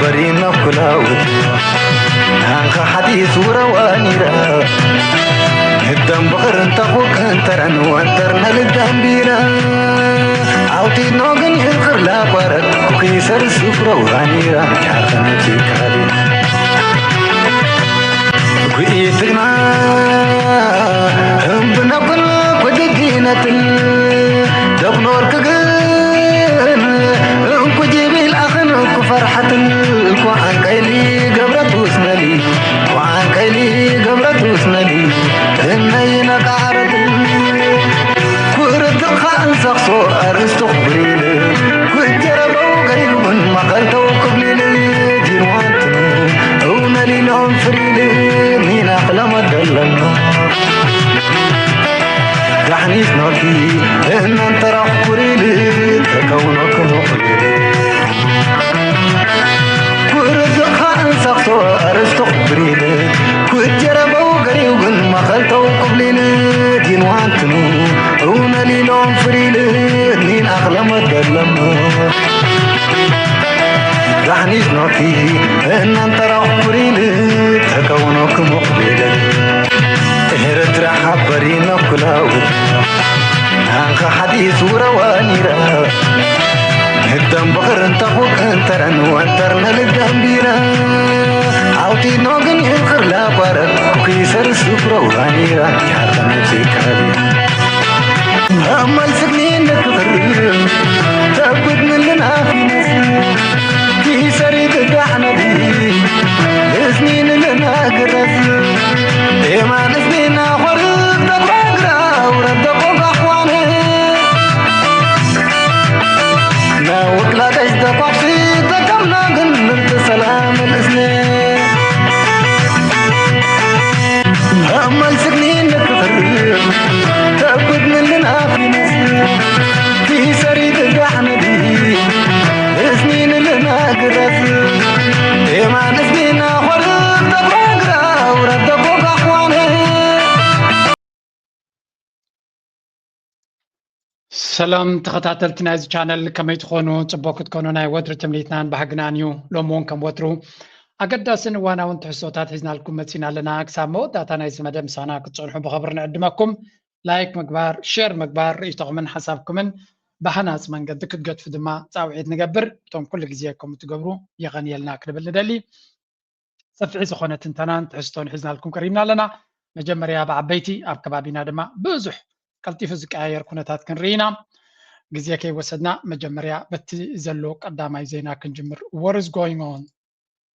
በሪና ኩላውት ናንኻ ሓዲስ ውረዋ ኒራ ህዳም በኽርን ተኹ እንተረን ወንተር ነልዳም ቢራ ኣውጢኖ ግን ይኽር ላቋረት ኩኺሰር ስፍረዋ ኒራ ያኸነቲ ካሊ ጉኢትግና እምብነኩን ኩድዲነትን ደብኖርክ ግን እንኩ ጅቢል ኣኽን ኩፈርሓትን ኳዓንቀይሊ ገብረት ውስነሊ ኳዓንቀይሊ ገብረት ውስነሊ እነይነቃረትን ኩርትኻ እንሰኽሶ ኣርእስቱ ክብሪል ኩጀረበው ገሪቡን መቐልተው ክብሊል ዲንዋንትኑ እውነሊሎም ፍሪል ኒና ክለመደለኑ ዳሕኒት ኖኪ እናንተራፍ ኩሪል ተከውኖ ክሙኽሪል ኩርዝኻ እንሰኽሶ ኣርእስቱ ክብሪል ኩጀረበው ገሪው ግን መኸልተው ቅብሊል ዲንዋንትኑ እውነሊሎም ፍሪል ኒን ኣኽለመት ደለሙ ዳሕኒት ኖኪ እናንተራፍ ኩሪል ተከውኖ ክሙኽሪል ኤርትራ ሓበሪና ኩላውት ናንኻ ሓዲስ ውረዋ ኒራ ህዳም በኽርን ተኹ እንተረን ወንተር ነልዳም ቢራ ኣውጢኖ ግን ይኽር ላቋረብ ኩኺሰር ስፍረዋ ኒራ ያኸነቲ ካሊ ኣማል ስግኒ ንክኽር ተጉድ ምልና ፊነስ ኪሰሪ ትዳሕነዲ እዝኒ ንልና ግረስ ኤማን እዝኒና ኾርብ ተጓግራ ውረድ ደቆ ጋሕዋነ ናውቅላቀሽ ደቋፍሲ ተቀምና ግን ምርጥ ሰላም ልእዝኒ ኣማል ስግኒ ንክኽር ተጉድ ምልና ፊነስ ኪሰሪ ትዳሕነዲ እዝኒ ንልና ግረስ ኤማን እዝኒና ኾርብ ተጓግራ ውረድ ደቆ ጋሕዋነ ሰላም ተኸታተልቲ ናይዚ ቻነል ከመይ ትኾኑ? ፅቡቅ ክትኮኑ ናይ ወትሪ ትምኒትናን ባህግናን እዩ። ሎሚ እውን ከም ወትሩ ኣገዳስን እዋናውን ትሕዝቶታት ሒዝናልኩም መፂና ኣለና። ክሳብ መወዳእታ ናይዚ መደብ ምሳና ክትፀንሑ ብኽብሪ ንዕድመኩም። ላይክ ምግባር፣ ሼር ምግባር፣ ርእይቶኹምን ሓሳብኩምን ብሃናፂ መንገዲ ክትገድፉ ድማ ፃውዒት ንገብር። እቶም ኩሉ ግዜ ከምኡ ትገብሩ የቐንየልና ክንብል ንደሊ። ሰፊሕ ዝኾነ ትንተናን ትሕዝቶን ሒዝናልኩም ቀሪብና ኣለና። መጀመርያ ብዓበይቲ ኣብ ከባቢና ድማ ብዙሕ ቀልጢፉ ዝቀያየር ኩነታት ክንርኢ ኢና። ግዜ ከይወሰድና መጀመርያ በቲ ዘሎ ቀዳማይ ዜና ክንጅምር። What is going on?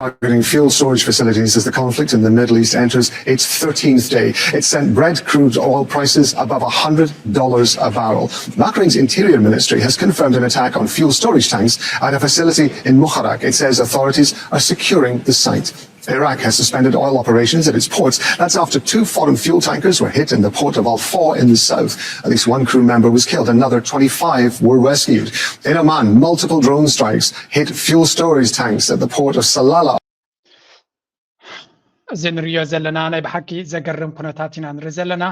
Targeting fuel storage facilities as the conflict in the Middle East enters its thirteenth day. It sent Brent crude oil prices above one hundred dollars a barrel. Bahrain's Interior Ministry has confirmed an attack on fuel storage tanks at a facility in Mukharak. It says authorities are securing the site. Iraq has suspended oil operations at its ports. That's after two foreign fuel tankers were hit in the port of Al Faw in the south. At least one crew member was killed. Another twenty-five were rescued. In Oman, multiple drone strikes hit fuel storage tanks at the port of Salalah. እዚ ንሪኦ ዘለና ናይ ብሓቂ ዘገርም ኩነታት ኢና ንርኢ ዘለና።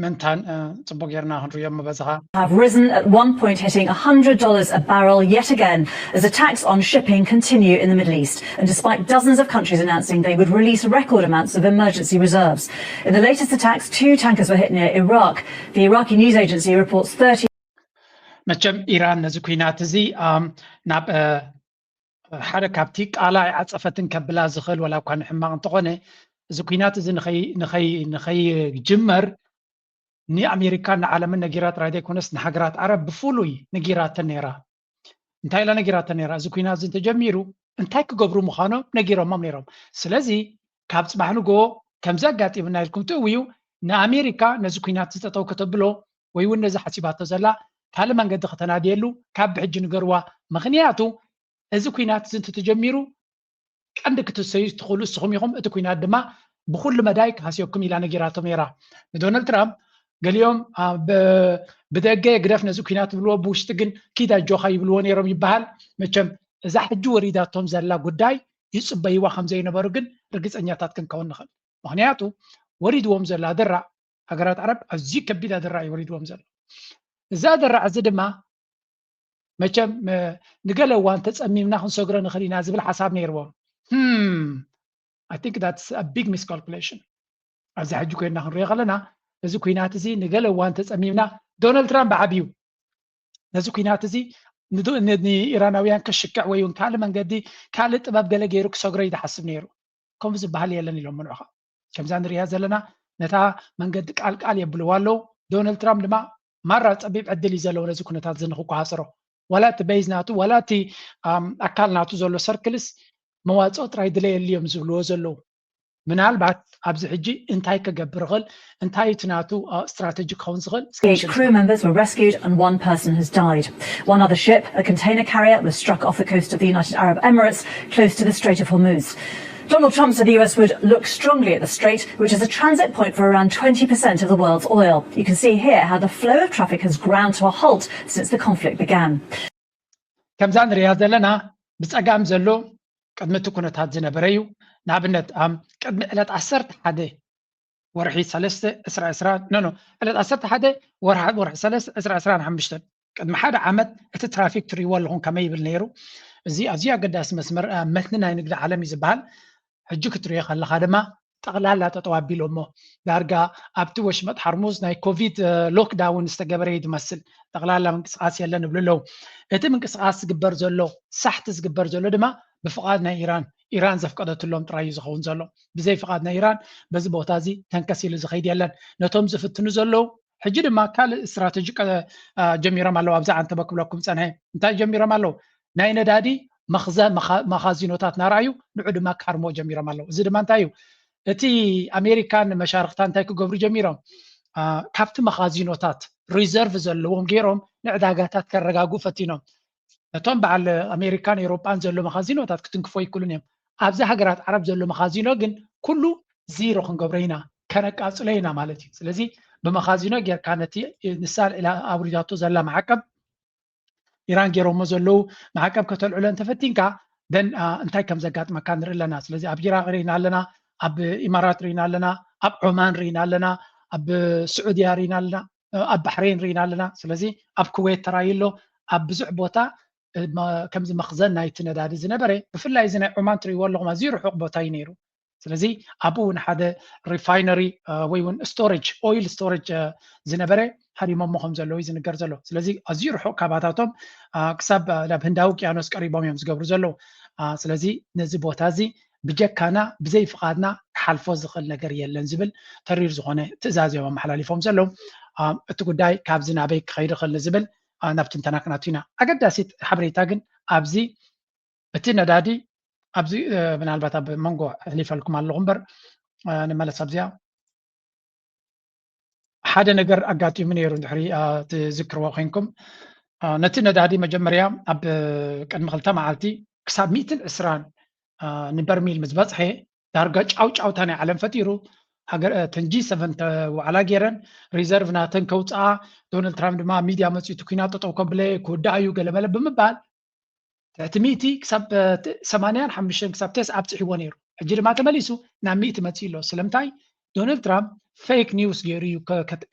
ምንታን ጽቡቅ ጌርና ክንሪኦ ምበዝኻ have risen at one point hitting one hundred dollars a barrel yet again as attacks on shipping continue in the Middle East and despite dozens of countries announcing they would release record amounts of emergency reserves. In the latest attacks, two tankers were hit near Iraq. The Iraqi news agency reports thirty መቸም ኢራን ነዚ ኩናት እዚ ናብ ሓደ ካብቲ ቃላ ኣይዓፀፈትን ከብላ ዝኽእል ዋላ እኳ ንሕማቕ እንተኾነ እዚ ኩናት እዚ ንኸይጅመር ንኣሜሪካን ንዓለምን ነጊራ ጥራይ ዘይኮነስ ንሃገራት ዓረብ ብፍሉይ ነጊራተን ነይራ። እንታይ ኢላ ነጊራተን ነይራ? እዚ ኩናት እዚ እንተጀሚሩ እንታይ ክገብሩ ምዃኖም ነጊሮሞም ነይሮም። ስለዚ ካብ ፅባሕ ንግሆ ከምዚ ኣጋጢሙና ኢልኩም ትእውዩ ንኣሜሪካ ነዚ ኩናት እዚ ጠጠው ከተብሎ ወይ እውን ነዚ ሓሲባቶ ዘላ ካልእ መንገዲ ከተናድየሉ ካብ ብሕጂ ንገርዋ። ምኽንያቱ እዚ ኩናት እዚ እንተተጀሚሩ ቀንዲ ክትሰዩ ትኽእሉ እስኹም ኢኹም፣ እቲ ኩናት ድማ ብኹሉ መዳይ ክሃስየኩም ኢላ ነጊራቶም ነይራ ንዶናልድ ትራምፕ። ገሊኦም ብደገ ግደፍ ነዚ ኩናት ይብልዎ፣ ብውሽጢ ግን ኪድ ኣጆኻ ይብልዎ ነይሮም ይበሃል። መቸም እዛ ሕጂ ወሪዳቶም ዘላ ጉዳይ ይፅበይዋ ከም ዘይነበሩ ግን ርግፀኛታት ክንከውን ንኽእል። ምኽንያቱ ወሪድዎም ዘሎ ኣደራዕ ሃገራት ዓረብ ኣዝዩ ከቢድ ኣደራዕ እዩ ወሪድዎም ዘሎ። እዚ ኣደራዕ እዚ ድማ መቸም ንገለ እዋን ተፀሚምና ክንሰግሮ ንኽእል ኢና ዝብል ሓሳብ ነይርዎም። I think that's a big miscalculation። ኣብዚ ሕጂ ኮይና ክንሪኦ ከለና እዚ ኩናት እዚ ንገለ እዋን ተፀሚምና ዶናልድ ትራምፕ ብዓብዩ ነዚ ኩናት እዚ ንኢራናውያን ከሽክዕ ወይ እውን ካልእ መንገዲ ካልእ ጥበብ ገለ ገይሩ ክሰግሮ እዩ ዝሓስብ ነይሩ። ከምኡ ዝበሃል የለን ኢሎም ምንዑኻ። ከምዛ ንሪያ ዘለና ነታ መንገዲ ቃልቃል የብልዋ ኣለዉ። ዶናልድ ትራምፕ ድማ ማራ ፀቢብ ዕድል እዩ ዘለዎ ነዚ ኩነታት እዚ ንክቋሃፀሮ። ዋላ እቲ ቤዝ ናቱ ዋላ እቲ ኣካል ናቱ ዘሎ ሰርክልስ መዋፅኦ ጥራይ ድለየሉ እዮም ዝብልዎ ዘለዉ። ምናልባት ኣብዚ ሕጂ እንታይ ክገብር ይኽእል እንታይ እቲ ናቱ ስትራተጂ ክኸውን ዝኽእል Eight crew members were rescued and one person has died. One other ship, a container carrier, was struck off the coast of the United Arab Emirates, close to the Strait of Hormuz. Donald Trump said the U S would look strongly at the strait, which is a transit point for around twenty percent of the world's oil. You can see here how the flow of traffic has ground to a halt since the conflict began. ከምዛ ንሪኣ ዘለና ብፀጋም ዘሎ ቅድሚ እቲ ኩነታት ዝነበረ እዩ። ንኣብነት ቅድሚ ዕለት ዓሰርተ ሓደ ወርሒ ሰለስተ ዕስራ ዕስራ ኖ ኖ ዕለት ዓሰርተ ሓደ ወርሒ ወርሒ ሰለስተ ዕስራ ዕስራን ሓሙሽተን ቅድሚ ሓደ ዓመት እቲ ትራፊክ ትሪእዎ ኣለኹም ከመይ ይብል ነይሩ። እዚ ኣዝዩ ኣገዳሲ መስመር መትኒ ናይ ንግዲ ዓለም እዩ ዝበሃል። ሕጂ ክትሪኦ ከለኻ ድማ ጠቕላላ ጠጠው ኣቢሎሞ ዳርጋ ኣብቲ ወሽመጥ ሓርሙዝ ናይ ኮቪድ ሎክዳውን ዝተገበረ እዩ ዝመስል። ጠቕላላ ምንቅስቃስ የለን ይብሉ ኣለዉ። እቲ ምንቅስቃስ ዝግበር ዘሎ ሳሕቲ ዝግበር ዘሎ ድማ ብፍቓድ ናይ ኢራን ኢራን ዘፍቀደትሎም ጥራይ እዩ ዝኸውን ዘሎ። ብዘይ ፍቓድ ናይ ኢራን በዚ ቦታ እዚ ተንከስ ኢሉ ዝኸይድ የለን። ነቶም ዝፍትኑ ዘለዉ ሕጂ ድማ ካልእ ስትራተጂ ጀሚሮም ኣለዉ። ኣብዛ ዓንተበ ክብለኩም ፀንሐ እንታይ ጀሚሮም ኣለዉ? ናይ ነዳዲ መኻዚኖታት ናርኣዩ ንዑ ድማ ካርሞ ጀሚሮም ኣለዉ። እዚ ድማ እንታይ እዩ? እቲ ኣሜሪካን መሻርክታ እንታይ ክገብሩ ጀሚሮም? ካብቲ መኻዚኖታት ሪዘርቭ ዘለዎም ገይሮም ንዕዳጋታት ከረጋጉ ፈቲኖም። ነቶም በዓል ኣሜሪካን ኤውሮጳን ዘሎ መኻዚኖታት ክትንክፎ ይክሉን እዮም። ኣብዚ ሃገራት ዓረብ ዘሎ መኻዚኖ ግን ኩሉ ዚሮ ክንገብሮ ኢና፣ ከነቃፅሎ ኢና ማለት እዩ። ስለዚ ብመኻዚኖ ጌርካ ነቲ ንሳ ኣውሪዳቶ ዘላ ማዕቀብ ኢራን ገይሮሞ ዘለዉ ማዕቀብ ከተልዕሎ እንተፈቲንካ ደን እንታይ ከም ዘጋጥመካ ንርኢ ኣለና። ስለዚ ኣብ ኢራቅ ርኢና ኣለና፣ ኣብ ኢማራት ርኢና ኣለና፣ ኣብ ዖማን ርኢና ኣለና፣ ኣብ ስዑድያ ርኢና ኣለና፣ ኣብ ባሕሬን ርኢና ኣለና። ስለዚ ኣብ ኩዌት ተራዩ ኣሎ። ኣብ ብዙሕ ቦታ ከምዚ መኽዘን ናይቲ ነዳዲ ዝነበረ ብፍላይ እዚ ናይ ዖማን ትሪእዎ ኣለኹም ኣዝዩ ርሑቕ ቦታ እዩ ነይሩ። ስለዚ ኣብኡ እውን ሓደ ሪፋይነሪ ወይ እውን ስቶሬጅ ኦይል ስቶሬጅ ዝነበረ ሃዲሞሞ ከም ዘለዉ እዩ ዝንገር ዘሎ። ስለዚ ኣዝዩ ርሑቕ ካባታቶም ክሳብ ናብ ህንዳዊ ውቅያኖስ ቀሪቦም እዮም ዝገብሩ ዘለዉ። ስለዚ ነዚ ቦታ እዚ ብጀካና ብዘይ ፍቓድና ክሓልፎ ዝኽእል ነገር የለን ዝብል ተሪር ዝኾነ ትእዛዝ እዮም ኣመሓላሊፎም ዘለዉ። እቲ ጉዳይ ካብዚ ናበይ ክኸይድ ይኽእል ንዝብል ናብ ትንተና ክነቱ ኢና። ኣገዳሲት ሓበሬታ ግን ኣብዚ እቲ ነዳዲ ኣብዚ ምናልባት ኣብ መንጎ ኣሕሊፈልኩም ኣለኹ እምበር ንመለስ ኣብዚኣ ሓደ ነገር ኣጋጢሙ ነይሩ እንድሕሪ ትዝክርዎ ኮይንኩም ነቲ ነዳዲ መጀመርያ ኣብ ቅድሚ ክልተ መዓልቲ ክሳብ ሚእትን ዕስራን ንበርሚል ምስ በፅሐ ዳርጋ ጫውጫውታ ናይ ዓለም ፈጢሩ እተን ጂ ሰቨን ተዋዕላ ገይረን ሪዘርቭ ናተን ከውፅኣ ዶናልድ ትራምፕ ድማ ሚድያ መፅኡ እቲ ኩናት ጠጠው ከብለ ክውዳእ እዩ ገለመለ ብምባል ትሕቲ ሚእቲ ክሳብ ሰማንያን ሓሙሽተን ክሳብ ተስዓ ኣብፅሕዎ ነይሩ። ሕጂ ድማ ተመሊሱ ናብ ሚእቲ መፅኡ ኣሎ። ስለምንታይ ዶናልድ ትራምፕ ፌክ ኒውስ ገይሩ እዩ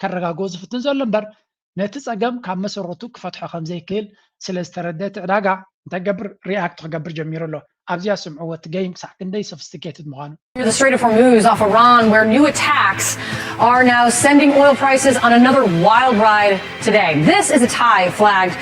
ከረጋግኦ ዝፍትን ዘሎ እምበር ነቲ ፀገም ካብ መሰረቱ ክፈትሖ ከም ዘይክእል ስለ ዝተረደ እቲ ዕዳጋ እንታይ ገብር ሪኣክት ክገብር ጀሚሩ ኣሎ። ኣብዚኣ ስምዕዎ እቲ ገይም ክሳዕ ክንደይ ሶፊስቲኬትድ ምዃኑ። The Strait of Hormuz off Iran, where new attacks are now sending oil prices on another wild ride today. This is a Thai flagged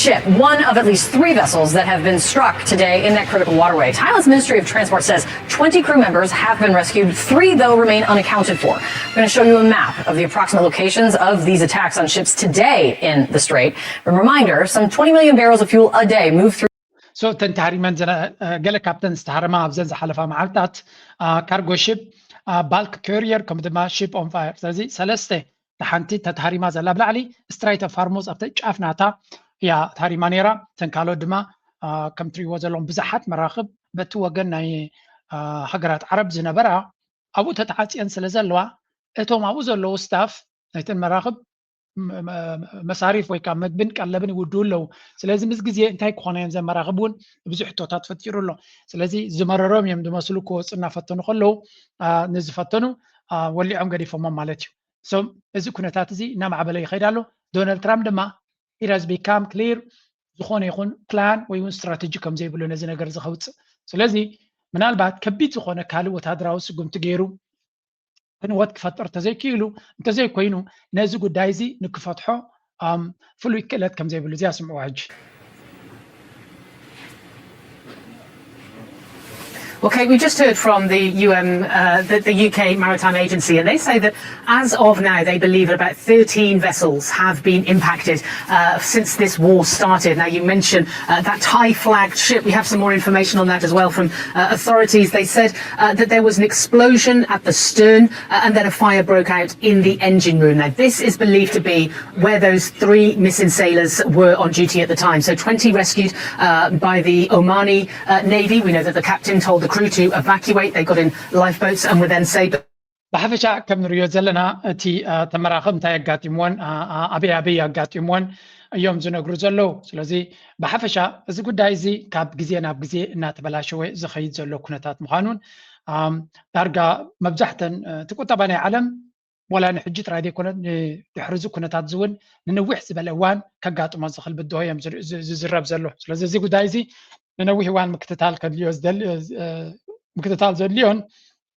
ship, one of at least three vessels that have been struck today in that critical waterway. Thailand's Ministry of Transport says twenty crew members have been rescued. Three, though, remain unaccounted for. We're going to show you a map of the approximate locations of these attacks on ships today in the strait. A reminder, some twenty million barrels of fuel a day move through. So እተን ተሃሪመን ገለ ካብተን ዝተሃረማ ኣብዘን ዝሓለፋ መዓልታት ካርጎ ሽፕ ባልክ ካሪየር ከም ድማ ሽፕ ኦን ፋየር ስለዚ ሰለስተ ሓንቲ ተታሃሪማ ዘላ ብላዕሊ ስትራይት ኦፍ ሃርሙዝ ኣብተ ጫፍ ናታ እያ ተሃሪማ ነይራ። እተን ካልኦት ድማ ከም ትሪእዎ ዘለኹም ብዙሓት መራኽብ በቲ ወገን ናይ ሃገራት ዓረብ ዝነበራ ኣብኡ ተተዓፅየን ስለ ዘለዋ እቶም ኣብኡ ዘለዉ ስታፍ ናይተን መራኽብ መሳሪፍ ወይ ከዓ መግብን ቀለብን ይውድኡ ኣለዉ። ስለዚ ምስ ግዜ እንታይ ክኾነ እዮም ዘመራኽብ እውን ብዙሕ ሕቶታት ፈጢሩ ኣሎ። ስለዚ ዝመረሮም እዮም ዝመስሉ ክወፁ እናፈተኑ ከለዉ ንዝፈተኑ ወሊዖም ገዲፎሞም ማለት እዩ። So እዚ ኩነታት እዚ እናማዕበለ ይኸይድ ኣሎ። ዶናልድ ትራምፕ ድማ it has become clear ዝኾነ ይኹን ፕላን ወይ እውን ስትራተጂ ከም ዘይብሉ ነዚ ነገር እዚ ከውፅእ። ስለዚ ምናልባት ከቢድ ዝኾነ ካልእ ወታደራዊ ስጉምቲ ገይሩ ዕንወት ክፈጥር እንተዘይክኢሉ፣ እንተዘይኮይኑ ነዚ ጉዳይ እዚ ንክፈትሖ ፍሉይ ክእለት ከም ዘይብሉ እዚ ኣስምዕዋ ሕጂ። Okay, we just heard from the U M, uh, the, the U K Maritime Agency, and they say that as of now, they believe about thirteen vessels have been impacted uh, since this war started. Now, you mentioned uh, that Thai flagged ship. We have some more information on that as well from uh, authorities. They said uh, that there was an explosion at the stern uh, and then a fire broke out in the engine room. Now, this is believed to be where those three missing sailors were on duty at the time. So twenty rescued uh, by the Omani uh, Navy. We know that the captain told the crew to evacuate. They got in lifeboats and were then saved. ብሓፈሻ ከም ንሪኦ ዘለና እቲ ተመራኸብ እንታይ ኣጋጢምዎን ኣበይ ኣበይ ኣጋጢምዎን እዮም ዝነግሩ ዘለዉ። ስለዚ ብሓፈሻ እዚ ጉዳይ እዚ ካብ ግዜ ናብ ግዜ እናተበላሸወ ዝኸይድ ዘሎ ኩነታት ምዃኑን ዳርጋ መብዛሕተን እቲ ቁጠባ ናይ ዓለም ዋላ ንሕጂ ጥራይ ዘይኮነ ንድሕሪ እዚ ኩነታት እዚ እውን ንንዊሕ ዝበለ እዋን ከጋጥሞ ዝኽእል ብድሆ እዮም ዝዝረብ ዘሎ። ስለዚ እዚ ጉዳይ እዚ ንነዊሕ እዋን ምክትታል ከድልዮ ምክትታል ዘድልዮን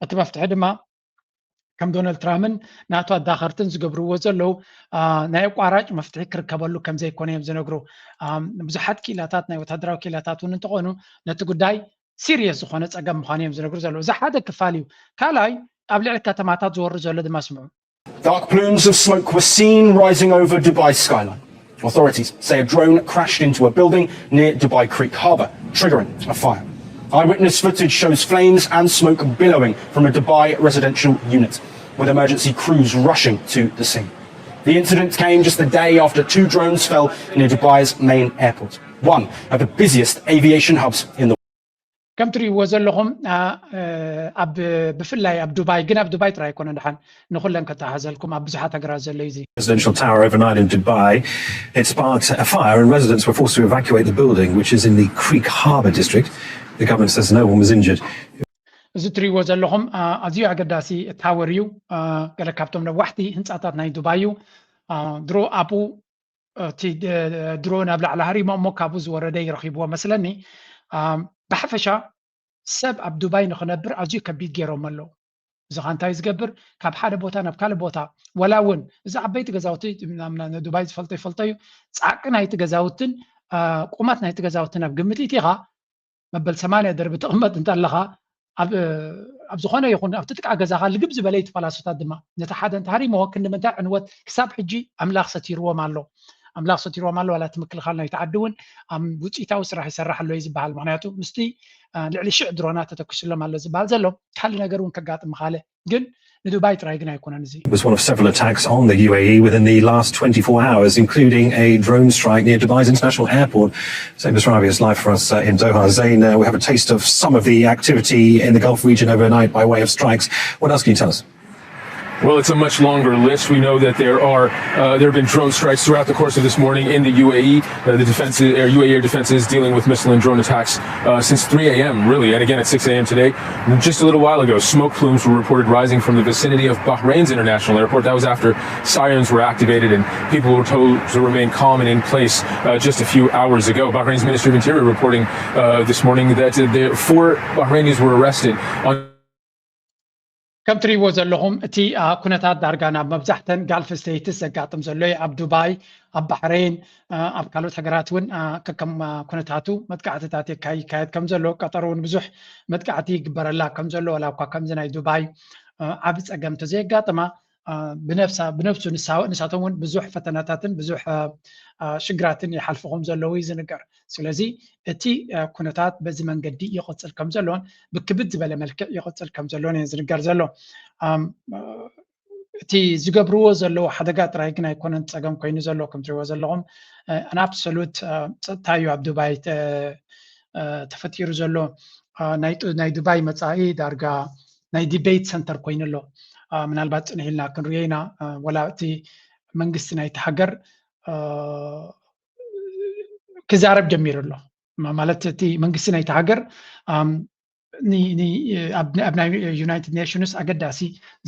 እቲ መፍትሒ ድማ ከም ዶናልድ ትራምፕን ናቱ ኣዳኸርትን ዝገብርዎ ዘለዉ ናይ ኣቋራጭ መፍትሒ ክርከበሉ ከም ዘይኮነ እዮም ዝነግሩ። ብዙሓት ክኢላታት ናይ ወታደራዊ ክኢላታት እውን እንተኾኑ ነቲ ጉዳይ ሲሪየስ ዝኾነ ፀገም ምዃኑ እዮም ዝነግሩ ዘለዉ። እዚ ሓደ ክፋል እዩ። ካልኣይ ኣብ ልዕሊ ከተማታት ዝወርድ ዘሎ ድማ ስምዑ። Dark plumes of smoke were seen rising over Dubai skyline. Authorities say a drone crashed into a building near Dubai Creek harbour, triggering a fire. Eyewitness footage shows flames and smoke billowing from a Dubai residential unit, with emergency crews rushing to the scene. The incident came just a day after two drones fell near Dubai's main airport, one of the busiest aviation hubs in the world. ከም ትርእይዎ ዘለኹም ኣብ ብፍላይ ኣብ ዱባይ ግን ኣብ ዱባይ ጥራይ ኣይኮነ ድሓን ንኹለን ከተሓዘልኩም ኣብ ብዙሓት ሃገራት ዘሎ እዩ። Presidential tower overnight in Dubai, it sparked a fire and residents were forced to evacuate the building, which is in the Creek Harbour district. The government says no one was injured. እዚ ትርእይዎ ዘለኹም ኣዝዩ ኣገዳሲ ታወር እዩ። ገለ ካብቶም ነዋሕቲ ህንፃታት ናይ ዱባይ እዩ። ድሮ ኣብኡ እቲ ድሮ ናብ ላዕሊ ሃሪሞ እሞ ካብኡ ዝወረደ ይረኺብዎ መስለኒ። ብሓፈሻ ሰብ ኣብ ዱባይ ንኽነብር ኣዝዩ ከቢድ ገይሮም ኣለዉ። እዚ ኸ እንታይ ዝገብር ካብ ሓደ ቦታ ናብ ካልእ ቦታ ወላ እውን እዚ ዓበይቲ ገዛውቲ ንዱባይ ዝፈልጦ ይፈልጦ እዩ። ፃዕቂ ናይቲ ገዛውትን ቁመት ናይቲ ገዛውትን ኣብ ግምት ኢኻ መበል ሰማንያ ደርቢ ትቕመጥ እንተለኻ ኣብ ዝኾነ ይኹን ኣብቲ ጥቃ ገዛኻ ልግብ ዝበለ እዩ። ተፈላሶታት ድማ ነቲ ሓደ እንተሃሪምዎ ክንዲ ምንታይ ዕንወት ክሳብ ሕጂ ኣምላኽ ሰቲርዎም ኣሎ። ኣምላኽ ሰቲርዎም ኣሎ። ዋላ እቲ ምክልኻል ናይቲ ዓዲ እውን ኣብ ውፅኢታዊ ስራሕ ይሰርሕ ኣሎ እዩ ዝበሃል። ምክንያቱ ምስቲ ልዕሊ ሽዕ ድሮናት ተተኪሱሎም ኣሎ ዝበሃል ዘሎ ካልእ ነገር እውን ከጋጥም ምኻለ ግን ንዱባይ ጥራይ ግን ኣይኮነን እዚ። It was one of several attacks on the U A E within the last twenty-four hours, including a drone strike near Dubai's international airport. Zain Basrawi is live for us uh, in Doha. Zain, uh, we have a taste of some of the activity in the Gulf region overnight by way of strikes. What else can you tell us? Well, it's a much longer list. We know that there are uh, there have been drone strikes throughout the course of this morning in the U A E. Uh, the defenses, or U A E air defenses, dealing with missile and drone attacks uh, since three a m really, and again at six a m today. Just a little while ago, smoke plumes were reported rising from the vicinity of Bahrain's international airport. That was after sirens were activated and people were told to remain calm and in place. Uh, just a few hours ago, Bahrain's Ministry of Interior reporting uh, this morning that uh, there, four Bahrainis were arrested on ከም ትርእይዎ ዘለኹም እቲ ኩነታት ዳርጋ ናብ መብዛሕተን ጋልፍ ስተይትስ ዘጋጥም ዘሎ እዩ። ኣብ ዱባይ፣ ኣብ ባሕሬን፣ ኣብ ካልኦት ሃገራት እውን ከከም ኩነታቱ መጥቃዕትታት ይካየድ ከም ዘሎ ቀጠሮ እውን ብዙሕ መጥቃዕቲ ይግበረላ ከም ዘሎ ዋላ እኳ ከምዚ ናይ ዱባይ ዓቢ ጸገም እንተዘየጋጥማ ብነብሳ ብነብሱ ንሳቶም እውን ብዙሕ ፈተናታትን ብዙሕ ሽግራትን ይሓልፉ ከም ዘለዉ እዩ ዝንገር። ስለዚ እቲ ኩነታት በዚ መንገዲ ይቕጽል ከም ዘሎን ብክብድ ዝበለ መልክዕ ይቕጽል ከም ዘሎን እዩ ዝንገር ዘሎ። እቲ ዝገብርዎ ዘለዉ ሓደጋ ጥራይ ግን ኣይኮነን ጸገም ኮይኑ ዘሎ ከም ትሪእዎ ዘለኹም ኣን ኣብሶሉት ጸጥታ እዩ ኣብ ዱባይ ተፈጢሩ ዘሎ። ናይ ዱባይ መጻኢ ዳርጋ ናይ ዲቤት ሰንተር ኮይኑ ኣሎ። ምናልባት ጽንሕ ኢልና ክንሪኦ ኢና። ወላ እቲ መንግስቲ ናይቲ ሃገር ክዛረብ ጀሚሩ ኣሎ። ማለት እቲ መንግስቲ ናይቲ ሃገር ኣብ ናይ ዩናይትድ ኔሽንስ ኣገዳሲ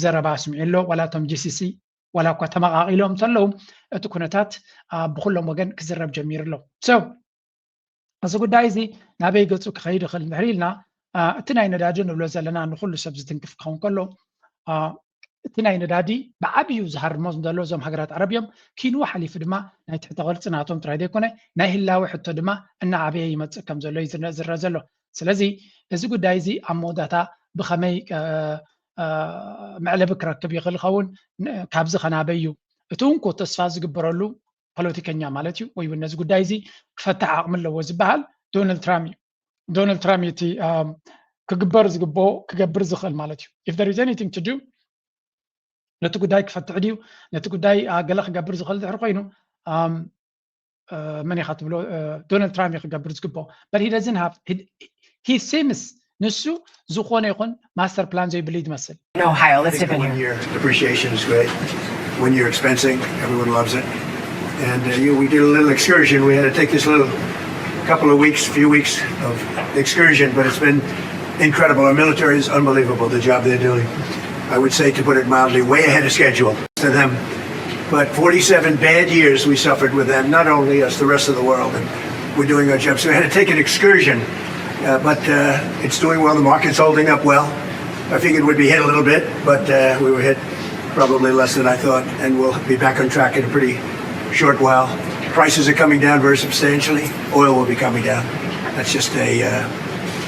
ዘረባ ኣስሚዑ ኣሎ። ዋላ እቶም ጂሲሲ ዋላ እኳ ተመቓቒሎም እንተለዉ እቲ ኩነታት ብኩሎም ወገን ክዝረብ ጀሚሩ ኣሎ። So እዚ ጉዳይ እዚ ናበይ ገፁ ክኸይድ ይኽእል እንድሕር ኢልና እቲ ናይ ነዳዲ ንብሎ ዘለና ንኩሉ ሰብ ዝትንክፍ ክኸውን ከሎ እቲ ናይ ነዳዲ ብዓብዩ ዝሃርሞም ዘሎ እዞም ሃገራት ዓረብ እዮም። ኪንዎ ሓሊፉ ድማ ናይ ትሕተ ቅርፂ ናቶም ጥራይ ዘይኮነ ናይ ህላወ ሕቶ ድማ እናዓበየ ይመፅእ ከም ዘሎ እዩ ዝረአ ዘሎ። ስለዚ እዚ ጉዳይ እዚ ኣብ መወዳእታ ብኸመይ መዕለቢ ክረክብ ይኽእል ይኸውን? ካብዚ ከናበይ እዩ? እቲ እንኮ ተስፋ ዝግበረሉ ፖለቲከኛ ማለት እዩ ወይ እውን ነዚ ጉዳይ እዚ ክፈትሕ ዓቕሚ ኣለዎ ዝበሃል ዶናልድ ትራምፕ እዩ። ዶናልድ ትራምፕ እቲ ክግበር ዝግብኦ ክገብር ዝኽእል ማለት እዩ። If there is anything to do ነቲ ጉዳይ ክፈትሕ ድዩ ነቲ ጉዳይ ገለ ክገብር ዝኽእል ድሕር ኮይኑ መን ኢኻ ትብሎ? ዶናልድ ትራምፕ እዩ ክገብር ዝግብኦ። But he doesn't have he seems ንሱ ዝኾነ ይኹን ማስተር ፕላን ዘይብሉ እዩ ዝመስል። Ohio, let's take a look. Appreciation is great. When you're expensing, everyone loves it. And uh, you, we did a little excursion. We had to take this little couple of weeks, few weeks of excursion, but it's been incredible. Our military is unbelievable, the job they're doing. I would say, to put it mildly, way ahead of schedule to them. But forty-seven bad years we suffered with them, not only us, the rest of the world. And we're doing our job. So we had to take an excursion, uh, but uh, it's doing well. The market's holding up well. I figured we'd be hit a little bit, but uh, we were hit probably less than I thought, and we'll be back on track in a pretty short while. Prices are coming down very substantially. Oil will be coming down. That's just a uh,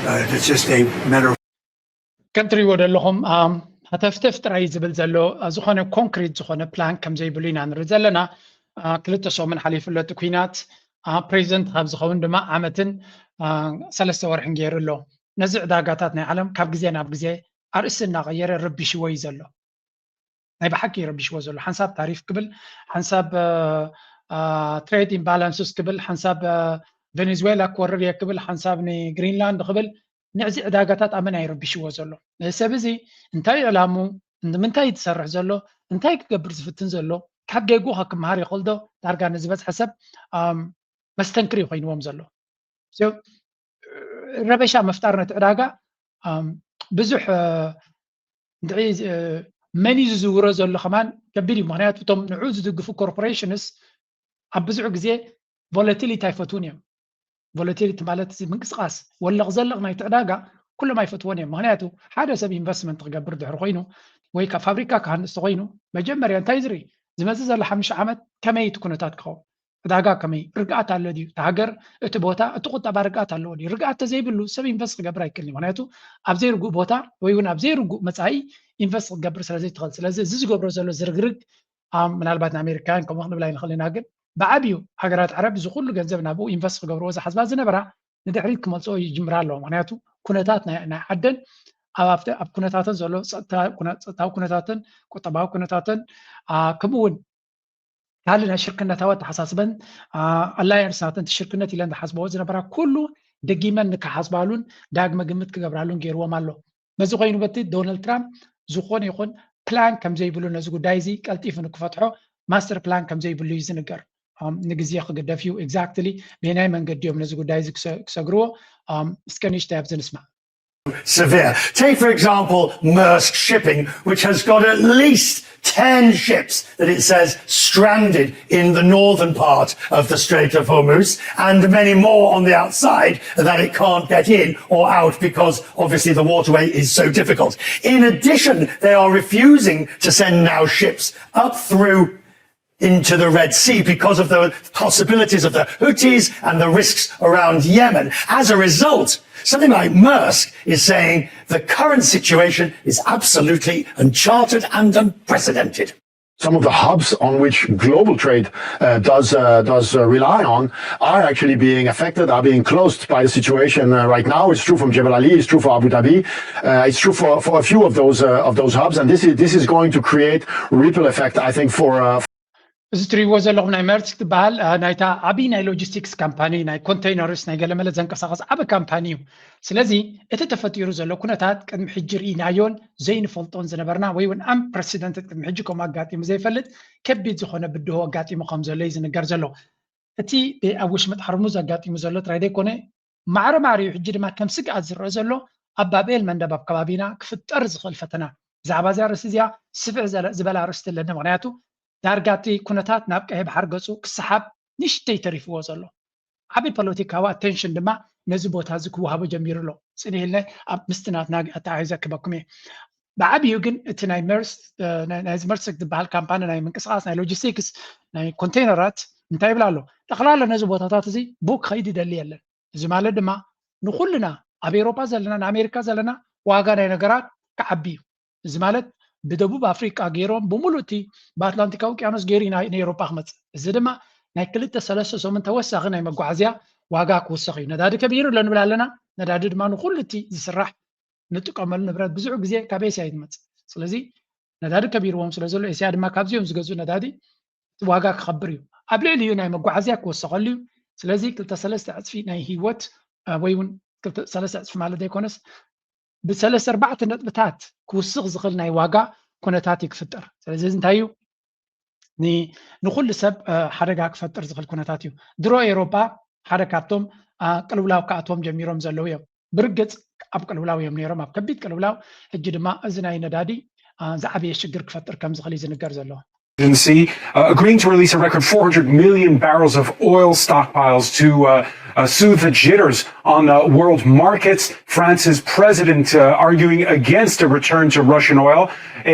uh, that's just a matter of ከም ትሪእዎ ዘለኹም ሃተፍተፍ ጥራይ ዝብል ዘሎ ዝኾነ ኮንክሪት ዝኾነ ፕላን ከም ዘይብሉ ኢና ንርኢ ዘለና። ክልተ ሰሙን ሓሊፉ ኣሎ እቲ ኩናት። ፕሬዚደንት ካብ ዝኸውን ድማ ዓመትን ሰለስተ ወርሕን ገይሩ ኣሎ። ነዚ ዕዳጋታት ናይ ዓለም ካብ ግዜ ናብ ግዜ ኣርእስቲ እናቐየረ ረቢሽዎ እዩ ዘሎ። ናይ ብሓቂ ረቢሽዎ ዘሎ ሓንሳብ ታሪፍ ክብል ሓንሳብ ትሬድ ኢምባላንስስ ክብል ሓንሳብ ቬኔዙዌላ ክወርር እየ ክብል ሓንሳብ ንግሪንላንድ ክብል ንዕዚ ዕዳጋታት ኣመን ኣይረቢሽዎ ዘሎ። እዚ ሰብ እዚ እንታይ ዕላሙ ንምንታይ ትሰርሕ ዘሎ እንታይ ክገብር ዝፍትን ዘሎ ካብ ጌጉ ክመሃር ይኽእል ዶ? ዳርጋ ንዝበዝሐ ሰብ መስተንክር እዩ ኮይንዎም ዘሎ። ረበሻ ምፍጣር ነቲ ዕዳጋ ብዙሕ እንድዒ መን እዩ ዝዝውሮ ዘሎ ከማን ከቢድ እዩ። ምክንያቱ እቶም ንዑ ዝድግፉ ኮርፖሬሽንስ ኣብ ብዙሕ ግዜ ቮለቲሊቲ ኣይፈትውን እዮም። ቮለቲሊቲ ማለት እዚ ምንቅስቃስ ወለቕ ዘለቕ ናይቲ ዕዳጋ ኩሎም ኣይፈትዎን እዮም። ምክንያቱ ሓደ ሰብ ኢንቨስትመንት ክገብር ድሕሪ ኮይኑ ወይ ካብ ፋብሪካ ክሃንፅ ተኮይኑ መጀመርያ እንታይ ዝርኢ ዝመፅእ ዘሎ ሓሙሽተ ዓመት ከመይ እቲ ኩነታት ክኸውን ዕዳጋ ከመይ ርግኣት ኣሎ ድዩ? እቲ ሃገር እቲ ቦታ እቲ ቁጠባ ርግኣት ኣለዎ ድዩ? ርግኣት ተዘይብሉ ሰብ ኢንቨስት ክገብር ኣይክእልን። ምክንያቱ ኣብ ዘይርጉእ ቦታ ወይ እውን ኣብ ዘይርጉእ መፃኢ ኢንቨስት ክትገብር ስለዘይትኽእል። ስለዚ እዚ ዝገብሮ ዘሎ ዝርግርግ ምናልባት ንኣሜሪካውያን ከምኡ ክንብል ኣይንኽእል ኢና፣ ግን ብዓብዩ ሃገራት ዓረብ እዚ ኩሉ ገንዘብ ናብኡ ኢንቨስት ክገብርዎ ዝሓስባ ዝነበራ ንድሕሪት ክመልፅኦ ይጅምራ ኣለዎ። ምክንያቱ ኩነታት ናይ ዓደን ኣብ ኩነታተን ዘሎ ፀጥታዊ ኩነታትን ቁጠባዊ ኩነታትን ከምኡ እውን ካልእ ናይ ሽርክነታዊ ኣተሓሳስበን ኣላያንስ ናተን ሽርክነት ኢለን ዝሓስበዎ ዝነበራ ኩሉ ደጊመን ንክሓስባሉን ዳግመ ግምት ክገብራሉን ገይርዎም ኣሎ። በዚ ኮይኑ በቲ ዶናልድ ትራምፕ ዝኾነ ይኹን ፕላን ከም ዘይብሉ ነዚ ጉዳይ እዚ ቀልጢፉ ንክፈትሖ ማስተር ፕላን ከም ዘይብሉ እዩ ዝንገር። ንግዜ ክግደፍ እዩ። ኤግዛክትሊ በየናይ መንገዲ እዮም ነዚ ጉዳይ እዚ ክሰግርዎ? እስከ ንእሽተይ ኣብዚ ንስማዕ። severe. Take, for example, Maersk Shipping, which has got at least ten ships that it says stranded in the northern part of the Strait of Hormuz, and many more on the outside that it can't get in or out because obviously the waterway is so difficult. In addition, they are refusing to send now ships up through into the Red Sea because of the possibilities of the Houthis and the risks around Yemen. As a result, something like Maersk is saying the current situation is absolutely uncharted and unprecedented. Some of the hubs on which global trade uh, does uh, does uh, rely on are actually being affected, are being closed by the situation uh, right now. It's true from Jebel Ali, it's true for Abu Dhabi, uh, it's true for, for a few of those uh, of those hubs, and this is this is going to create ripple effect, I think, for. Uh, እዚ ትሪእዎ ዘለኹም ናይ መርስ ትበሃል ናይታ ዓብዪ ናይ ሎጂስቲክስ ካምፓኒ ናይ ኮንቴይነርስ ናይ ገለመለ ዘንቀሳቐስ ዓብ ካምፓኒ እዩ። ስለዚ እቲ ተፈጢሩ ዘሎ ኩነታት ቅድሚ ሕጂ ርኢናዮን ዘይንፈልጦን ዝነበርና ወይ እውን ኣምፕረሲደንትድ ቅድሚ ሕጂ ከምኡ ኣጋጢሙ ዘይፈልጥ ከቢድ ዝኾነ ብድሆ ኣጋጢሙ ከም ዘሎ እዩ ዝንገር ዘሎ። እቲ ኣብ ውሽመጥ ሓርሙዝ ኣጋጢሙ ዘሎ ጥራይ ዘይኮነ ማዕረ ማዕሪኡ ሕጂ ድማ ከም ስግኣት ዝረአ ዘሎ ኣብ ባብኤል መንደብ ኣብ ከባቢና ክፍጠር ዝኽእል ፈተና። ብዛዕባ እዚኣ ርእሲ እዚኣ ስፍሕ ዝበላ ኣርእስቲ ኣለኒ። ምክንያቱ ዳርጋ እቲ ኩነታት ናብ ቀይሕ ባሕሪ ገፁ ክሰሓብ ንእሽተይ ተሪፍዎ ዘሎ። ዓብዪ ፖለቲካዊ ኣቴንሽን ድማ ነዚ ቦታ እዚ ክወሃቦ ጀሚሩ ኣሎ። ጽንሕ ኢለ ኣብ ምስቲ ናትና ኣተሓሒዘ ክበኩም እየ። ብዓብዩ ግን እቲ ናይ መርስ ናይዚ መርስ ዝበሃል ካምፓኒ ናይ ምንቅስቃስ ናይ ሎጂስቲክስ ናይ ኮንቴነራት እንታይ ይብል ኣሎ? ጠቕላላ ነዚ ቦታታት እዚ ቡክ ከይድ ይደሊ የለን። እዚ ማለት ድማ ንኩልና ኣብ ኤሮፓ ዘለና ንኣሜሪካ ዘለና ዋጋ ናይ ነገራት ክዓቢ እዩ። እዚ ማለት ብደቡብ ኣፍሪቃ ገይሮም ብምሉእ እቲ ብኣትላንቲካዊ ውቅያኖስ ገይሩ እዩ ንኤሮፓ ክመፅእ። እዚ ድማ ናይ ክልተ ሰለስተ ሰሙን ተወሳኺ ናይ መጓዓዝያ ዋጋ ክውሰኽ እዩ። ነዳዲ ከቢሩ ኣሎ ንብል ኣለና። ነዳዲ ድማ ንኩሉ እቲ ዝስራሕ ንጥቀመሉ ንብረት ብዙሕ ግዜ ካብ ኤስያ እዩ ዝመፅእ። ስለዚ ነዳዲ ከቢርዎም ስለ ዘሎ ኤስያ ድማ ካብዚኦም ዝገዝኡ ነዳዲ ዋጋ ክኸብር እዩ። ኣብ ልዕሊ እዩ ናይ መጓዓዝያ ክወሰኸሉ እዩ። ስለዚ ክልተ ሰለስተ ዕፅፊ ናይ ህይወት ወይ እውን ሰለስተ ዕፅፊ ማለት ዘይኮነስ ብሰለስተ ኣርባዕተ ነጥብታት ክውስኽ ዝኽእል ናይ ዋጋ ኩነታት እዩ ክፍጠር። ስለዚ እንታይ እዩ ንኩሉ ሰብ ሓደጋ ክፈጥር ዝኽእል ኩነታት እዩ። ድሮ ኤሮፓ ሓደ ካብቶም ቅልውላው ክኣትዎም ጀሚሮም ዘለዉ እዮም። ብርግፅ ኣብ ቅልውላው እዮም ነይሮም፣ ኣብ ከቢድ ቅልውላው። ሕጂ ድማ እዚ ናይ ነዳዲ ዝዓበየ ሽግር ክፈጥር ከም ዝኽእል እዩ ዝንገር ዘሎ። Agency uh, agreeing to release a record four hundred million barrels of oil stockpiles to uh, uh, soothe the jitters on uh, world markets. France's president uh, arguing against a return to Russian oil,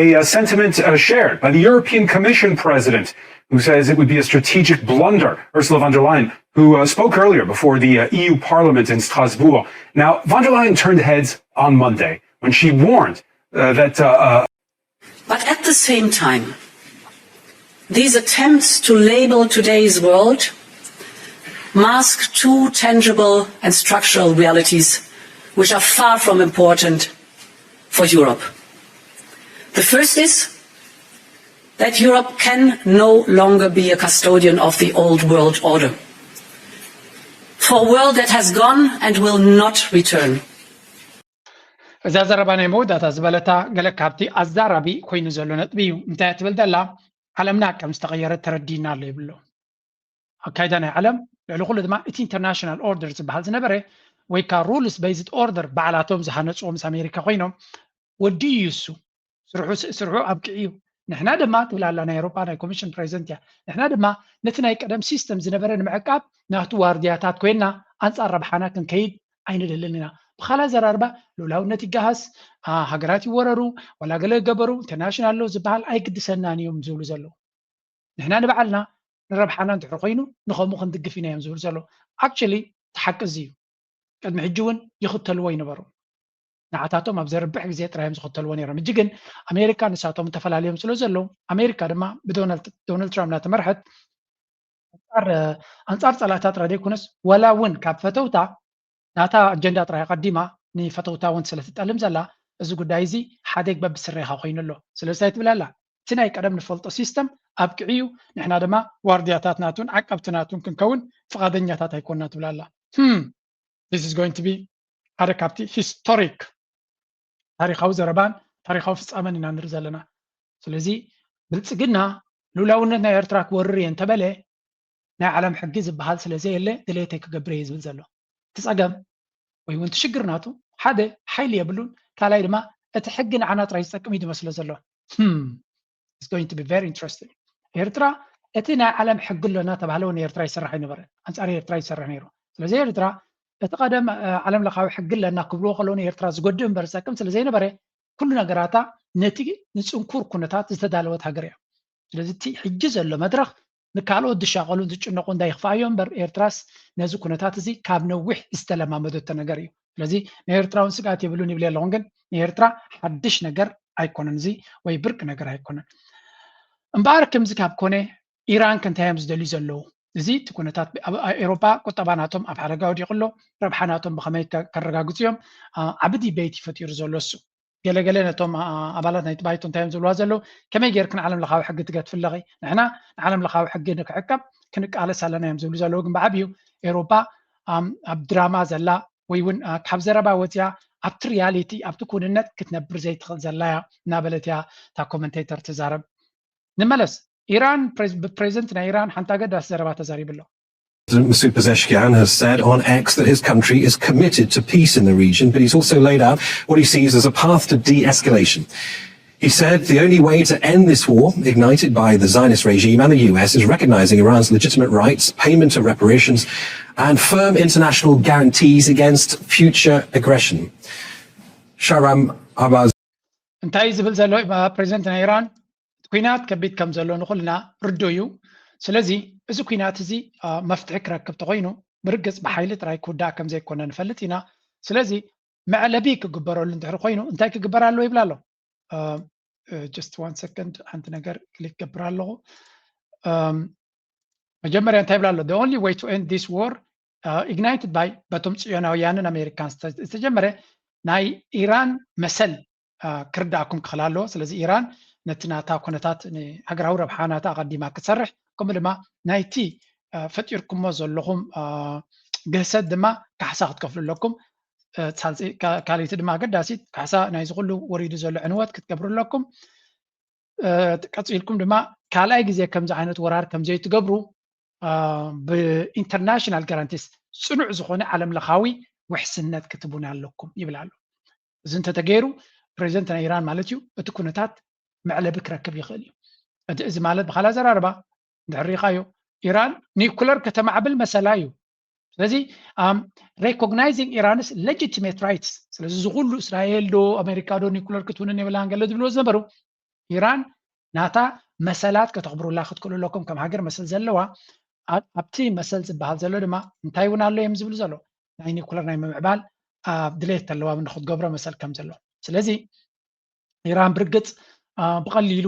a uh, sentiment uh, shared by the European Commission president, who says it would be a strategic blunder. Ursula von der Leyen, who uh, spoke earlier before the uh, E U Parliament in Strasbourg. Now, von der Leyen turned heads on Monday when she warned uh, that uh, uh, But at the same time, these attempts to label today's world mask two tangible and structural realities which are far from important for Europe. The first is that Europe can no longer be a custodian of the old world order for a world that has gone and will not return. እዛ ዘረባ ናይ መወዳእታ ዝበለታ ገለ ካብቲ ኣዛራቢ ኮይኑ ዘሎ ነጥቢ እዩ። እንታይ ትብል ዘላ? ዓለምና ከም ዝተቐየረ ተረዲና ኣሎ ይብሎ። ኣካይዳ ናይ ዓለም ልዕሊ ኩሉ ድማ እቲ ኢንተርናሽናል ኦርደር ዝበሃል ዝነበረ ወይ ከዓ ሩልስ ቤዝድ ኦርደር ባዕላቶም ዝሃነፅዎ ምስ ኣሜሪካ ኮይኖም ወዲኡ እዩ እሱ ስርሑ ስርሑ ኣብቅዒ እዩ። ንሕና ድማ ትብል ኣላ ናይ ኤሮፓ ናይ ኮሚሽን ፕሬዚደንት እያ። ንሕና ድማ ነቲ ናይ ቀደም ሲስተም ዝነበረ ንምዕቃብ ናቱ ዋርድያታት ኮይንና ኣንፃር ረብሓና ክንከይድ ኣይንደልን ኢና። ብካላ ዘራርባ ልኡላውነት ይገሃስ፣ ሃገራት ይወረሩ፣ ዋላ ገለ ገበሩ ኢንተርናሽናል ሎ ዝበሃል ኣይግድሰናን እዮም ዝብሉ ዘለዉ። ንሕና ንባዕልና ንረብሓና እንድሕር ኮይኑ ንኸምኡ ክንድግፍ ኢና እዮም ዝብሉ ዘለዉ። ኣክቹሊ እቲ ሓቂ እዚ እዩ። ቅድሚ ሕጂ እውን ይኽተልዎ ይነበሩ። ንዓታቶም ኣብ ዘርብሕ ግዜ ጥራይ እዮም ዝኽተልዎ ነይሮም። ሕጂ ግን ኣሜሪካ ንሳቶም ተፈላለዮም ስለ ዘለዉ ኣሜሪካ ድማ ብዶናልድ ትራምፕ እናተመርሐት ኣንፃር ፀላእታ ጥራይ ዘይኮነስ ወላ እውን ካብ ፈተውታ ናታ ኣጀንዳ ጥራይ ኣቐዲማ ንፈተውታ እውን ስለ ትጠልም ዘላ እዚ ጉዳይ እዚ ሓደግ በብስሬኻ ኮይኑ ኣሎ። ስለዚ እንታይ ትብል ኣላ? እቲ ናይ ቀደም ንፈልጦ ሲስተም ኣብቅዒ እዩ። ንሕና ድማ ዋርድያታት ናቱን ዓቀብቲ ናቱን ክንከውን ፍቓደኛታት ኣይኮና ትብል ኣላ። This is going to be ሓደ ካብቲ ሂስቶሪክ ታሪካዊ ዘረባን ታሪካዊ ፍፃመን ኢና ንርኢ ዘለና። ስለዚ ብልፅግና ልኡላውነት ናይ ኤርትራ ክወርር እየ እንተበለ ናይ ዓለም ሕጊ ዝበሃል ስለ ዘየለ ድሌተይ ክገብር እየ ዝብል ዘሎ። እቲ ፀገም ወይ እውን እቲ ሽግር ናቱ ሓደ ሓይሊ የብሉን፣ ካልኣይ ድማ እቲ ሕጊ ንዓና ጥራይ ዝጠቅም እዩ ዝመስሎ ዘሎ። It's going to be very interesting። ኤርትራ እቲ ናይ ዓለም ሕጊ ኣሎ እናተባህለ እውን ኤርትራ ይሰርሕ ኣይነበረን፣ ኣንፃር ኤርትራ ይሰርሕ ነይሩ። ስለዚ ኤርትራ እቲ ቀደም ዓለም ለኻዊ ሕጊ ኣለና ክብልዎ ከለዉ ንኤርትራ ዝጎድእ እምበር ዝጠቅም ስለ ዘይነበረ ኩሉ ነገራታ ነቲ ንፅንኩር ኩነታት ዝተዳለወት ሃገር እያ። ስለዚ እቲ ሕጂ ዘሎ መድረኽ ንካልኦት ዝሻቐሉን ዝጭነቑ እንዳይኽፍኣዮ እምበር ኤርትራስ ነዚ ኩነታት እዚ ካብ ነዊሕ ዝተለማመደቶ ነገር እዩ። ስለዚ ንኤርትራውን ስግኣት የብሉን ይብል ኣለኹን ግን ንኤርትራ ሓድሽ ነገር ኣይኮነን እዚ ወይ ብርቂ ነገር ኣይኮነን። እምበኣር ከምዚ ካብ ኮነ ኢራን ከ እንታይ እዮም ዝደልዩ ዘለዉ? እዚ እቲ ኩነታት ኣብ ኤሮፓ ቁጠባ ናቶም ኣብ ሓደጋ ወዲቑ ኣሎ። ረብሓ ናቶም ብኸመይ ከረጋግፁ እዮም? ዓቢ ዲቤት እዩ ፈጢሩ ዘሎ እሱ። ገለገለ ነቶም ኣባላት ናይቲ ባይቶ እንታይ እዮም ዝብልዋ ዘለዉ? ከመይ ጌርክ ንዓለም ለኻዊ ሕጊ ትገትፊ ኣለኺ? ንሕና ንዓለም ለኻዊ ሕጊ ንክዕቀብ ክንቃለስ ኣለና እዮም ዝብሉ ዘለዉ። ግን ብዓብዩ ኤሮፓ ኣብ ድራማ ዘላ ወይ እውን ካብ ዘረባ ወፅያ ኣብቲ ሪያሊቲ ኣብቲ ኩንነት ክትነብር ዘይትኽእል ዘላ እያ እናበለት እያ እታ ኮመንቴተር ትዛረብ። ንመለስ። ኢራን ብፕሬዚደንት ናይ ኢራን ሓንቲ ኣገዳሲ ዘረባ ተዛሪቡ ኣሎ። President Masoud Pezeshkian has said on X that his country is committed to peace in the region, but he's also laid out what he sees as a path to de escalation. He said the only way to end this war, ignited by the Zionist regime and the U S, is recognizing Iran's legitimate rights, payment of reparations, and firm international guarantees against future aggression. Shahram Abbas. እንታይ እዩ ዝብል ዘሎ ፕሬዚደንት ናይ ኢራን? ኩናት ከቢድ ከም ዘሎ ንኩልና ርዱ እዩ። ስለዚ እዚ ኩናት እዚ መፍትሒ ክረክብ ተኮይኑ ብርግፅ ብሓይሊ ጥራይ ክውዳእ ከም ዘይኮነ ንፈልጥ ኢና። ስለዚ መዕለቢ ክግበረሉ እንድሕር ኮይኑ እንታይ ክግበር ኣለዎ ይብል ኣሎ። Just one second፣ ሓንቲ ነገር ክሊክ ገብር ኣለኹ። መጀመርያ እንታይ ይብል ኣሎ? The only way to end this war ignited by በቶም ፅዮናውያንን ኣሜሪካን ዝተጀመረ ናይ ኢራን መሰል ክርዳእኩም ክኽእል ኣለዎ። ስለዚ ኢራን ነቲ ናታ ኩነታት ንሃገራዊ ረብሓ ናታ ኣቐዲማ ክትሰርሕ፣ ከምኡ ድማ ናይቲ ፈጢርኩሞ ዘለኹም ግህሰት ድማ ካሕሳ ክትከፍሉ ኣለኩም። ካልእቲ ድማ ኣገዳሲት ካሕሳ ናይዚ ኩሉ ወሪዱ ዘሎ ዕንወት ክትገብሩ ኣለኩም። ቀፂልኩም ድማ ካልኣይ ግዜ ከምዚ ዓይነት ወራር ከምዘይትገብሩ ብኢንተርናሽናል ጋራንቲስ ፅኑዕ ዝኾነ ዓለም ለኻዊ ውሕስነት ክትቡን ኣለኩም ይብል ኣሎ። እዚ እንተተገይሩ ፕሬዚደንት ናይ ኢራን ማለት እዩ እቲ ኩነታት መዕለቢ ክረክብ ይኽእል እዩ። እቲ እዚ ማለት ብካልእ ኣዘራርባ እንድሕር ሪኢኻዮ ኢራን ኒኩለር ከተማዕብል መሰላ እዩ። ስለዚ recognizing Iran's legitimate rights፣ ስለዚ እዚ ኩሉ እስራኤል ዶ ኣሜሪካ ዶ ኒኩለር ክትውንን የብላን ገለ ዝብልዎ ዝነበሩ ኢራን ናታ መሰላት ከተኽብሩላ ክትክእሉ ኣለኩም። ከም ሃገር መሰል ዘለዋ ኣብቲ መሰል ዝበሃል ዘሎ ድማ እንታይ እውን ኣሎ እዮም ዝብሉ ዘሎ ናይ ኒኩለር ናይ ምምዕባል ድሌት ኣለዋ ንክትገብሮ መሰል ከም ዘሎ። ስለዚ ኢራን ብርግፅ ብቐሊሉ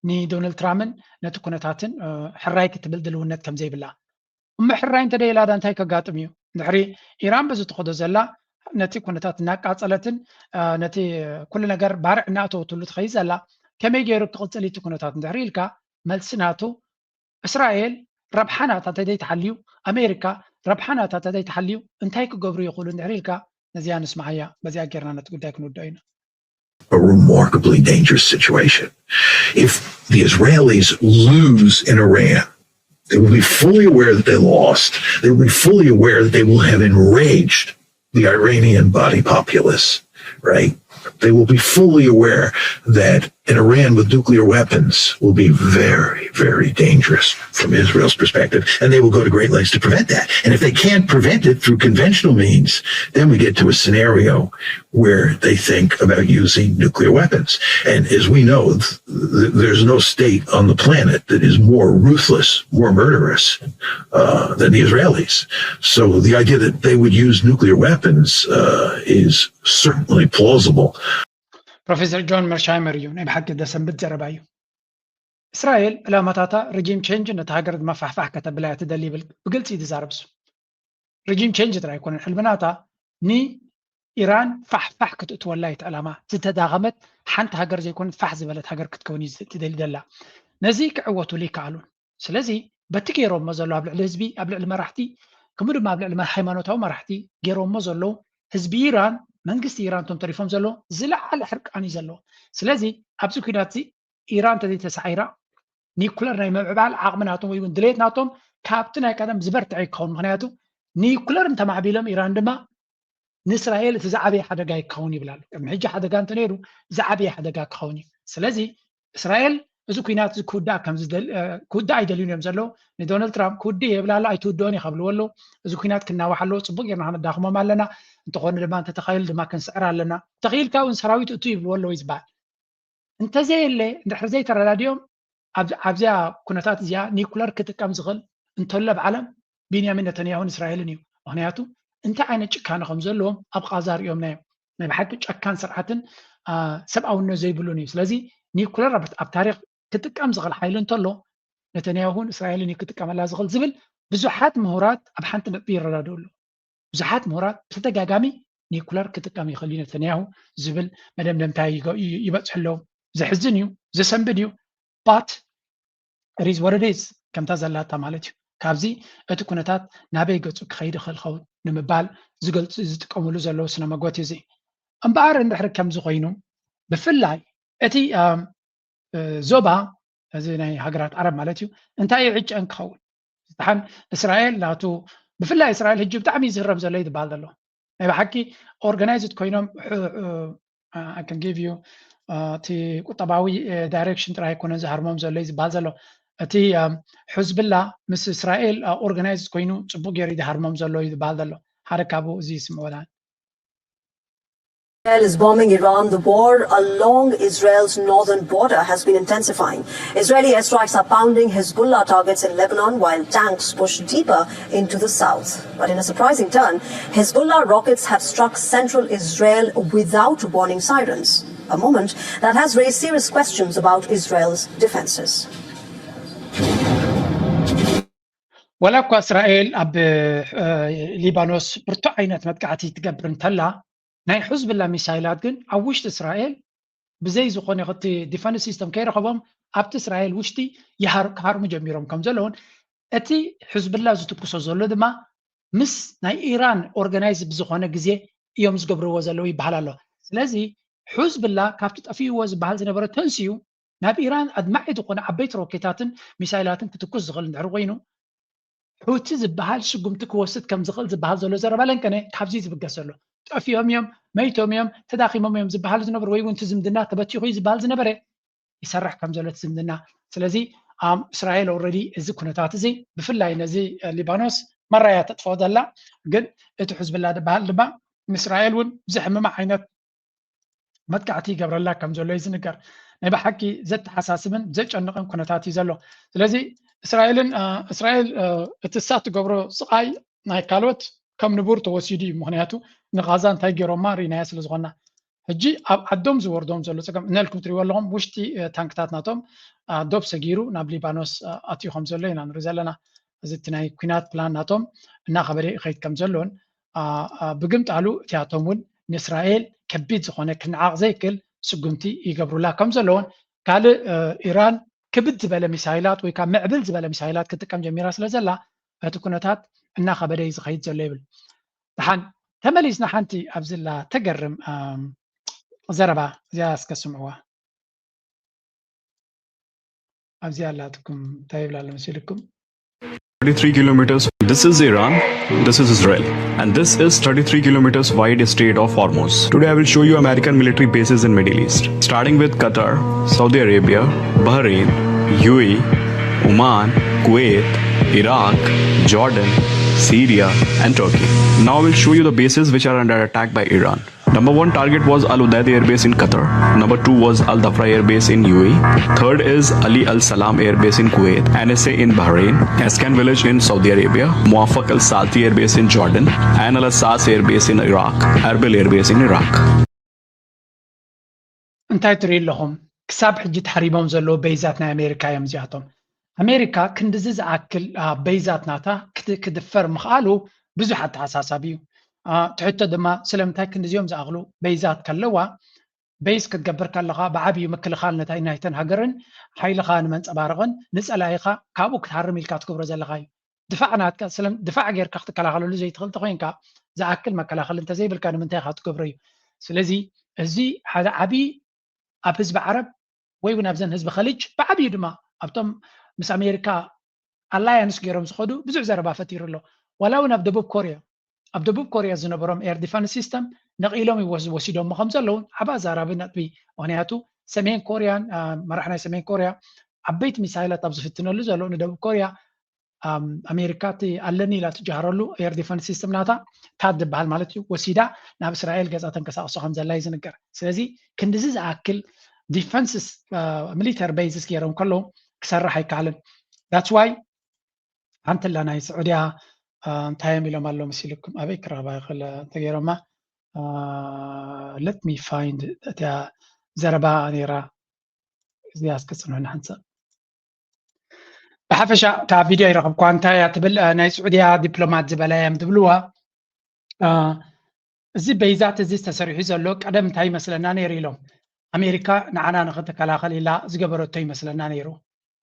ንዶናልድ ትራምፕን ነቲ ኩነታትን ሕራይ ክትብል ድልውነት ከም ዘይብላ እሞ ሕራይ እንተደይላ ዳ እንታይ ከጋጥም እዩ? እንድሕሪ ኢራን በዚ ትኸዶ ዘላ ነቲ ኩነታት እናቃፀለትን ነቲ ኩሉ ነገር ባርዕ እናእተወትሉ ትኸይድ ዘላ ከመይ ገይሩ ክቕፅል እቲ ኩነታት እንድሕሪ ኢልካ መልሲ ናቱ እስራኤል ረብሓ ናታ ተደይተሓልዩ ኣሜሪካ ረብሓ ናታ ተደይተሓልዩ እንታይ ክገብሩ ይኽእሉ እንድሕሪ ኢልካ ነዚኣ ንስማዓያ። በዚኣ ጌርና ነቲ ጉዳይ ክንውድኦ ኢና። A remarkably dangerous situation. If the Israelis lose in Iran, they will be fully aware that they lost. They will be fully aware that they will have enraged the Iranian body populace, right? They will be fully aware that an Iran with nuclear weapons will be very, very dangerous from Israel's perspective, and they will go to great lengths to prevent that. And if they can't prevent it through conventional means, then we get to a scenario where they think about using nuclear weapons. And as we know, th- th- there's no state on the planet that is more ruthless, more murderous uh, than the Israelis. So the idea that they would use nuclear weapons uh, is certainly plausible. ፕሮፌሰር ጆን መርሻይመር እዩ ናይ ብሓቂ ደሰንብት ዘረባ እዩ። እስራኤል ዕላማታታ ሪጂም ቼንጅ ነቲ ሃገር መፋሕፋሕ ከተብላ እያ ትደሊ ይብል ብግልፂ እዩ ዝዛረብ እሱ። ሪጂም ቼንጅ ጥራይ ኣይኮነን ሕልምናታ ንኢራን ፋሕፋሕ ክትእትወላ እዩ እቲ ዕላማ። ዝተዳኸመት ሓንቲ ሃገር ዘይኮነት ፋሕ ዝበለት ሃገር ክትከውን እዩ ትደሊ ደላ። ነዚ ክዕወቱሉ ይከኣሉን። ስለዚ በቲ ገይሮሞ ዘለዉ ኣብ ልዕሊ ህዝቢ ኣብ ልዕሊ መራሕቲ ከምኡ ድማ ኣብ ልዕሊ ሃይማኖታዊ መራሕቲ ገይሮሞ ዘለዉ ህዝቢ ኢራን መንግስቲ ኢራን እቶም ተሪፎም ዘለዉ ዝለዓለ ሕርቃን እዩ ዘለዎ። ስለዚ ኣብዚ ኩናት እዚ ኢራን እንተዘይተሳዒራ ኒኩለር ናይ ምምዕባል ዓቕሚ ናቶም ወይ እውን ድሌት ናቶም ካብቲ ናይ ቀደም ዝበርትዐ ይከውን። ምክንያቱ ኒኩለር እንተማዕቢሎም ኢራን ድማ ንእስራኤል እቲ ዝዓበየ ሓደጋ ይከውን ይብል ኣሎ። ቅድሚ ሕጂ ሓደጋ እንተነይሩ ዝዓበየ ሓደጋ ክኸውን እዩ። ስለዚ እስራኤል እዚ ኩናት እዚ ክውዳእ ከም ዝደል- እ፣ ክውዳእ ኣይደልዩን እዮም ዘለዉ። ንዶናልድ ትራምፕ ክውድእ የብላ ኣሎ ኣይትውድኦን እዩ ከብልዎ ኣለዉ። እዚ ኩናት ክናዋሕ ኣለዎ። ፅቡቅ ጌርና ከነዳኽሞም ኣለና። እንተኾነ ድማ እንተተኻኢሉ ድማ ክንስዕር ኣለና። ተኽኢልካ እውን ሰራዊት እቱ ይብልዎ ኣለዉ እዩ ዝበሃል። እንተዘየለ እንድሕር ዘይተረዳዲኦም ኣብዚኣ ኩነታት እዚኣ ኒኩለር ክጥቀም ዝኽእል እንተሎ ኣብ ዓለም ቢንያሚን ነተንያሁን እስራኤልን እዩ። ምክንያቱ እንታይ ዓይነት ጭካነ ከም ዘለዎም ኣብ ቃዛ ሪኦምናዮም። ናይ ብሓቂ ጨካን ስርዓትን ሰብኣውነት ዘይብሉን እዩ። ስለዚ ኒኩለር ኣብ ታሪክ ክጥቀም ዝኽእል ሓይሊ እንተሎ ነተንያሁን እስራኤልን እዩ ክጥቀመላ ዝኽእል ዝብል ብዙሓት ምሁራት ኣብ ሓንቲ ነጥቢ ይረዳድኡ ኣለዉ። ብዙሓት ምሁራት ብተደጋጋሚ ኒኩለር ክጥቀም ይኽእል እዩ ነተንያሁ ዝብል መደምደምታ ይበፅሑ ኣለዉ። ዘሕዝን እዩ፣ ዘሰንብድ እዩ። ባት ሪዝ ወረዴዝ ከምታ ዘላታ ማለት እዩ። ካብዚ እቲ ኩነታት ናበይ ገፁ ክኸይድ ይኽእል ኸውን ንምባል ዝገልፁ ዝጥቀምሉ ዘለዉ ስነ መጎት እዚ። እምበኣር እንድሕር ከምዚ ኮይኑ ብፍላይ እቲ ዞባ እዚ ናይ ሃገራት ዓረብ ማለት እዩ እንታይ እዩ ዕጨን ክኸውን ዝሓን እስራኤል ናቱ ብፍላይ እስራኤል ሕጂ ብጣዕሚ ዝህረም ዘሎ እዩ ዝበሃል ዘሎ ናይ ብሓቂ ኦርጋናይዝድ ኮይኖም I can give you እቲ ቁጠባዊ ዳይሬክሽን ጥራይ ኣይኮነን ዝሃርሞም ዘሎ እዩ ዝበሃል ዘሎ እቲ ሕዝብላ ምስ እስራኤል ኦርጋናይዝ ኮይኑ ፅቡቅ ገይሩ ይድሃርሞም ዘሎ እዩ ዝበሃል ዘሎ። ሓደ ካብኡ እዚ ይስምዑ። Israel is bombing Iran. The war along Israel's northern border has been intensifying. Israeli airstrikes are pounding Hezbollah targets in Lebanon, while tanks push deeper into the south. But in a surprising turn, Hezbollah rockets have struck central Israel without warning sirens, a moment that has raised serious questions about Israel's defenses. ወላ እኳ እስራኤል ኣብ ሊባኖስ ብርቱዕ ዓይነት መጥቃዕቲ ትገብር እንተላ፣ ናይ ሕዝብላ ሚሳይላት ግን ኣብ ውሽጢ እስራኤል ብዘይ ዝኾነ ክቲ ዲፈንስ ሲስተም ከይረኸቦም ኣብቲ እስራኤል ውሽጢ ክሃርሙ ጀሚሮም ከም ዘለውን፣ እቲ ሕዝብላ ዝትኩሶ ዘሎ ድማ ምስ ናይ ኢራን ኦርጋናይዝ ብዝኾነ ግዜ እዮም ዝገብርዎ ዘለዉ ይበሃል ኣሎ። ስለዚ ሕዝብላ ካብቲ ጠፊእዎ ዝበሃል ዝነበረ ተንስዩ ናብ ኢራን ኣድማዒ ዝኾነ ዓበይቲ ሮኬታትን ሚሳይላትን ክትኩስ ዝኽእል እንድሕር ኮይኑ፣ ሑቲ ዝበሃል ስጉምቲ ክወስድ ከም ዝኽእል ዝበሃል ዘሎ ዘረባ ለንቀነ ካብዚ ዝብገስ ዘሎ። ጠፊኦም እዮም፣ መይቶም እዮም፣ ተዳኺሞም እዮም ዝበሃሉ ዝነበሩ፣ ወይ እውን እቲ ዝምድና ተበቲኹ እዩ ዝበሃል ዝነበረ ይሰርሕ ከም ዘሎ እቲ ዝምድና። ስለዚ እስራኤል ኦልሬዲ እዚ ኩነታት እዚ ብፍላይ ነዚ ሊባኖስ መራያ ተጥፍኦ ዘላ፣ ግን እቲ ሕዝብላ ዝበሃል ድማ ንእስራኤል እውን ዘሕምማ ዓይነት መጥቃዕቲ ይገብረላ ከም ዘሎ እዩ ዝንገር። ናይ ብሓቂ ዘተሓሳስብን ዘጨንቕን ኩነታት እዩ ዘሎ። ስለዚ እስራኤልን እስራኤል እቲ እሳ ትገብሮ ስቓይ ናይ ካልኦት ከም ንቡር ተወሲዱ እዩ። ምክንያቱ ንጋዛ እንታይ ገይሮማ ርኢናያ ስለ ዝኾና፣ ሕጂ ኣብ ዓዶም ዝወርዶም ዘሎ ፀገም እነልኩም ትሪእዎ ኣለኹም። ውሽጢ ታንክታት ናቶም ዶብ ሰጊሩ ናብ ሊባኖስ ኣትዩ ከም ዘሎ ኢና ንርኢ ዘለና። እዚ እቲ ናይ ኩናት ፕላን ናቶም እናኸበደ ይኸይድ ከም ዘሎን ብግምጣሉ እቲኣቶም እውን ንእስራኤል ከቢድ ዝኾነ ክነዓቕ ዘይክእል ስጉምቲ ይገብሩላ ከም ዘለውን ካልእ ኢራን ክብድ ዝበለ ሚሳይላት ወይ ካብ ምዕብል ዝበለ ሚሳይላት ክትጥቀም ጀሚራ ስለ ዘላ እቲ ኩነታት እናኸበደ እዩ ዝኸይድ ዘሎ ይብል። ደሓን ተመሊስና ሓንቲ ኣብዝላ ተገርም ዘረባ እዚኣ እስከ ስምዕዋ። ኣብዚኣ ኣላትኩም እንታይ ይብላ ኣሎ መሲልኩም? Thirty-three kilometers. This is Iran. This is Israel. And this is thirty-three kilometers wide Strait of Hormuz. Today I will show you American military bases in Middle East. Starting with Qatar, Saudi Arabia, Bahrain, U A E, Oman, Kuwait, Iraq, Jordan, Syria, and Turkey. Now I will show you the bases which are under attack by Iran. Number one target was Al Udeid Air Base in Qatar. Number two was Al Dhafra Air Base in U A E. Third is Ali Al Salam Air Base in Kuwait, N S A in Bahrain, Askan Village in Saudi Arabia, Muwaffaq Al Salti Air Base in Jordan, Ain Al Asas Air Base in Iraq, Erbil Air Base in Iraq. እንታይ ትሪኢ ኣለኹም? ክሳብ ሕጂ ተሓሪቦም ዘለዉ በይዛት ናይ ኣሜሪካ እዮም እዚኣቶም። ኣሜሪካ ክንድዚ ዝኣክል በይዛት ናታ ክድፈር ምኽኣሉ ብዙሕ ኣተሓሳሳቢ እዩ። ትሕቶ ድማ ስለምንታይ ክንድዚኦም ዝኣኽሉ በይዛት ከለዋ በይስ ክትገብር ከለኻ ብዓብዩ ምክልኻል ነታይ ናይተን ሃገርን ሓይልኻ ንመንፀባረቕን ንፀላኢኻ ካብኡ ክትሃርም ኢልካ ትገብሮ ዘለኻ እዩ። ድፋዕ ናትካ ስለም ድፋዕ ጌርካ ክትከላኸለሉ ዘይትኽእል ተኮይንካ ዝኣክል መከላኸሊ እንተዘይብልካ ንምንታይ ኢኻ ትገብሮ እዩ። ስለዚ እዚ ሓደ ዓብዪ ኣብ ህዝቢ ዓረብ ወይ እውን ኣብዘን ህዝቢ ኸሊጅ ብዓብዩ ድማ ኣብቶም ምስ ኣሜሪካ ኣላያንስ ገይሮም ዝኸዱ ብዙሕ ዘረባ ፈጢሩ ኣሎ። ዋላ እውን ኣብ ደቡብ ኮርያ ኣብ ደቡብ ኮርያ ዝነበሮም ኤር ዲፈንስ ሲስተም ነቒሎም ይወስ- ወሲዶሞ ከም ዘለውን ዓብ ኣዛራቢ ነጥቢ። ምክንያቱ ሰሜን ኮርያን መራሕ ናይ ሰሜን ኮርያ ዓበይቲ ሚሳይላት ኣብ ዝፍትነሉ ዘሎ ንደቡብ ኮርያ ኣሜሪካ እቲ ኣለኒ ኢላ ትጀሃረሉ ኤር ዲፈንስ ሲስተም ናታ ታድ ዝበሃል ማለት እዩ ወሲዳ ናብ እስራኤል ገፃ ተንቀሳቅሶ ከም ዘላ እዩ ዝንገር። ስለዚ ክንድዚ ዝኣክል ዲፈንስስ ሚሊተር ቤዝስ ገይሮም ከለዉ ክሰርሕ ኣይከኣልን። ዳትስ ዋይ ሓንቲ ላ ናይ ስዑድያ እንታይ እዮም ኢሎም ኣሎ መሲልኩም ኣበይ ክረኽባ ይኽእል እንተገይሮማ let me find እቲያ ዘረባ ነይራ እዚኣ እስከ ፅንሑኒ ሓንሳእ ብሓፈሻ እታ ቪድዮ ይረኽብኳ እንታይ እያ ትብል ናይ ስዑድያ ዲፕሎማት ዝበላ እዮም ዝብልዋ እዚ በይዛት እዚ ተሰሪሑ ዘሎ ቀደም እንታይ ይመስለና ነይሩ ኢሎም ኣሜሪካ ንዓና ንክትከላኸል ኢላ ዝገበረቶ ይመስለና ነይሩ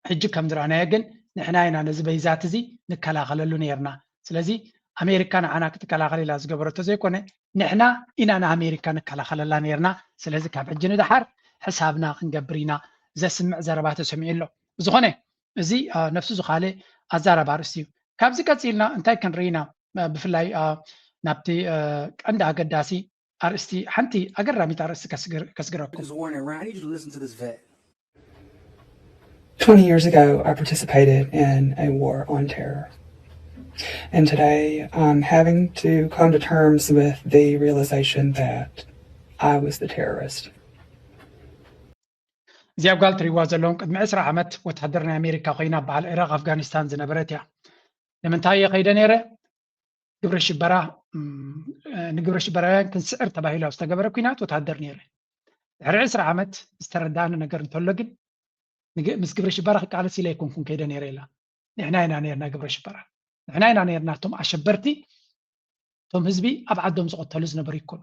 ሕጂ ከም ዝረኣናዮ ግን ንሕና ኢና ነዚ በይዛት እዚ ንከላኸለሉ ነይርና ስለዚ ኣሜሪካ ንዓና ክትከላኸል ኢላ ዝገበረቶ ዘይኮነ ንሕና ኢና ንኣሜሪካ ንከላኸለላ ነይርና ስለዚ ካብ ሕጂ ንደሓር ሕሳብና ክንገብር ኢና ዘስምዕ ዘረባ ተሰሚዑ ኣሎ ብዝኾነ እዚ ነፍሱ ዝኻለ ኣዛራቢ ኣርእስቲ እዩ ካብዚ ቀፂልና እንታይ ክንርኢ ኢና ብፍላይ ናብቲ ቀንዲ ኣገዳሲ ኣርእስቲ ሓንቲ ኣገራሚት ኣርእስቲ ከስግረኩም። This warning, Ryan, I need you to listen to this vet. Twenty years ago, I participated in a war on terror. And today, I'm having to come to terms with the realization that I was the terrorist. እዚኣ ጓል ትሪዋ ዘለኹም ቅድሚ ዕስራ ዓመት ወታደር ናይ ኣሜሪካ ኮይና በዓል ኢራቅ ኣፍጋኒስታን ዝነበረት እያ። ንምንታይ እየ ከይደ ነይረ? ግብረ ሽበራ ንግብረ ሽበራውያን ክንስዕር ተባሂሉ ኣብ ዝተገበረ ኩናት ወታደር ነይረ። ድሕሪ ዕስራ ዓመት ዝተረዳእኒ ነገር እንተሎ ግን ምስ ግብረ ሽበራ ክቃለስ ኢለ ኣይኮንኩን ከይደ ነይረ ኢላ። ንሕና ኢና ነርና ግብረ ሽበራ፣ ንሕና ኢና ነርና እቶም ኣሸበርቲ፣ እቶም ህዝቢ ኣብ ዓዶም ዝቐተሉ ዝነበሩ ይኮኑ።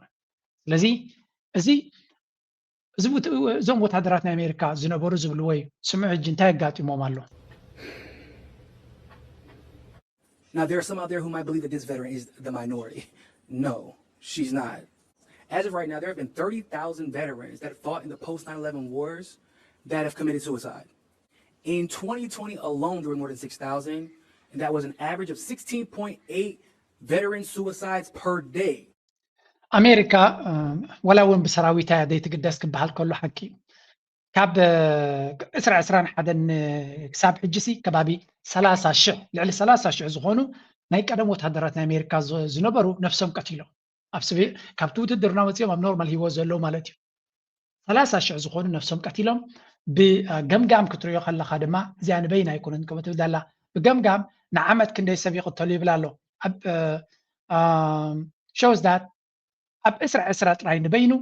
ስለዚ እዚ እዚ እዞም ወታደራት ናይ ኣሜሪካ ዝነበሩ ዝብልዎ እዩ። ስምዑ ሕጂ እንታይ ኣጋጢሞም ኣሎ። Now, there are some out there who might believe that this veteran is the minority. No, she's not. As of right now, there have been thirty thousand veterans that fought in the post nine eleven wars that have committed suicide. In twenty twenty alone, there were more than six thousand, and that was an average of sixteen point eight veteran suicides per day. ኣሜሪካ ወላ እውን ብሰራዊታ እያ ዘይትግደስ ክበሃል ከሎ ሓቂ እዩ። ካብ ዕስራ ዕስራን ሓደን ክሳብ ሕጂ ሲ ከባቢ ሰላሳ ሽሕ ልዕሊ ሰላሳ ሽሕ ዝኾኑ ናይ ቀደም ወታደራት ናይ ኣሜሪካ ዝነበሩ ነፍሶም ቀቲሎም ካብቲ ውትድርና ወፂኦም ኣብ ኖርማል ሂወት ዘለዉ ማለት እዩ። ሰላሳ ሽሕ ዝኾኑ ነፍሶም ቀቲሎም ብገምጋም ክትሪኦ ከለካ ድማ እዚኣ ንበይና ኣይኮነን ከምኡ ትብል ዘላ ብገምጋም ንዓመት ክንደይ ሰብ ይቕተሉ ይብል ኣሎ። Shows that ኣብ ዕስራ ዕስራ ጥራይ ንበይኑ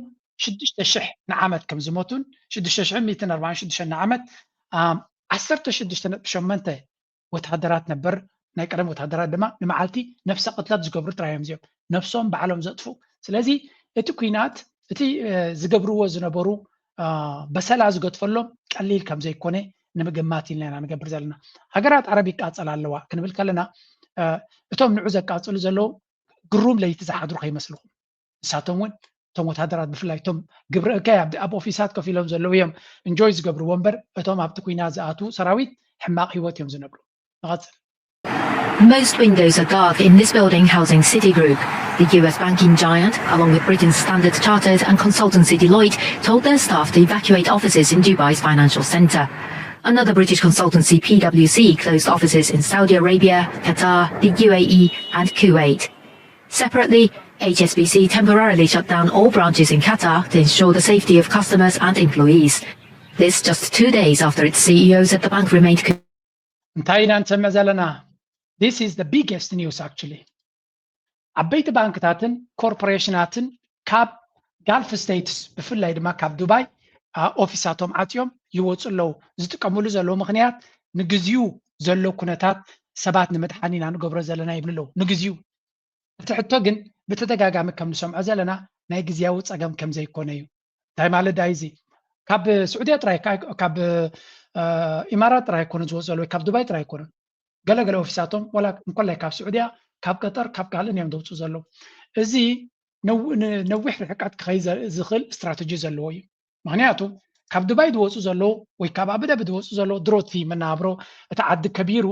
ሽዱሽተ ሽሕ ንዓመት ከም ዝሞቱን ሽዱሽተ ሽሕን ሚእትን ኣርባዓን ሽዱሽተን ንዓመት ዓሰርተ ሽዱሽተ ነጥቢ ሸሞንተ ወታደራት ነበር ናይ ቀደም ወታደራት ድማ ንመዓልቲ ነፍሰ ቅትለት ዝገብሩ ጥራይ እዮም እዚኦም ነፍሶም ባዕሎም ዘጥፍኡ። ስለዚ እቲ ኩናት እቲ ዝገብርዎ ዝነበሩ በሰላ ዝገጥፈሎም ቀሊል ከም ዘይኮነ ንምግማት ኢልና ኢና ንገብር ዘለና። ሃገራት ዓረብ ይቃጸላ ኣለዋ ክንብል ከለና እቶም ንዑ ዘቃጽሉ ዘለዉ ግሩም ለይቲ ዝሓድሩ ከይመስልኩም። ንሳቶም እውን እቶም ወታደራት ብፍላይ እቶም ግብረ እከይ ኣብ ኦፊሳት ኮፍ ኢሎም ዘለዉ እዮም እንጆይ ዝገብርዎ እምበር እቶም ኣብቲ ኩናት ዝኣትዉ ሰራዊት ሕማቕ ህይወት እዮም ዝነብሩ። ንቐጽል። Most windows are dark in this building housing Citigroup. The U S banking giant, along with Britain's Standard Chartered and consultancy Deloitte, told their staff to evacuate offices in Dubai's financial centre. Another British consultancy, PwC, closed offices in Saudi Arabia, Qatar, the U A E, and Kuwait. Separately, H S B C temporarily shut down all branches in Qatar to ensure the safety of customers and employees. This just two days after its C E O said the bank remained እንታይ ኢና ንሰምዕ ዘለና? This is the biggest news actually. ዓበይቲ ባንክታትን ኮርፖሬሽናትን ካብ ጋልፍ ስቴትስ ብፍላይ ድማ ካብ ዱባይ ኦፊሳቶም ዓፅዮም ይወፁ ኣለዉ። ዝጥቀምሉ ዘለዉ ምኽንያት ንግዚኡ ዘሎ ኩነታት ሰባት ንምድሓን ኢና ንገብሮ ዘለና ይብሉ ኣለዉ። ንግዚኡ እቲ ሕቶ ግን ብተደጋጋሚ ከም ንሰምዖ ዘለና ናይ ግዝያዊ ፀገም ከም ዘይኮነ እዩ። እንታይ ማለት ዳይ እዚ ካብ ስዑድያ ጥራይ ካብ ኢማራት ጥራይ ኣይኮነ ዝወፁ ዘለዉ ወይ ካብ ዱባይ ጥራይ ኣይኮነን። ገለገለ ኦፊሳቶም ዋላ እንኮላይ ካብ ስዑድያ ካብ ቀጠር ካብ ካልእን እዮም ዘውፅኡ ዘለዉ። እዚ ነዊሕ ርሕቀት ክኸይ ዝኽእል ስትራተጂ ዘለዎ እዩ። ምክንያቱ ካብ ዱባይ ዝወፁ ዘለዉ ወይ ካብ ኣቡዳቢ ዝወፁ ዘለዉ ድሮቲ መናብሮ እቲ ዓዲ ከቢሩ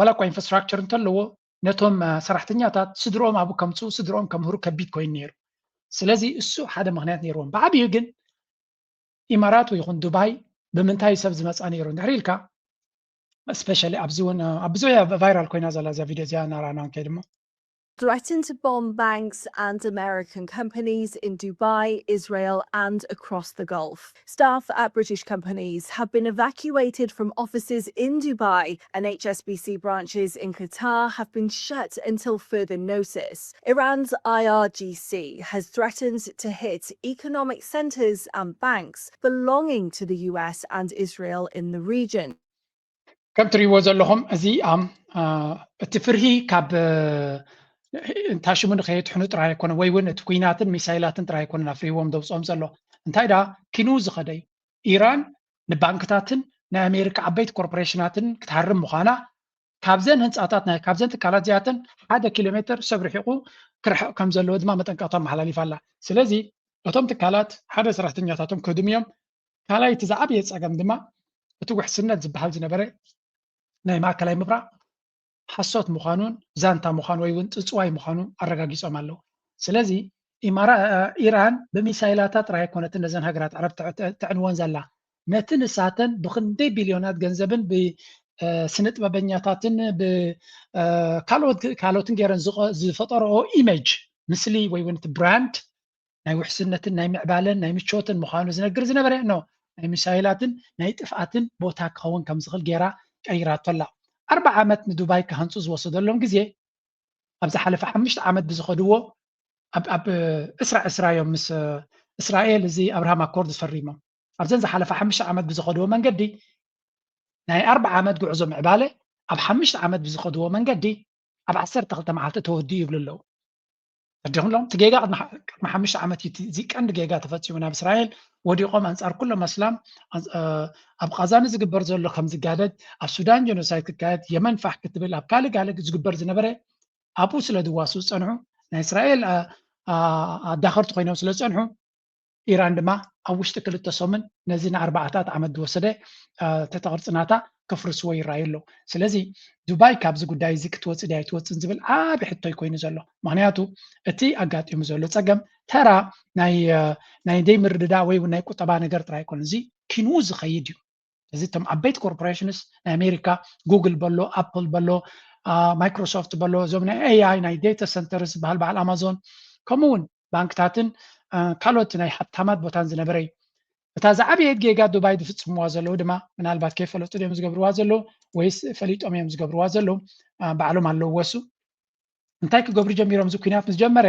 ዋላ እኳ ኢንፍራስትራክቸር እንተለዎ ነቶም ሰራሕተኛታት ስድሮኦም ኣብኡ ከምፅኡ ስድሮኦም ከምህሩ ከቢድ ኮይኑ ነይሩ። ስለዚ እሱ ሓደ ምክንያት ነይርዎም። ብዓብዩ ግን ኢማራት ይኹን ዱባይ ብምንታይ ሰብ ዝመፃ ነይሩ እንድሕር ኢልካ especially ኣብዚ እውን ኣብ ብዙሕ ቫይራል ኮይና ዘላ እዛ ቪድዮ እዚኣ እናረኣና ንከይድ እሞ threatened to bomb banks and American companies in Dubai, Israel, and across the Gulf. Staff at British companies have been evacuated from offices in Dubai, and H S B C branches in Qatar have been shut until further notice. Iran's I R G C has threatened to hit economic centres and banks belonging to the U S and Israel in the region. ከም ትሪእዎ ዘለኹም እዚ እቲ ፍርሂ ካብ እንታይ ሽሙ ንኸየድሕኑ ጥራይ ኣይኮነ ወይ እውን እቲ ኩናትን ሚሳይላትን ጥራይ ኣይኮነን ኣፍሪዎም ዘውፅኦም ዘሎ እንታይ ዳ ኪኑ ዝኸደ እዩ። ኢራን ንባንክታትን ናይ ኣሜሪካ ዓበይቲ ኮርፖሬሽናትን ክትሃርም ምዃና ካብዘን ህንፃታት ናይ ካብዘን ትካላት እዚኣተን ሓደ ኪሎ ሜትር ሰብ ርሒቑ ክርሕቕ ከም ዘለዎ ድማ መጠንቀቕታ ኣመሓላሊፋ ኣላ። ስለዚ እቶም ትካላት ሓደ ሰራሕተኛታቶም ክህድሙ እዮም። ካልኣይ እቲ ዝዓበየ ፀገም ድማ እቲ ውሕስነት ዝበሃል ዝነበረ ናይ ማእከላይ ምብራቕ ሓሶት ምዃኑን ዛንታ ምዃኑ ወይ እውን ፅፅዋይ ምዃኑ ኣረጋጊፆም ኣለዉ። ስለዚ ኢራን ብሚሳይላታ ጥራይ ኣይኮነትን ነዘን ሃገራት ዓረብ ተዕንወን ዘላ ነቲ ንሳተን ብክንደይ ቢልዮናት ገንዘብን ብስነ ጥበበኛታትን ካልኦትን ገይረን ዝፈጠረኦ ኢሜጅ፣ ምስሊ ወይ እውን እቲ ብራንድ ናይ ውሕስነትን ናይ ምዕባለን ናይ ምቾትን ምዃኑ ዝነግር ዝነበረ ኖ ናይ ሚሳይላትን ናይ ጥፍኣትን ቦታ ክኸውን ከም ዝኽእል ገይራ ቀይራቶ ኣላ። ኣርባ ዓመት ንዱባይ ክሃንፁ ዝወሰደሎም ግዜ ኣብ ዝሓለፈ ሓሙሽተ ዓመት ብዝኸድዎ ኣብ እስራ እስራ እዮም ምስ እስራኤል እዚ ኣብርሃም ኣኮርድ ፈሪሞም። ኣብዘን ዝሓለፈ ሓሙሽተ ዓመት ብዝኸድዎ መንገዲ ናይ ኣርባ ዓመት ጉዕዞ ምዕባለ ኣብ ሓሙሽተ ዓመት ብዝኸድዎ መንገዲ ኣብ ዓሰርተ ክልተ መዓልቲ ተወዲኡ ይብሉ ኣለዉ። ተዲኹምሎም እቲ ጌጋ ቅድሚ ሓሙሽተ ዓመት እዩ እዚ ቀንዲ ጌጋ ተፈፂሙ ናብ እስራኤል ወዲቖም ኣንፃር ኩሎም ኣስላም ኣብ ቃዛ ንዝግበር ዘሎ ከም ዝጋደድ ኣብ ሱዳን ጀኖሳይድ ክካየድ የመን ፋሕ ክትብል ኣብ ካልእ ካልእ ዝግበር ዝነበረ ኣብኡ ስለ ዝዋስኡ ዝፀንሑ ናይ እስራኤል ኣዳኸርቲ ኮይኖም ስለ ዝፀንሑ ኢራን ድማ ኣብ ውሽጢ ክልተ ሰሙን ነዚ ንኣርባዓታት ዓመት ዝወሰደ ተተቕርፂ ናታ ከፍርስዎ ይረኣዩ ኣለዉ። ስለዚ ዱባይ ካብዚ ጉዳይ እዚ ክትወፅእ ድያ ኣይትወፅን ዝብል ዓቢ ሕቶ እዩ ኮይኑ ዘሎ። ምክንያቱ እቲ ኣጋጢሙ ዘሎ ፀገም ተራ ናይ ዘይምርድዳእ ወይ እውን ናይ ቁጠባ ነገር ጥራይ ኣይኮነ፣ እዚ ኪንኡ ዝኸይድ እዩ። እዚ እቶም ዓበይቲ ኮርፖሬሽንስ ናይ ኣሜሪካ ጉግል በሎ፣ ኣፕል በሎ፣ ማይክሮሶፍት በሎ፣ እዞም ናይ ኤኣይ ናይ ዴታ ሰንተርስ ዝበሃል በዓል ኣማዞን ከምኡ እውን ባንክታትን ካልኦት ናይ ሃብታማት ቦታን ዝነበረ እዩ። እታ ዝዓበየት ጌጋ ዱባይ ዝፍፅምዋ ዘለዉ ድማ ምናልባት ከይፈለጡ ድዮም ዝገብርዋ ዘለዉ ወይስ ፈሊጦም እዮም ዝገብርዋ ዘለዉ፣ ባዕሎም ኣለውዎ እሱ። እንታይ ክገብሩ ጀሚሮም? እዚ ኩናት ምስ ጀመረ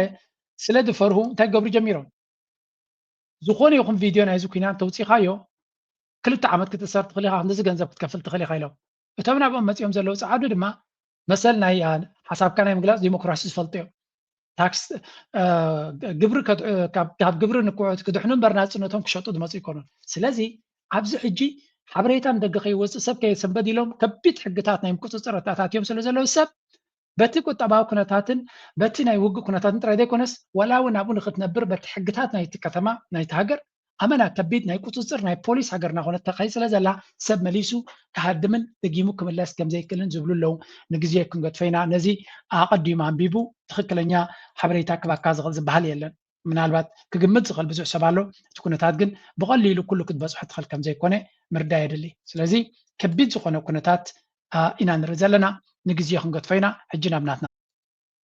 ስለ ዝፈርሁ እንታይ ክገብሩ ጀሚሮም? ዝኾነ ይኹን ቪድዮ ናይዚ ኩናት ተውፂኻዮ ክልተ ዓመት ክትእሰር ትኽእል ኢኻ፣ ክንዲዚ ገንዘብ ክትከፍል ትኽእል ኢኻ ኢሎም። እቶም ናብኦም መፂኦም ዘለዉ ፀዓዱ ድማ መሰል ናይ ሓሳብካ ናይ ምግላፅ ዲሞክራሲ ዝፈልጡ እዮም። ታክስ ግብሪ ካብ ግብሪ ንክውዕት ክድሕኑ እምበር ናፅነቶም ክሸጡ ዝመፁ ይኮኑን። ስለዚ ኣብዚ ሕጂ ሓበሬታ ንደገ ከይወፅእ ሰብ ከየሰንበድ ኢሎም ከቢድ ሕግታት ናይ ምቁፅፅር ኣተኣታትዮም ስለ ዘለዉ ሰብ በቲ ቁጠባዊ ኩነታትን በቲ ናይ ውግእ ኩነታትን ጥራይ ዘይኮነስ ዋላ እውን ኣብኡ ንክትነብር በቲ ሕግታት ናይቲ ከተማ ናይቲ ሃገር ኣመና ከቢድ ናይ ቁፅፅር ናይ ፖሊስ ሃገርና ኮነት ተካይድ ስለ ዘላ ሰብ መሊሱ ክሃድምን ደጊሙ ክምለስ ከም ዘይክእልን ዝብሉ ኣለዉ። ንግዜ ክንገድፎ ኢና። ነዚ ኣቐዲሙ ኣንቢቡ ትኽክለኛ ሓበሬታ ክባካ ዝኽእል ዝበሃል የለን። ምናልባት ክግምት ዝኽእል ብዙሕ ሰብ ኣሎ። እቲ ኩነታት ግን ብቐሊሉ ኩሉ ክትበፅሖ ትኽእል ከም ዘይኮነ ምርዳእ የድሊ። ስለዚ ከቢድ ዝኾነ ኩነታት ኢና ንርኢ ዘለና። ንግዜ ክንገድፎ ኢና። ሕጂ ናብ ናትና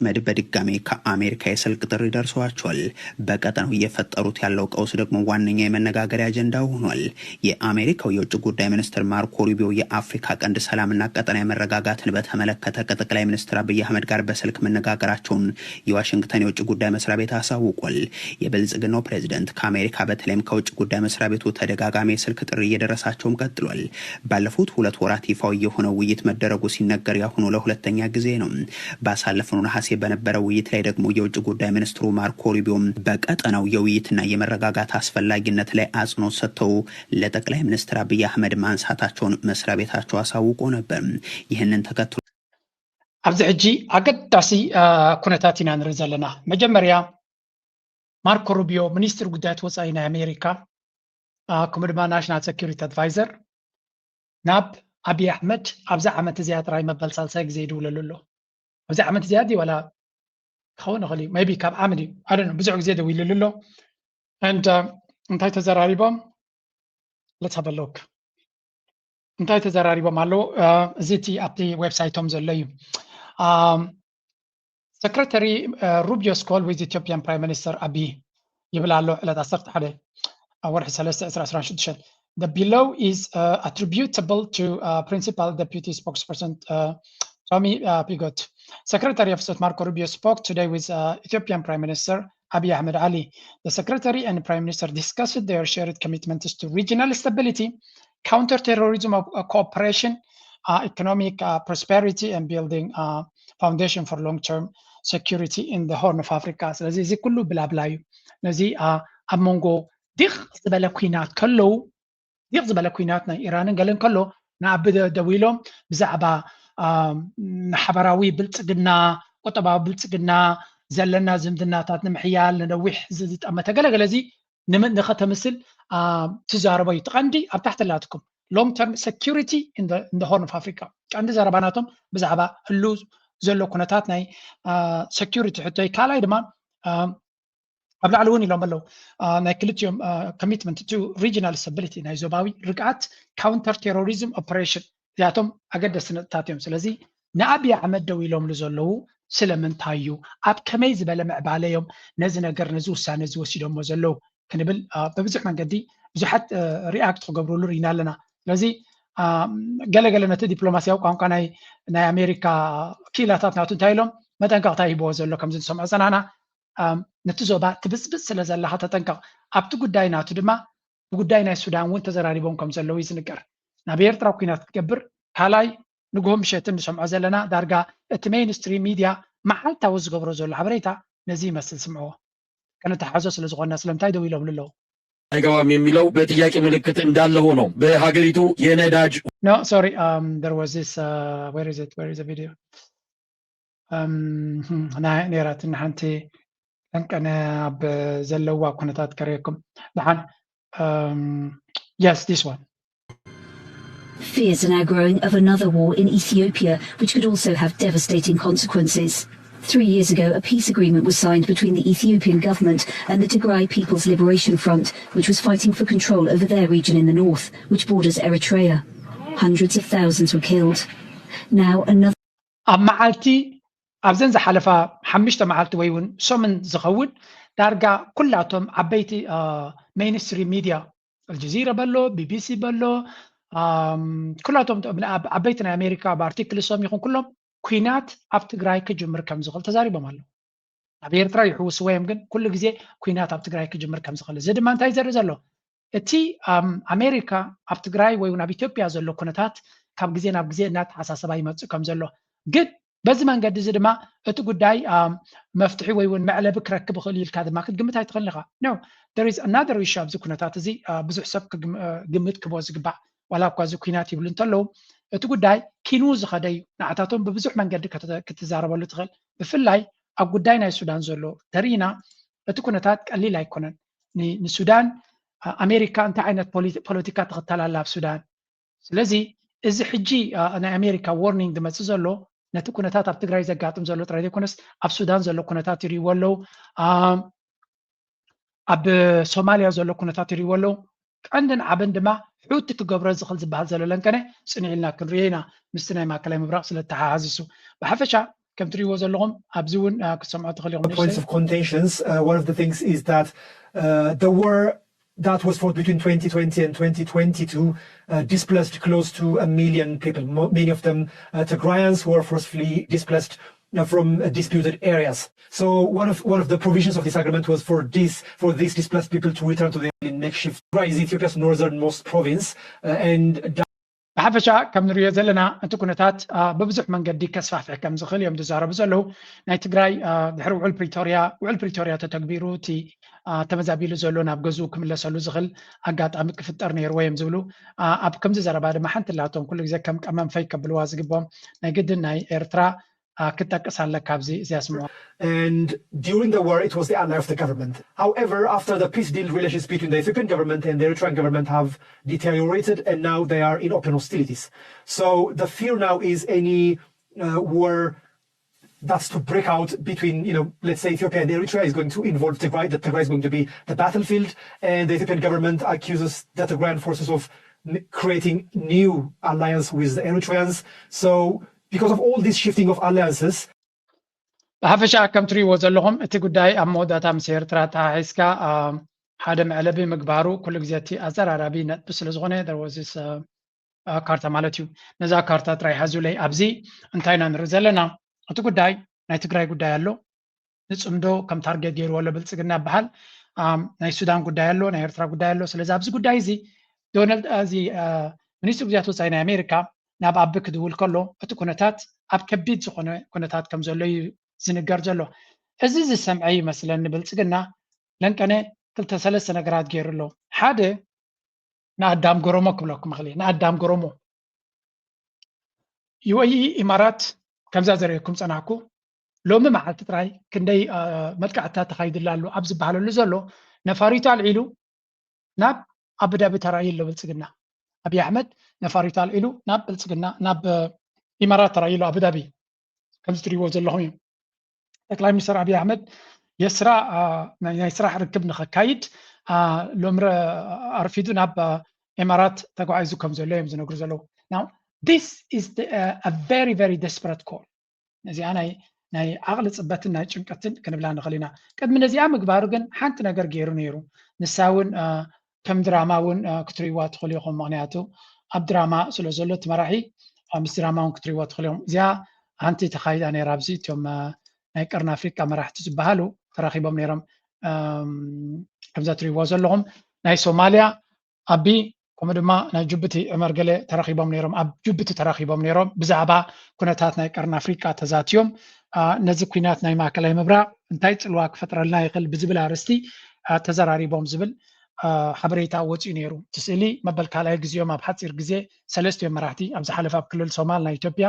መድ በድጋሚ ከአሜሪካ የስልክ ጥሪ ደርሰዋቸዋል። በቀጠናው እየፈጠሩት ያለው ቀውስ ደግሞ ዋነኛ የመነጋገሪያ አጀንዳ ሆኗል። የአሜሪካው የውጭ ጉዳይ ሚኒስትር ማርኮ ሩቢዮ የአፍሪካ ቀንድ ሰላምና ቀጠናዊ መረጋጋትን በተመለከተ ከጠቅላይ ሚኒስትር አብይ አህመድ ጋር በስልክ መነጋገራቸውን የዋሽንግተን የውጭ ጉዳይ መስሪያ ቤት አሳውቋል። የብልጽግናው ፕሬዚደንት ከአሜሪካ በተለይም ከውጭ ጉዳይ መስሪያ ቤቱ ተደጋጋሚ የስልክ ጥሪ እየደረሳቸውም ቀጥሏል። ባለፉት ሁለት ወራት ይፋዊ የሆነው ውይይት መደረጉ ሲነገር ያሁኑ ለሁለተኛ ጊዜ ነው። ባሳለፍነው ነሐሴ በነበረው ውይይት ላይ ደግሞ የውጭ ጉዳይ ሚኒስትሩ ማርኮ ሩቢዮ በቀጠናው የውይይትና የመረጋጋት አስፈላጊነት ላይ አጽንኦት ሰጥተው ለጠቅላይ ሚኒስትር አብይ አህመድ ማንሳታቸውን መስሪያ ቤታቸው አሳውቆ ነበር። ይህንን ተከትሎ ኣብዚ ሕጂ ኣገዳሲ ኩነታት ኢና ንርኢ ዘለና። መጀመርያ ማርኮ ሩቢዮ ሚኒስትር ጉዳያት ወፃኢ ናይ ኣሜሪካ ከምኡ ድማ ናሽናል ሴኩሪቲ ኣድቫይዘር ናብ ኣብይ ኣሕመድ ኣብዚ ዓመት እዚኣ ጥራይ መበል ሳልሳይ ግዜ ይድውለሉ ኣሎ። ኣብዚ ዓመት እዚኣ ድዩ ዋላ ክኸውን ይኽእል እዩ፣ ቢ ካብ ዓመት እዩ ኣደ ብዙሕ ግዜ ደዊልሉ ኣሎ። And እንታይ ተዘራሪቦም? Let's have a look። እንታይ ተዘራሪቦም ኣለዉ? እዚ እቲ ኣብቲ ዌብሳይቶም ዘሎ እዩ። Secretary Rubio's call with Ethiopian Prime Minister Abiy ይብል ኣሎ ዕለት ዓሰርተ ሓደ ወርሒ ሰለስተ ዕስራ ዕስራን ሽዱሽተን። The below is uh, attributable to uh, Principal Deputy Spokesperson uh, Tommy uh, Pigot. Secretary of State Marco Rubio spoke today with uh, Ethiopian Prime Minister Abiy Ahmed Ali. The Secretary and Prime Minister discussed their shared commitments to regional stability, counterterrorism uh, cooperation, uh, economic uh, prosperity, and building uh, foundation for long-term security in the Horn of Africa. ስለዚ እዚ ኩሉ ብላብላ እዩ። ነዚ ኣብ መንጎ ዲቕ ዝበለ ኩናት ከለዉ ዲቕ ዝበለ ኩናት ናይ ኢራንን ገለን ከሎ ንኣብ ደው ኢሎም ብዛዕባ ንሓበራዊ ብልፅግና፣ ቁጠባዊ ብልፅግና፣ ዘለና ዝምድናታት ንምሕያል ንነዊሕ ዝጠመተ ገለገለ እዚ ንኸተምስል ትዛረቦ እዩ። ትቐንዲ ኣብ ታሕቲ ኣላትኩም long term security in the Horn of Africa ቀንዲ ዘረባ ናቶም ብዛዕባ ህሉ ዘሎ ኩነታት ናይ security ሕቶ እዩ። ካልኣይ ድማ ኣብ ላዕሊ እውን ኢሎም ኣለዉ። ናይ ክልቲኦም commitment to regional stability፣ ናይ ዞባዊ ርግኣት፣ counter terrorism operation፣ እዚኣቶም ኣገደስቲ ነጥብታት እዮም። ስለዚ ንኣብይ ኣሕመድ ደው ኢሎምሉ ዘለዉ ስለምንታይ እዩ? ኣብ ከመይ ዝበለ ምዕባለ እዮም ነዚ ነገር፣ ነዚ ውሳነ እዚ ወሲዶሞ ዘለዉ ክንብል ብብዙሕ መንገዲ ብዙሓት ሪኣክት ክገብሩሉ ርኢና ኣለና። ስለዚ ገለገለ ነቲ ዲፕሎማሲያዊ ቋንቋ ናይ ኣሜሪካ ክኢላታት ናቱ እንታይ ኢሎም መጠንቀቕታ ይህብዎ ዘሎ ከምዚ ንሰምዖ ጸናና፣ ነቲ ዞባ ትብጽብጽ ስለ ዘለኻ ተጠንቀቕ። ኣብቲ ጉዳይ ናቱ ድማ ብጉዳይ ናይ ሱዳን እውን ተዘራሪቦም ከም ዘለዉ እዩ ዝንገር። ናብ ኤርትራ ኩናት ክትገብር ካልኣይ ንግሆ ምሸትን ንሰምዖ ዘለና ዳርጋ እቲ ሜይንስትሪም ሚድያ መዓልታዊ ዝገብሮ ዘሎ ሓበሬታ ነዚ ይመስል። ስምዕዎ። ከነተሓዞ ስለ ዝኾንና ስለምንታይ ደው ኢሎምሉ ኣለዉ? አይገባም የሚለው በጥያቄ ምልክት እንዳለ ሆኖ በሀገሪቱ የነዳጅ No, sorry, um, there was this, uh, where is it? Where is the video? Um, hmm, ና- ነይራትኒ ሓንቲ ቀንቀነ ኣብ ዘለዋ ኩነታት ከርእየኩም። ደሓን um, yes, this one. Fears are now growing of another war in Ethiopia, which could also have devastating consequences. Three years ago, a peace agreement was signed between the Ethiopian government and the Tigray People's Liberation Front, which was fighting for control over their region in the north, which borders Eritrea. Hundreds of thousands were killed. Now, another ኣብ መዓልቲ ኣብዘን ዝሓለፋ ሓሙሽተ መዓልቲ ወይ እውን ሰሙን ዝኸውን ዳርጋ ኩላቶም ዓበይቲ ሜይንስትሪም ሚድያ ኣልጀዚራ በሎ፣ ቢቢሲ በሎ፣ ኣም፣ ኩላቶም ቶ- ኣብ ዓበይቲ ናይ ኣሜሪካ ኣብ ኣርቲክል ሶም ይኹን ኩሎም ኩናት ኣብ ትግራይ ክጅምር ከም ዝኽእል ተዛሪቦም ኣለዉ። ኣብ ኤርትራ ይሕውስዎ እዮም፣ ግን ኩሉ ግዜ ኩናት ኣብ ትግራይ ክጅምር ከም ዝኽእል። እዚ ድማ እንታይ ዘርኢ ዘሎ? እቲ ኣም፣ ኣሜሪካ ኣብ ትግራይ ወይ እውን ኣብ ኢትዮጵያ ዘሎ ኩነታት ካብ ግዜ ናብ ግዜ እናተሓሳሰባ ይመጽእ ከም ዘሎ፣ ግን በዚ መንገዲ እዚ ድማ እቲ ጉዳይ ኣም፣ መፍትሒ ወይ እውን መዕለቢ ክረክብ ይኽእል ኢልካ ድማ ክትግምት ኣይትኽእልን ኢኻ። No, there is another issue ኣብዚ ኩነታት እዚ አ፣ ብዙሕ ሰብ ክግም- አ፣ ግምት ክቦ ዝግባእ ዋላ እኳ እዚ ኩናት ይብሉ እንተለዉ እቲ ጉዳይ ኪኑ ዝኸደ እዩ። ንዓታቶም ብብዙሕ መንገዲ ከተ- ክትዛረበሉ ትኽእል። ብፍላይ ኣብ ጉዳይ ናይ ሱዳን ዘሎ ተሪኢና እቲ ኩነታት ቀሊል ኣይኮነን። ን- ንሱዳን አ፣ ኣሜሪካ እንታይ ዓይነት ፖሊ- ፖለቲካ ትኽተል ኣላ ኣብ ሱዳን? ስለዚ እዚ ሕጂ አ፣ ናይ ኣሜሪካ ዎርኒንግ ዝመፅእ ዘሎ ነቲ ኩነታት ኣብ ትግራይ ዘጋጥም ዘሎ ጥራይ ዘይኮነስ ኣብ ሱዳን ዘሎ ኩነታት ይርእይዎ ኣለዉ። አ፣ ኣብ ሶማልያ ዘሎ ኩነታት ይርእይዎ ኣለዉ። ቀንድን ዓብን ድማ ሑቲ ክገብሮ ዝኽእል ዝበሃል ዘሎ ለንቀነ ፅንዕ ኢልና ክንሪኦ ኢና ምስቲ ናይ ማእከላይ ምብራቕ ስለ ተሓሓዝሱ። ብሓፈሻ ከም ትርእይዎ ዘለኹም ኣብዚ እውን አ፣ ክትሰምዖ ትኽእል ኢኹም። points of contentions. Uh, one of the things is that uh, the war that was fought between twenty twenty and twenty twenty-two uh, displaced close to a million people, mo- many of them uh, Tigrayans who were forcefully displaced uh, from uh, disputed areas. So one of one of the provisions of this agreement was for this for these displaced people to return to their makeshift. Tigray is Ethiopia's northernmost province, uh, and ብሓፈሻ ከም ንሪኦ ዘለና እቲ ኩነታት አ፣ ብብዙሕ መንገዲ ከስፋሕፍሕ ከም ዝኽእል እዮም ዝዛረቡ ዘለዉ። ናይ ትግራይ አ፣ ድሕሪ ውዕል ፕሪቶርያ ውዕል ፕሪቶርያ ተተግቢሩ እቲ አ፣ ተመዛቢሉ ዘሎ ናብ ገዝኡ ክምለሰሉ ዝኽእል ኣጋጣሚ ክፍጠር ነይርዎ እዮም ዝብሉ። አ፣ ኣብ ከምዚ ዘረባ ድማ ሓንቲ ላቶም ኩሉ ግዜ ከም ቀመም ፈይ ከብልዋ ዝግብኦም ናይ ግድን ናይ ኤርትራ አ፣ ክትጠቅስ ኣለካ ኣብዚ እዚኣ ስምዖ። And during the war, it was the ally of the government. However, after the peace deal, relations between the Ethiopian government and the Eritrean government have deteriorated, and now they are in open hostilities. So the fear now is any uh, war that's to break out between, you know, let's say Ethiopia and Eritrea is going to involve Tigray, that Tigray is going to be the battlefield, and the Ethiopian government accuses the Tigrayan forces of n- creating new alliance with the Eritreans. So because of all this shifting of alliances, ብሓፈሻ ከም ትርእይዎ ዘለኹም እቲ ጉዳይ ኣብ መወዳእታ ምስ ኤርትራ ተሓሒዝካ አ፣ ሓደ መዕለቢ ምግባሩ ኩሉ ግዜ እቲ ኣዘራራቢ ነጥቢ ስለ ዝኾነ there was this, አ፣ አ፣ ካርታ ማለት እዩ። ነዛ ካርታ ጥራይ ሓዙለይ። ኣብዚ እንታይ ኢና ንርኢ ዘለና? እቲ ጉዳይ ናይ ትግራይ ጉዳይ ኣሎ። ንፅምዶ ከም ታርጌት ገይርዎ ኣሎ ብልፅግና ይበሃል። ኣም፣ ናይ ሱዳን ጉዳይ ኣሎ፣ ናይ ኤርትራ ጉዳይ ኣሎ። ስለዚ ኣብዚ ጉዳይ እዚ ዶናልድ እዚ አ፣ ሚኒስትሪ ጉዳያት ወፃኢ ናይ ኣሜሪካ ናብ ኣቢ ክድውል ከሎ እቲ ኩነታት ኣብ ከቢድ ዝኾነ ኩነታት ከም ዘሎ እዩ ዝንገር ዘሎ። እዚ ዝሰምዐ ይመስለኒ ብልፅግና ለንቀነ ክልተ ሰለስተ ነገራት ገይሩ ኣሎ። ሓደ ንኣዳም ገረሞ ክብለኩም እኽእል እየ። ንኣዳም ገረሞ ዩ ኤ ኢ ኢማራት ከምዛ ዘርእየኩም ፀናሕኩ ሎሚ መዓልቲ ጥራይ ክንደይ አ፣ መጥቃዕትታት ተኻይድላ ኣሎ ኣብ ዝበሃለሉ ዘሎ ነፋሪቱ ኣልዒሉ ናብ ኣቡዳቢ ተራእዩ ኣሎ ብልፅግና። ኣብይ ኣሕመድ ነፋሪቱ ኣልዒሉ ናብ ብልፅግና ናብ አ፣ ኢማራት ተራእዩ ኣሎ ኣቡዳቢ። ከምዚ ትሪእዎ ዘለኹም እዩ። ጠቅላይ ሚኒስትር ኣብይ ኣሕመድ የስራ ናይ ስራሕ ርክብ ንኸካይድ ሎምረ ኣርፊዱ ናብ ኤማራት ተጓዒዙ ከም ዘሎ እዮም ዝነግሩ ዘለዉ። Now this is very very desperate call። ነዚኣ ናይ ናይ ዓቕሊ ፅበትን ናይ ጭንቀትን ክንብላ ንኽእል ኢና። ቅድሚ ነዚኣ ምግባሩ ግን ሓንቲ ነገር ገይሩ ነይሩ። ንሳ እውን ከም ድራማ እውን ክትርእይዋ ትኽእሉ ኢኹም። ምክንያቱ ኣብ ድራማ ስለ ዘሎ እቲ መራሒ ምስ ድራማ እውን ክትርእይዋ ትኽእሉ ኢኹም። እዚኣ ሓንቲ ተኻይዳ ነይራ። ኣብዚ እቶም ናይ ቀርኒ ኣፍሪቃ መራሕቲ ዝበሃሉ ተራኺቦም ነይሮም። ከምዛ ትርእይዎ ዘለኹም ናይ ሶማልያ ኣቢ ከምኡ ድማ ናይ ጅቡቲ ዕመር ገለ ተራኺቦም ነይሮም፣ ኣብ ጅቡቲ ተራኺቦም ነይሮም ብዛዕባ ኩነታት ናይ ቀርኒ ኣፍሪቃ ተዛትዮም። ነዚ ኩናት ናይ ማእከላይ ምብራቕ እንታይ ፅልዋ ክፈጥረልና ይኽእል ብዝብል ኣርእስቲ ተዘራሪቦም ዝብል ሓበሬታ ወፂኡ ነይሩ። እቲ ስእሊ መበል ካልኣይ ግዜኦም ኣብ ሓፂር ግዜ ሰለስቲኦም መራሕቲ ኣብ ዝሓለፈ ኣብ ክልል ሶማል ናይ ኢትዮጵያ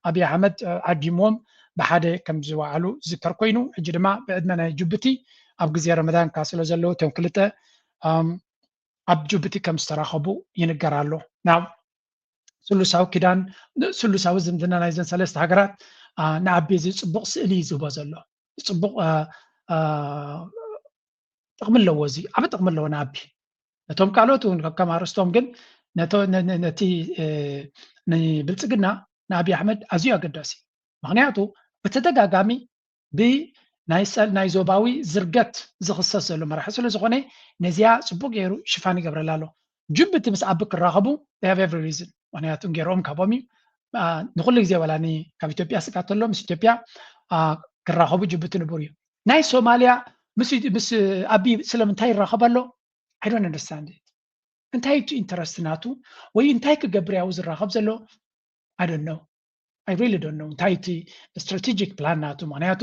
ኣብይ ኣሕመድ ዓዲምዎም ብሓደ ከም ዝወዓሉ ዝዝከር ኮይኑ፣ ሕጂ ድማ ብዕድመ ናይ ጅቡቲ ኣብ ግዜ ረመዳን ካ ስለ ዘለዉ እቶም ክልተ ኣብ ጅቡቲ ከም ዝተራኸቡ ይንገር ኣሎ። ናብ ስሉሳዊ ኪዳን ስሉሳዊ ዝምድና ናይዘን ሰለስተ ሃገራት ንኣቢ እዚ ፅቡቕ ስእሊ እዩ ዝህቦ ዘሎ። ፅቡቕ ጥቕሚ ኣለዎ። እዚ ዓብ ጥቕሚ ኣለዎ ንኣቢ። ነቶም ካልኦት እውን ከም ኣርእስቶም ግን ነቲ ንብልፅግና ንኣቢ ኣሕመድ ኣዝዩ ኣገዳሲ። ምክንያቱ ብተደጋጋሚ ብናይ ዞባዊ ዝርገት ዝኽሰስ ዘሎ መራሒ ስለ ዝኾነ ነዚኣ ፅቡቅ ገይሩ ሽፋን ይገብረላ ኣሎ። ጅቡቲ ምስ ኣቢ ክራኸቡ they have every reason፣ ምክንያቱ ገይሮም ካብኦም እዩ። ንኩሉ ግዜ ዋላ ካብ ኢትዮጵያ ስጋት ኣሎ ምስ ኢትዮጵያ ክራኸቡ ጅቡቲ ንቡር እዩ። ናይ ሶማልያ ምስ ኣቢ ስለምንታይ ይራኸብ ኣሎ? I don't understand። እንታይ እቲ ኢንተረስት ናቱ ወይ እንታይ ክገብር ያው ዝራኸብ ዘሎ? I don't know። I really don't know እንታይ እቲ ስትራቴጂክ ፕላን ናቱ። ምክንያቱ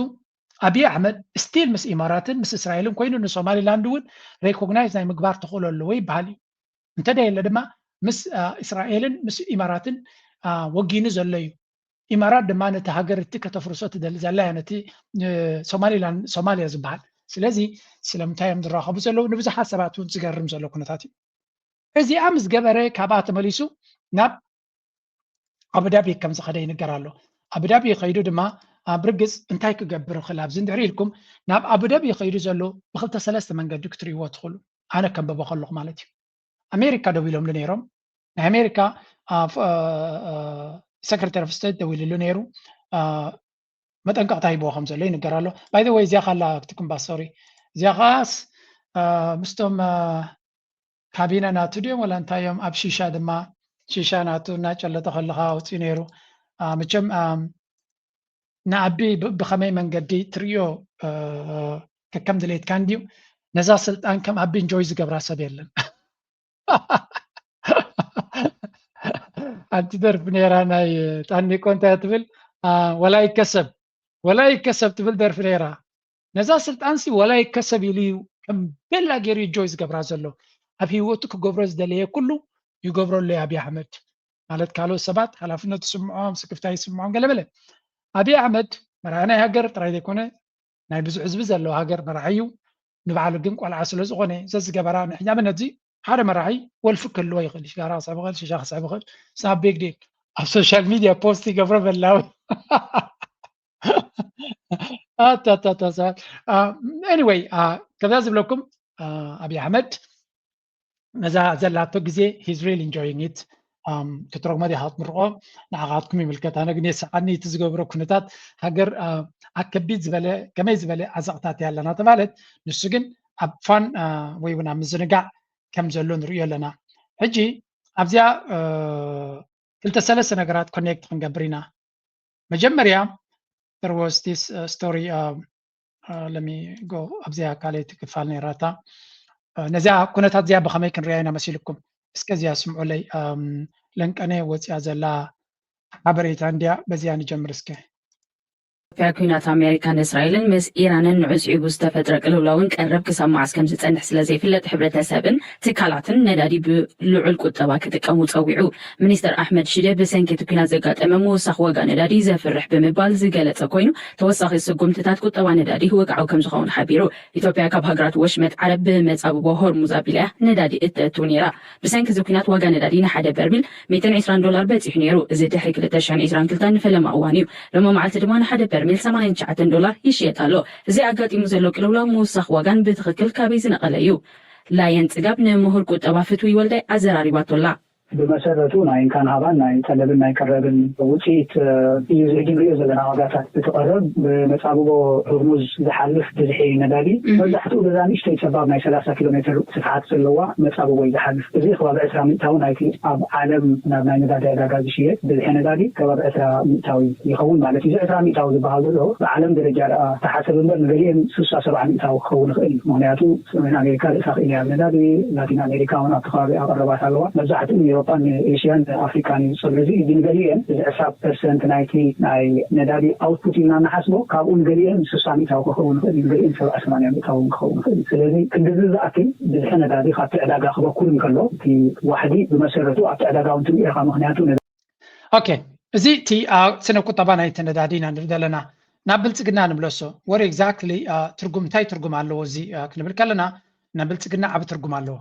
ኣብይ ኣሕመድ ስቲል ምስ ኢማራትን ምስ እስራኤልን ኮይኑ ንሶማሊላንድ እውን ሬኮግናይዝ ናይ ምግባር ተኽእሎ ኣለዎ ይበሃል እዩ። እንተደየለ ድማ ምስ እስራኤልን ምስ ኢማራትን ወጊኑ ዘሎ እዩ። ኢማራት ድማ ነቲ ሃገር እቲ ከተፍርሶ ትደሊ ዘላ እያ ነቲ ሶማሊላንድ ሶማልያ ዝበሃል። ስለዚ ስለምንታይ እዮም ዝራኸቡ ዘለዉ ንብዙሓት ሰባት እውን ዝገርም ዘሎ ኩነታት እዩ። እዚኣ ምስ ገበረ ካብኣ ተመሊሱ ናብ ኣቡዳቢ ከም ዝኸደ ይንገር ኣሎ። ኣቡዳቢ ከይዱ ድማ ኣብ ርግፅ እንታይ ክገብር ይኽእል ኣብዚ እንድሕሪ ኢልኩም ናብ ኣቡዳቢ ከይዱ ዘሎ ብክልተ ሰለስተ መንገዲ ክትርእይዎ ትኽእሉ። ኣነ ከንብቦ ከለኹ ማለት እዩ። ኣሜሪካ ደው ኢሎምሉ ነይሮም። ናይ ኣሜሪካ ሰክረታሪ ኦፍ ስቴት ደው ኢልሉ ነይሩ። መጠንቀቕታ ሂብዎ ከም ዘሎ ይንገር ኣሎ። ባይ ዘ ወይ እዚኣ ካላ ክትክምባ ሶሪ እዚኣ ከዓስ ምስቶም ካቢነ ናቱ ድዮም ወላ እንታይ እዮም ኣብ ሺሻ ድማ ሺሻ ናቱ እናጨለጠ ከለካ ኣውፅኡ ነይሩ። መቸም ንኣቢ ብከመይ መንገዲ ትርእዮ ከከም ድሌትካ እንድዩ። ነዛ ስልጣን ከም ኣቢ እንጆይ ዝገብራ ሰብ የለን። ሓንቲ ደርፊ ነይራ ናይ ጣኒቆ እንታይ ትብል? ወላ ይከሰብ ወላ ይከሰብ ትብል ደርፊ ነይራ። ነዛ ስልጣንሲ ወላ ይከሰብ ኢሉ እዩ ከም ቤላ ገይሩ ጆይ ዝገብራ ዘሎ። ኣብ ህይወቱ ክገብሮ ዝደለየ ኩሉ ይገብረሉ እዩ ኣብይ ኣሕመድ። ማለት ካልኦት ሰባት ሓላፍነት ይስምዖም፣ ስክፍታ ይስምዖም ገለ በለ። ኣብይ ኣሕመድ መርሃ ናይ ሃገር ጥራይ ዘይኮነ ናይ ብዙሕ ህዝቢ ዘለዎ ሃገር መራሒ እዩ። ንባዕሉ ግን ቆልዓ ስለ ዝኾነ ዘዝገበራ ንሕኛ መነዚ ሓደ መራሒ ወልፊ ክህልዎ ይኽእል፣ ሽጋራ ክስዕብ ይኽእል፣ ሽሻ ክስዕብ ይኽእል። ሳብ ቤግ ዲል ኣብ ሶሻል ሚድያ ፖስት ይገብሮ በላዊ። ኣታታታ ሰባት ኤኒወይ ከዛ ዝብለኩም ኣብይ ኣሕመድ ነዛ ዘላቶ ግዜ he's really enjoying it። ክትረግሞ ዲኻ ክትምርቆ ንዓኻትኩም ይምልከት። ኣነ ግን የስሓኒ እቲ ዝገብሮ ኩነታት ሃገር ኣብ ከቢድ ዝበለ ከመይ ዝበለ ዓዘቕታት እያ ኣለና ተባለት ንሱ ግን ኣብ ፋን ወይ እውን ኣብ ምዝንጋዕ ከም ዘሎ ንርእዮ ኣለና። ሕጂ ኣብዚኣ ክልተ ሰለስተ ነገራት ኮኔክት ክንገብር ኢና። መጀመርያ there was this story let me go ኣብዚኣ ካልኣይቲ ክፋል ነይራታ ነዚኣ ኩነታት እዚኣ ብኸመይ ክንሪያ ኢና መሲልኩም? እስከ እዚኣ ስምዑለይ። ለንቀነ ወፂኣ ዘላ ሓበሬታ እንዲያ በዚኣ ንጀምር እስከ። ኢትዮጵያ ኩናት ኣሜሪካን እስራኤልን ምስ ኢራንን ንዕስዒቡ ዝተፈጥረ ቅልውላውን ቀረብ ክሳብ መዓስ ከም ዝጸንሕ ስለ ዘይፍለጥ ሕብረተሰብን ትካላትን ነዳዲ ብልዑል ቁጠባ ክጥቀሙ ጸዊዑ። ሚኒስተር ኣሕመድ ሽደ ብሰንኪ እቲ ኩናት ዘጋጠመ ምውሳኽ ዋጋ ነዳዲ ዘፍርሕ ብምባል ዝገለጸ ኮይኑ ተወሳኺ ስጉምትታት ቁጠባ ነዳዲ ወግዓዊ ከም ዝኸውን ሓቢሩ። ኢትዮጵያ ካብ ሃገራት ወሽመጥ ዓረብ ብመጻብቦ ሆርሙዝ ኣቢላ እያ ነዳዲ እተእትው ነይራ። ብሰንኪ እዚ ኩናት ዋጋ ነዳዲ ንሓደ በርሚል ሚእትን ዕስራን ዶላር በጺሑ ነይሩ። እዚ ድሕሪ ክልተ ሽሕን ዕስራን ክልተን ንፈለማ እዋን እዩ። ሎሚ መዓልቲ ድማ ንሓደ በርሜል ሰማንያን ትሽዓተን ዶላር ይሽየጥ ኣሎ። እዚ ኣጋጢሙ ዘሎ ቅልውላው ምውሳኽ ዋጋን ብትኽክል ካበይ ዝነቐለ እዩ? ላየን ጽጋብ ንምሁር ቁጠባ ፍትዊ ወልዳይ ኣዘራሪባቶ ኣላ። ብመሰረቱ ናይ እንካን ሃባን ናይ ጠለብን ናይ ቀረብን ውፅኢት እዩ። እዚ ሕጂ ንሪኦ ዘለና ዋጋታት እቲ ቀረብ ብመፃብቦ ህርሙዝ ዝሓልፍ ብዝሒ ነዳዲ መብዛሕትኡ በዛ ንእሽተይ ፀባብ ናይ ሰላሳ ኪሎ ሜትር ስፍሓት ዘለዋ መፃብቦ እዩ ዝሓልፍ። እዚ ከባቢ ዕስራ ሚእታዊ ናይቲ ኣብ ዓለም ናብ ናይ ነዳዲ ዕዳጋ ዝሽየጥ ብዝሒ ነዳዲ ከባቢ ዕስራ ሚእታዊ ይኸውን ማለት እዩ። እዚ ዕስራ ሚእታዊ ዝበሃል ዘሎ ብዓለም ደረጃ ደኣ ተሓሰብ እምበር ንገሊአን ስሳ ሰብዓ ሚእታዊ ክኸውን ይኽእል እዩ። ምክንያቱ ሰሜን ኣሜሪካ ርእሳ ክኢላ እያ ብነዳዲ፣ ላቲን ኣሜሪካ እውን ኣብቲ ከባቢ ኣቐረባት ኣለዋ። መብዛሕትኡ ንኤውሮጳን ንኤሽያን ንኣፍሪካን እዩ ዝጸሉ። እዚ ግን ንገሊአን እዚ ዕስራ ፐርሰንት ናይቲ ናይ ነዳዲ ኣውትፑት ኢልና እንሓስቦ ካብኡ ንገሊአን ስሳ ሚእታዊ ክኸውን ይኽእል እዩ፣ ንገሊአን ሰብዓ ሰማንያ ሚእታዊ እውን ክኸውን ይኽእል እዩ። ስለዚ ክንድዚ ዝኣክል ብዝሒ ነዳዲ ካብቲ ዕዳጋ ክበኩር እንከሎ እቲ ዋሕዲ ብመሰረቱ ኣብቲ ዕዳጋ እውን ትሪኦ ኢኻ። ምክንያቱ ኦኬ፣ እዚ እቲ ስነ ቁጠባ ናይቲ ነዳዲ ኢና ንርኢ ዘለና። ናብ ብልፅግና ንምለሶ። ወር ኤግዛክትሊ ትርጉም እንታይ ትርጉም ኣለዎ እዚ ክንብል ከለና ንብልፅግና ዓብ ትርጉም ኣለዎ።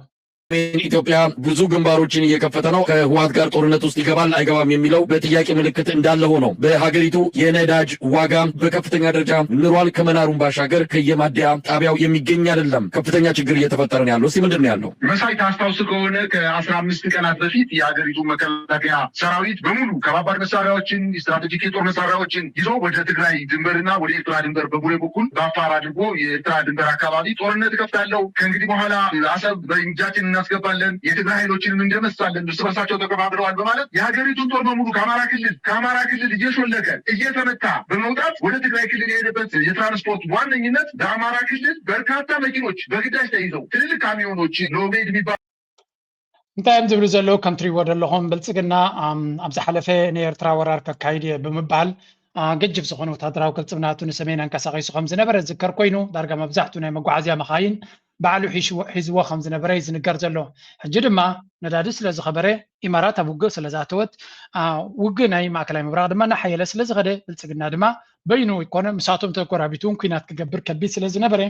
ኢትዮጵያ ብዙ ግንባሮችን እየከፈተ ነው። ከህወሓት ጋር ጦርነት ውስጥ ይገባል አይገባም የሚለው በጥያቄ ምልክት እንዳለ ሆኖ በሀገሪቱ የነዳጅ ዋጋ በከፍተኛ ደረጃ ንሯል። ከመናሩም ባሻገር ከየማደያ ጣቢያው የሚገኝ አይደለም። ከፍተኛ ችግር እየተፈጠረ ነው ያለው። እስኪ ምንድን ነው ያለው? መሳይ ታስታውስ ከሆነ ከአስራ አምስት ቀናት በፊት የሀገሪቱ መከላከያ ሰራዊት በሙሉ ከባባድ መሳሪያዎችን፣ ስትራቴጂክ የጦር መሳሪያዎችን ይዞ ወደ ትግራይ ድንበርና ወደ ኤርትራ ድንበር በቡሬ በኩል በአፋር አድርጎ የኤርትራ ድንበር አካባቢ ጦርነት እከፍታለሁ፣ ከእንግዲህ በኋላ አሰብ በእጃችን እናስገባለን፣ የትግራይ ኃይሎችንም እንደመሳለን፣ እርስ በርሳቸው ተከፋፍለዋል በማለት የሀገሪቱን ጦር በሙሉ ከአማራ ክልል ከአማራ ክልል እየሾለከ እየተመታ በመውጣት ወደ ትግራይ ክልል የሄደበት የትራንስፖርት ዋነኝነት በአማራ ክልል በርካታ መኪኖች በግዳጅ ተይዘው ትልልቅ ካሚዮኖች ኖቤድ የሚባሉ እንታይ እዮም ዝብሉ ዘለዉ? ከም ትሪእዎ ዘለኹም ብልፅግና ኣብ ዝሓለፈ ንኤርትራ ወራር ከካይድ እየ ብምባል ገጅፍ ዝኾነ ወታደራዊ ቅልፅም ናቱ ንሰሜን ኣንቀሳቒሱ ከም ዝነበረ ዝዝከር ኮይኑ ዳርጋ መብዛሕትኡ ናይ መጓዓዝያ መኻይን ባዕሉ ሒዝዎ ከም ዝነበረ እዩ ዝንገር ዘሎ። ሕጂ ድማ ነዳዲ ስለ ዝኸበረ ኢማራት ኣብ ውግእ ስለ ዝኣተወት ውግእ ናይ ማእከላይ ምብራቕ ድማ እናሓየለ ስለ ዝኸደ ብልፅግና ድማ በይኑ ይኮነ ምሳቶም ተጎራቢቱ እውን ኲናት ክገብር ከቢድ ስለ ዝነበረ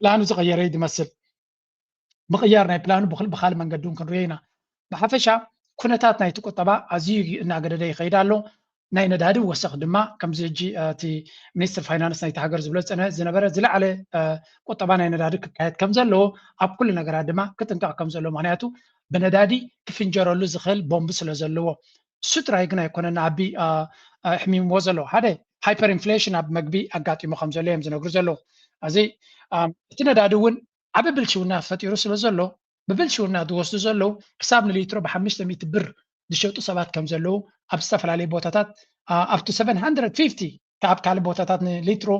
ፕላኑ ዝቐየረ እዩ ዝመስል። ምቕያር ናይ ፕላኑ ብኻልእ መንገዲ እውን ክንሪኦ ኢና። ብሓፈሻ ኩነታት ናይቲ ቁጠባ ኣዝዩ እናገደደ ይኸይድ ኣሎ። ናይ ነዳዲ ወሰኽ ድማ ከምዚ ሕጂ እቲ ሚኒስትር ፋይናንስ ናይቲ ሃገር ዝብሎ ዝፀነ ዝነበረ ዝለዓለ ቁጠባ ናይ ነዳዲ ክካየድ ከም ዘለዎ ኣብ ኩሉ ነገራት ድማ ክጥንቀቕ ከም ዘለዎ ምክንያቱ ብነዳዲ ክፍንጀረሉ ዝኽእል ቦምቢ ስለ ዘለዎ እሱ ጥራይ ግን ኣይኮነን ንኣቢ ኣሕሚምዎ ዘሎ ሓደ ሃይፐር ኢንፍሌሽን ኣብ መግቢ ኣጋጢሙ ከም ዘሎ እዮም ዝነግሩ ዘለዉ እዚ እቲ ነዳዲ እውን ዓቢ ብልሽውና ፈጢሩ ስለ ዘሎ ብብልሽውና ዝወስዱ ዘለዉ ክሳብ ንሊትሮ ብሓሙሽተ ሚእቲ ብር ዝሸጡ ሰባት ከም ዘለዉ ኣብ ዝተፈላለዩ ቦታታት up to seven hundred fifty ካብ ካልእ ቦታታት ንሊትሮ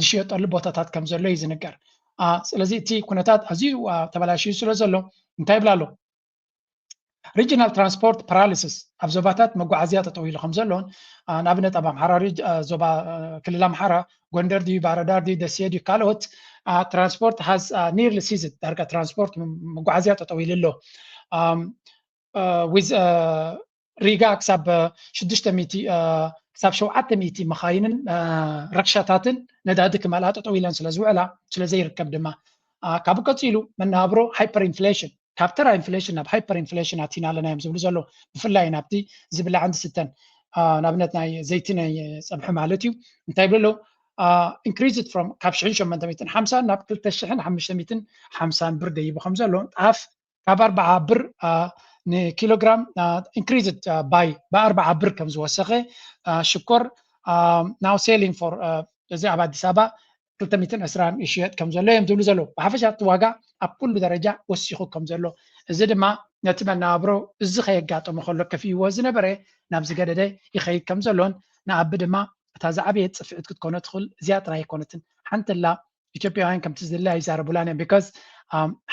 ዝሽየጠሉ ቦታታት ከም ዘሎ እዩ ዝንገር። ስለዚ እቲ ኩነታት ኣዝዩ ተበላሽዩ ስለ ዘሎ እንታይ ይብላ ኣሎ? Regional transport paralysis ኣብ ዞባታት መጓዓዝያ ጠጠው ኢሉ ከም ዘሎን ንኣብነት ኣብ ኣምሓራ ዞባ ክልል ኣምሓራ ጎንደር ድዩ ባህርዳር ድዩ ደሴ ድዩ ካልኦት transport has nearly ceased ዳርጋ ትራንስፖርት መጓዓዝያ ጠጠው ኢሉ ኣሎ። ሪጋ ክሳብ ሽዱሽተ ሚእቲ ክሳብ ሸውዓተ ሚእቲ መኻይንን ረክሻታትን ነዳዲ ክመልኣ ጠጠው ኢለን ስለ ዝውዕላ ስለ ዘይርከብ ድማ ካብኡ ቀፂሉ መነባብሮ ሃይፐር ኢንፍሌሽን ካብ ተራ ኢንፍሌሽን ናብ ሃይፐር ኢንፍሌሽን ኣቲና ኣለና እዮም ዝብሉ ዘለዉ ብፍላይ ናብቲ ዝብላዕን ዝስተን ንኣብነት ናይ ዘይቲ ናይ ፀብሒ ማለት እዩ እንታይ ይብሉ ኣለዉ increased from ካብ ሽሕን ሸሞንተ ሚእትን ሓምሳን ናብ ክልተ ሽሕን ሓሙሽተ ሚእትን ሓምሳን ብር ደይቡ ከም ዘሎ ጣፍ ካብ ኣርባዓ ብር ንኪሎግራም increased by ብኣርባዓ ብር ከም ዝወሰኸ ሽኮር now selling for እዚ ኣብ ኣዲስ ኣበባ ክልተ ሚእትን ዕስራን ይሽየጥ ከም ዘሎ እዮም ዝብሉ ዘለዉ። ብሓፈሻ እቲ ዋጋ ኣብ ኩሉ ደረጃ ወሲኹ ከም ዘሎ እዚ ድማ ነቲ መነባብሮ እዚ ከየጋጠሞ ከሎ ከፊእዎ ዝነበረ ናብ ዝገደደ ይኸይድ ከም ዘሎን ንኣቢ ድማ እታ ዝዓበየት ፅፍዕት ክትኮኖ ትኽእል እዚኣ ጥራይ ኣይኮነትን ሓንቲ ላ ኢትዮጵያውያን ከምቲ ዝድለ ኣይዛረቡላን እዮም because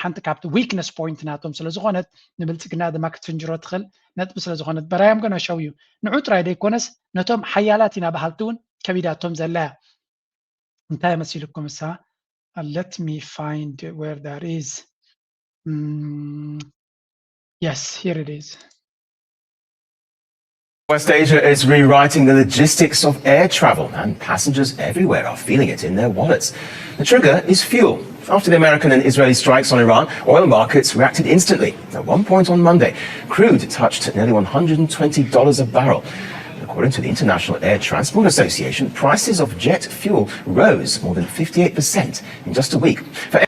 ሓንቲ ካብቲ weakness point ናቶም ስለ ዝኾነት ንብልፅግና ድማ ክትፍንጅሮ ትኽእል ነጥቢ ስለ ዝኾነት but I am gonna show you ንዑ ጥራይ ዘይኮነስ ነቶም ሓያላት ኢና በሃልቲ እውን ከቢዳቶም ዘላ እያ እንታይ መሲልኩም እሳ let me find where that is mm, yes here it is West Asia is rewriting the logistics of air travel, and passengers everywhere are feeling it in their wallets. The trigger is fuel. After the American and Israeli strikes on Iran, oil markets reacted instantly. At one point on Monday, crude touched nearly one hundred twenty dollars a barrel. According to the International Air Transport Association, prices of jet fuel rose more than fifty-eight percent in just a week. For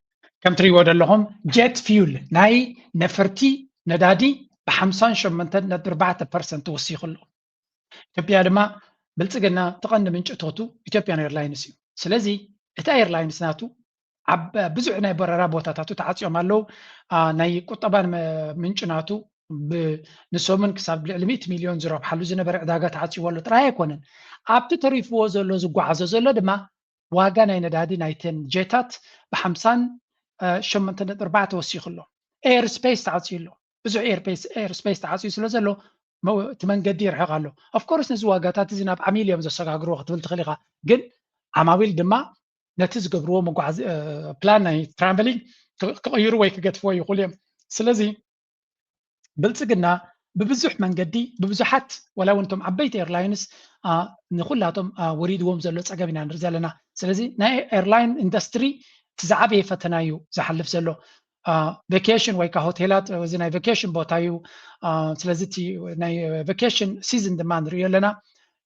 ከም ትሪእዎ ዘለኹም jet fuel ናይ ነፈርቲ ነዳዲ ብ ሓምሳን ሸሞንተን ነጥቢ ኣርባዕተ ፐርሰንት ወሲኹ ኣሎ። ኢትዮጵያ ድማ ብልፅግና እቲ ቀንዲ ምንጭ እቶቱ ኢትዮጵያን ኤርላይንስ እዩ። ስለዚ እቲ ኤርላይንስ ናቱ ኣብ ብዙሕ ናይ በረራ ቦታታቱ ተዓፅዮም ኣለዉ። ናይ ቁጠባ ምንጭ ናቱ ንሰሙን ክሳብ ልዕሊ ሚእቲ ሚልዮን ዝረብሓሉ ዝነበረ ዕዳጋ ተዓፅይዎ ኣሎ ጥራይ ኣይኮነን። ኣብቲ ተሪፍዎ ዘሎ ዝጓዓዞ ዘሎ ድማ ዋጋ ናይ ነዳዲ ናይተን ጀታት ብሓምሳን ሸሞንተ ነጥቢ ኣርባዕተ ወሲኹ ኣሎ። ኤር ስፔስ ተዓፅዩ ኣሎ። ብዙሕ ኤር ስፔስ ተዓፅዩ ስለ ዘሎ እቲ መንገዲ ይርሕቕ ኣሎ። ኦፍኮርስ ነዚ ዋጋታት እዚ ናብ ዓሚል እዮም ዘሰጋግርዎ ክትብል ትኽእል ኢኻ። ግን ዓማዊል ድማ ነቲ ዝገብርዎ መጓዓዚ ፕላን ናይ ትራቨሊንግ ክቕይሩ ወይ ክገድፍዎ ይኽእሉ እዮም። ስለዚ ብልፅግና ብብዙሕ መንገዲ ብብዙሓት ዋላ እውን እቶም ዓበይቲ ኤርላይንስ ንኩላቶም ወሪድዎም ዘሎ ፀገም ኢና ንርኢ ዘለና። ስለዚ ናይ ኤርላይን ኢንዱስትሪ እቲ ዝዓበየ ፈተና እዩ ዝሓልፍ ዘሎ። ቬኬሽን ወይ ከዓ ሆቴላት እዚ ናይ ቬኬሽን ቦታ እዩ። ስለዚ እቲ ናይ ቬኬሽን ሲዝን ድማ ንሪኦ ኣለና።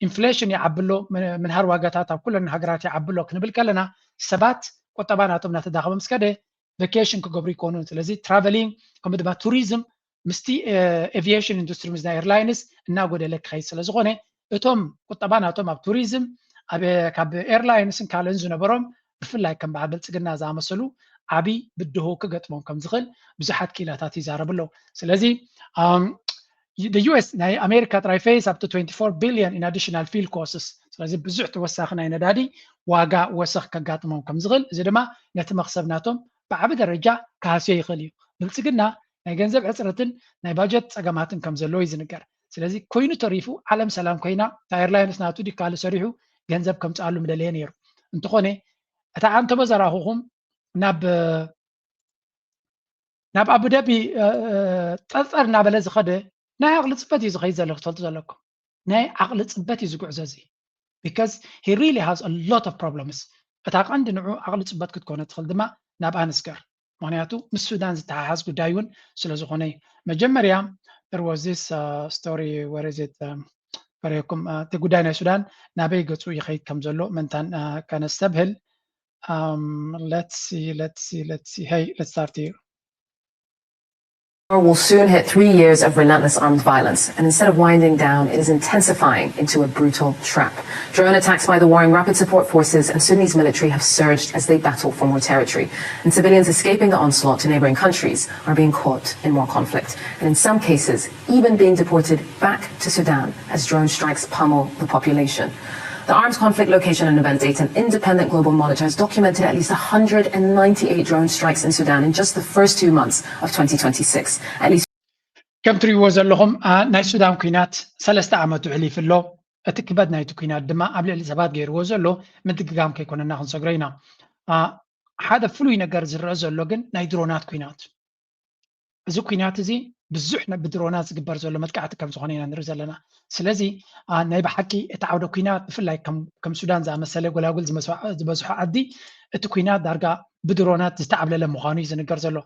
ኢንፍሌሽን ይዓቢ ኣሎ፣ ምንሃር ዋጋታት ኣብ ኩለን ሃገራት ይዓቢ ኣሎ ክንብል ከለና ሰባት ቁጠባ ናቶም እናተዳኸመ ምስ ከደ ቬኬሽን ክገብሩ ይኮኑ። ስለዚ ትራቨሊንግ ከምኡ ድማ ቱሪዝም ምስቲ ኤቪዬሽን ኢንዱስትሪ ምስ ናይ ኤርላይንስ እናጎደለ ክኸይድ ስለ ዝኾነ እቶም ቁጠባ ናቶም ኣብ ቱሪዝም ካብ ኤርላይንስን ካልእን ዝነበሮም ብፍላይ ከም በዓል ብልፅግና ዝኣመሰሉ ዓብዪ ብድሆ ክገጥሞም ከም ዝኽእል ብዙሓት ክኢላታት ይዛረቡ ኣለዉ። ስለዚ ዩኤስ ናይ ኣሜሪካ ጥራይ ፌስ up to twenty-four billion in additional fuel costs። ስለዚ ብዙሕ ተወሳኺ ናይ ነዳዲ ዋጋ ወሰኽ ከጋጥሞም ከም ዝኽእል፣ እዚ ድማ ነቲ መኽሰብ ናቶም ብዓቢ ደረጃ ክሃስዮ ይኽእል እዩ። ብልፅግና ናይ ገንዘብ ሕፅረትን ናይ ባጀት ፀገማትን ከም ዘለዎ እዩ ዝንገር። ስለዚ ኮይኑ ተሪፉ ዓለም ሰላም ኮይና እታ ኤርላይንስ ናቱ ዲካሉ ሰሪሑ ገንዘብ ከምፅኣሉ ምደለየ ነይሩ። እንተኾነ እታ ዓንተቦ ዘራኹኹም ናብ ናብ ኣቡዳቢ ጠርጠር እናበለ ዝኸደ ናይ ዓቕሊ ፅበት እዩ ዝኸይድ ዘሎ ክትፈልጡ ዘለኩም። ናይ ዓቕሊ ፅበት እዩ ዝጉዕዞ እዚ because he really has a lot of problems። እታ ቀንዲ ንዑ ዓቕሊ ፅበት ክትኮነ ትኽእል ድማ ናብ ኣንስገር ምክንያቱ ምስ ሱዳን ዝተሓሓዝ ጉዳይ እውን ስለ ዝኾነ እዩ። መጀመርያ there was this story where is it ፈረየኩም እቲ ጉዳይ ናይ ሱዳን ናበይ ገፁ ይኸይድ ከም ዘሎ መንታን ከነስተብህል let's see let's see let's see hey let's start here Darfur will soon hit three years of relentless armed violence, and instead of winding down, it is intensifying into a brutal trap. Drone attacks by the warring Rapid Support Forces and Sudanese military have surged as they battle for more territory, and civilians escaping the onslaught to neighboring countries are being caught in more conflict, and in some cases, even being deported back to Sudan as drone strikes pummel the population. The armed conflict location and event data, an independent global monitor has documented at least one hundred ninety-eight drone strikes in Sudan in just the first two months of twenty twenty-six. At least ከም ትሪእዎ ዘለኹም ናይ ሱዳን ኩናት ሰለስተ ዓመቱ ሕሊፉ ኣሎ። እቲ ክበድ ናይቲ ኩናት ድማ ኣብ ልዕሊ ሰባት ገይርዎ ዘሎ ምድግጋም ከይኮነና ክንሰግሮ ኢና። ሓደ ፍሉይ ነገር ዝረአ ዘሎ ግን ናይ ድሮናት ኩናት እዚ ኩናት እዚ ብዙሕ ብድሮናት ዝግበር ዘሎ መጥቃዕቲ ከም ዝኾነ ኢና ንርኢ ዘለና። ስለዚ ናይ ብሓቂ እቲ ዓውደ ኩናት ብፍላይ ከም ሱዳን ዝኣመሰለ ጎላጉል ዝበዝሖ ዓዲ እቲ ኩናት ዳርጋ ብድሮናት ዝተዓብለለ ምዃኑ እዩ ዝንገር ዘሎ።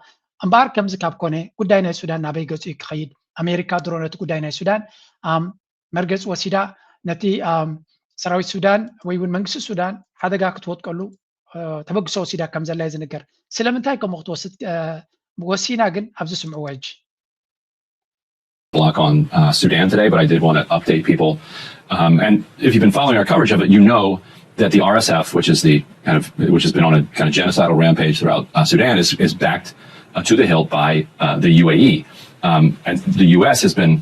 እምበኣር ከምዚ ካብ ኮነ ጉዳይ ናይ ሱዳን ናበይ ገፁ እዩ ክኸይድ? ኣሜሪካ ድሮ ነቲ ጉዳይ ናይ ሱዳን መርገፂ ወሲዳ ነቲ ሰራዊት ሱዳን ወይ እውን መንግስቲ ሱዳን ሓደጋ ክትወጥቀሉ ተበግሶ ወሲዳ ከም ዘላ እዩ ዝንገር። ስለምንታይ ከምኡ ክትወስድ ወሲና ግን ኣብዚ ስምዕዎ ሕጂ። Block on uh, Sudan today, but I did want to update people. Um, and if you've been following our coverage of it, you know that the R S F, which is the kind of which has been on a kind of genocidal rampage throughout uh, Sudan, is, is backed uh, to the hilt by uh, the U A E. Um, and the U S has been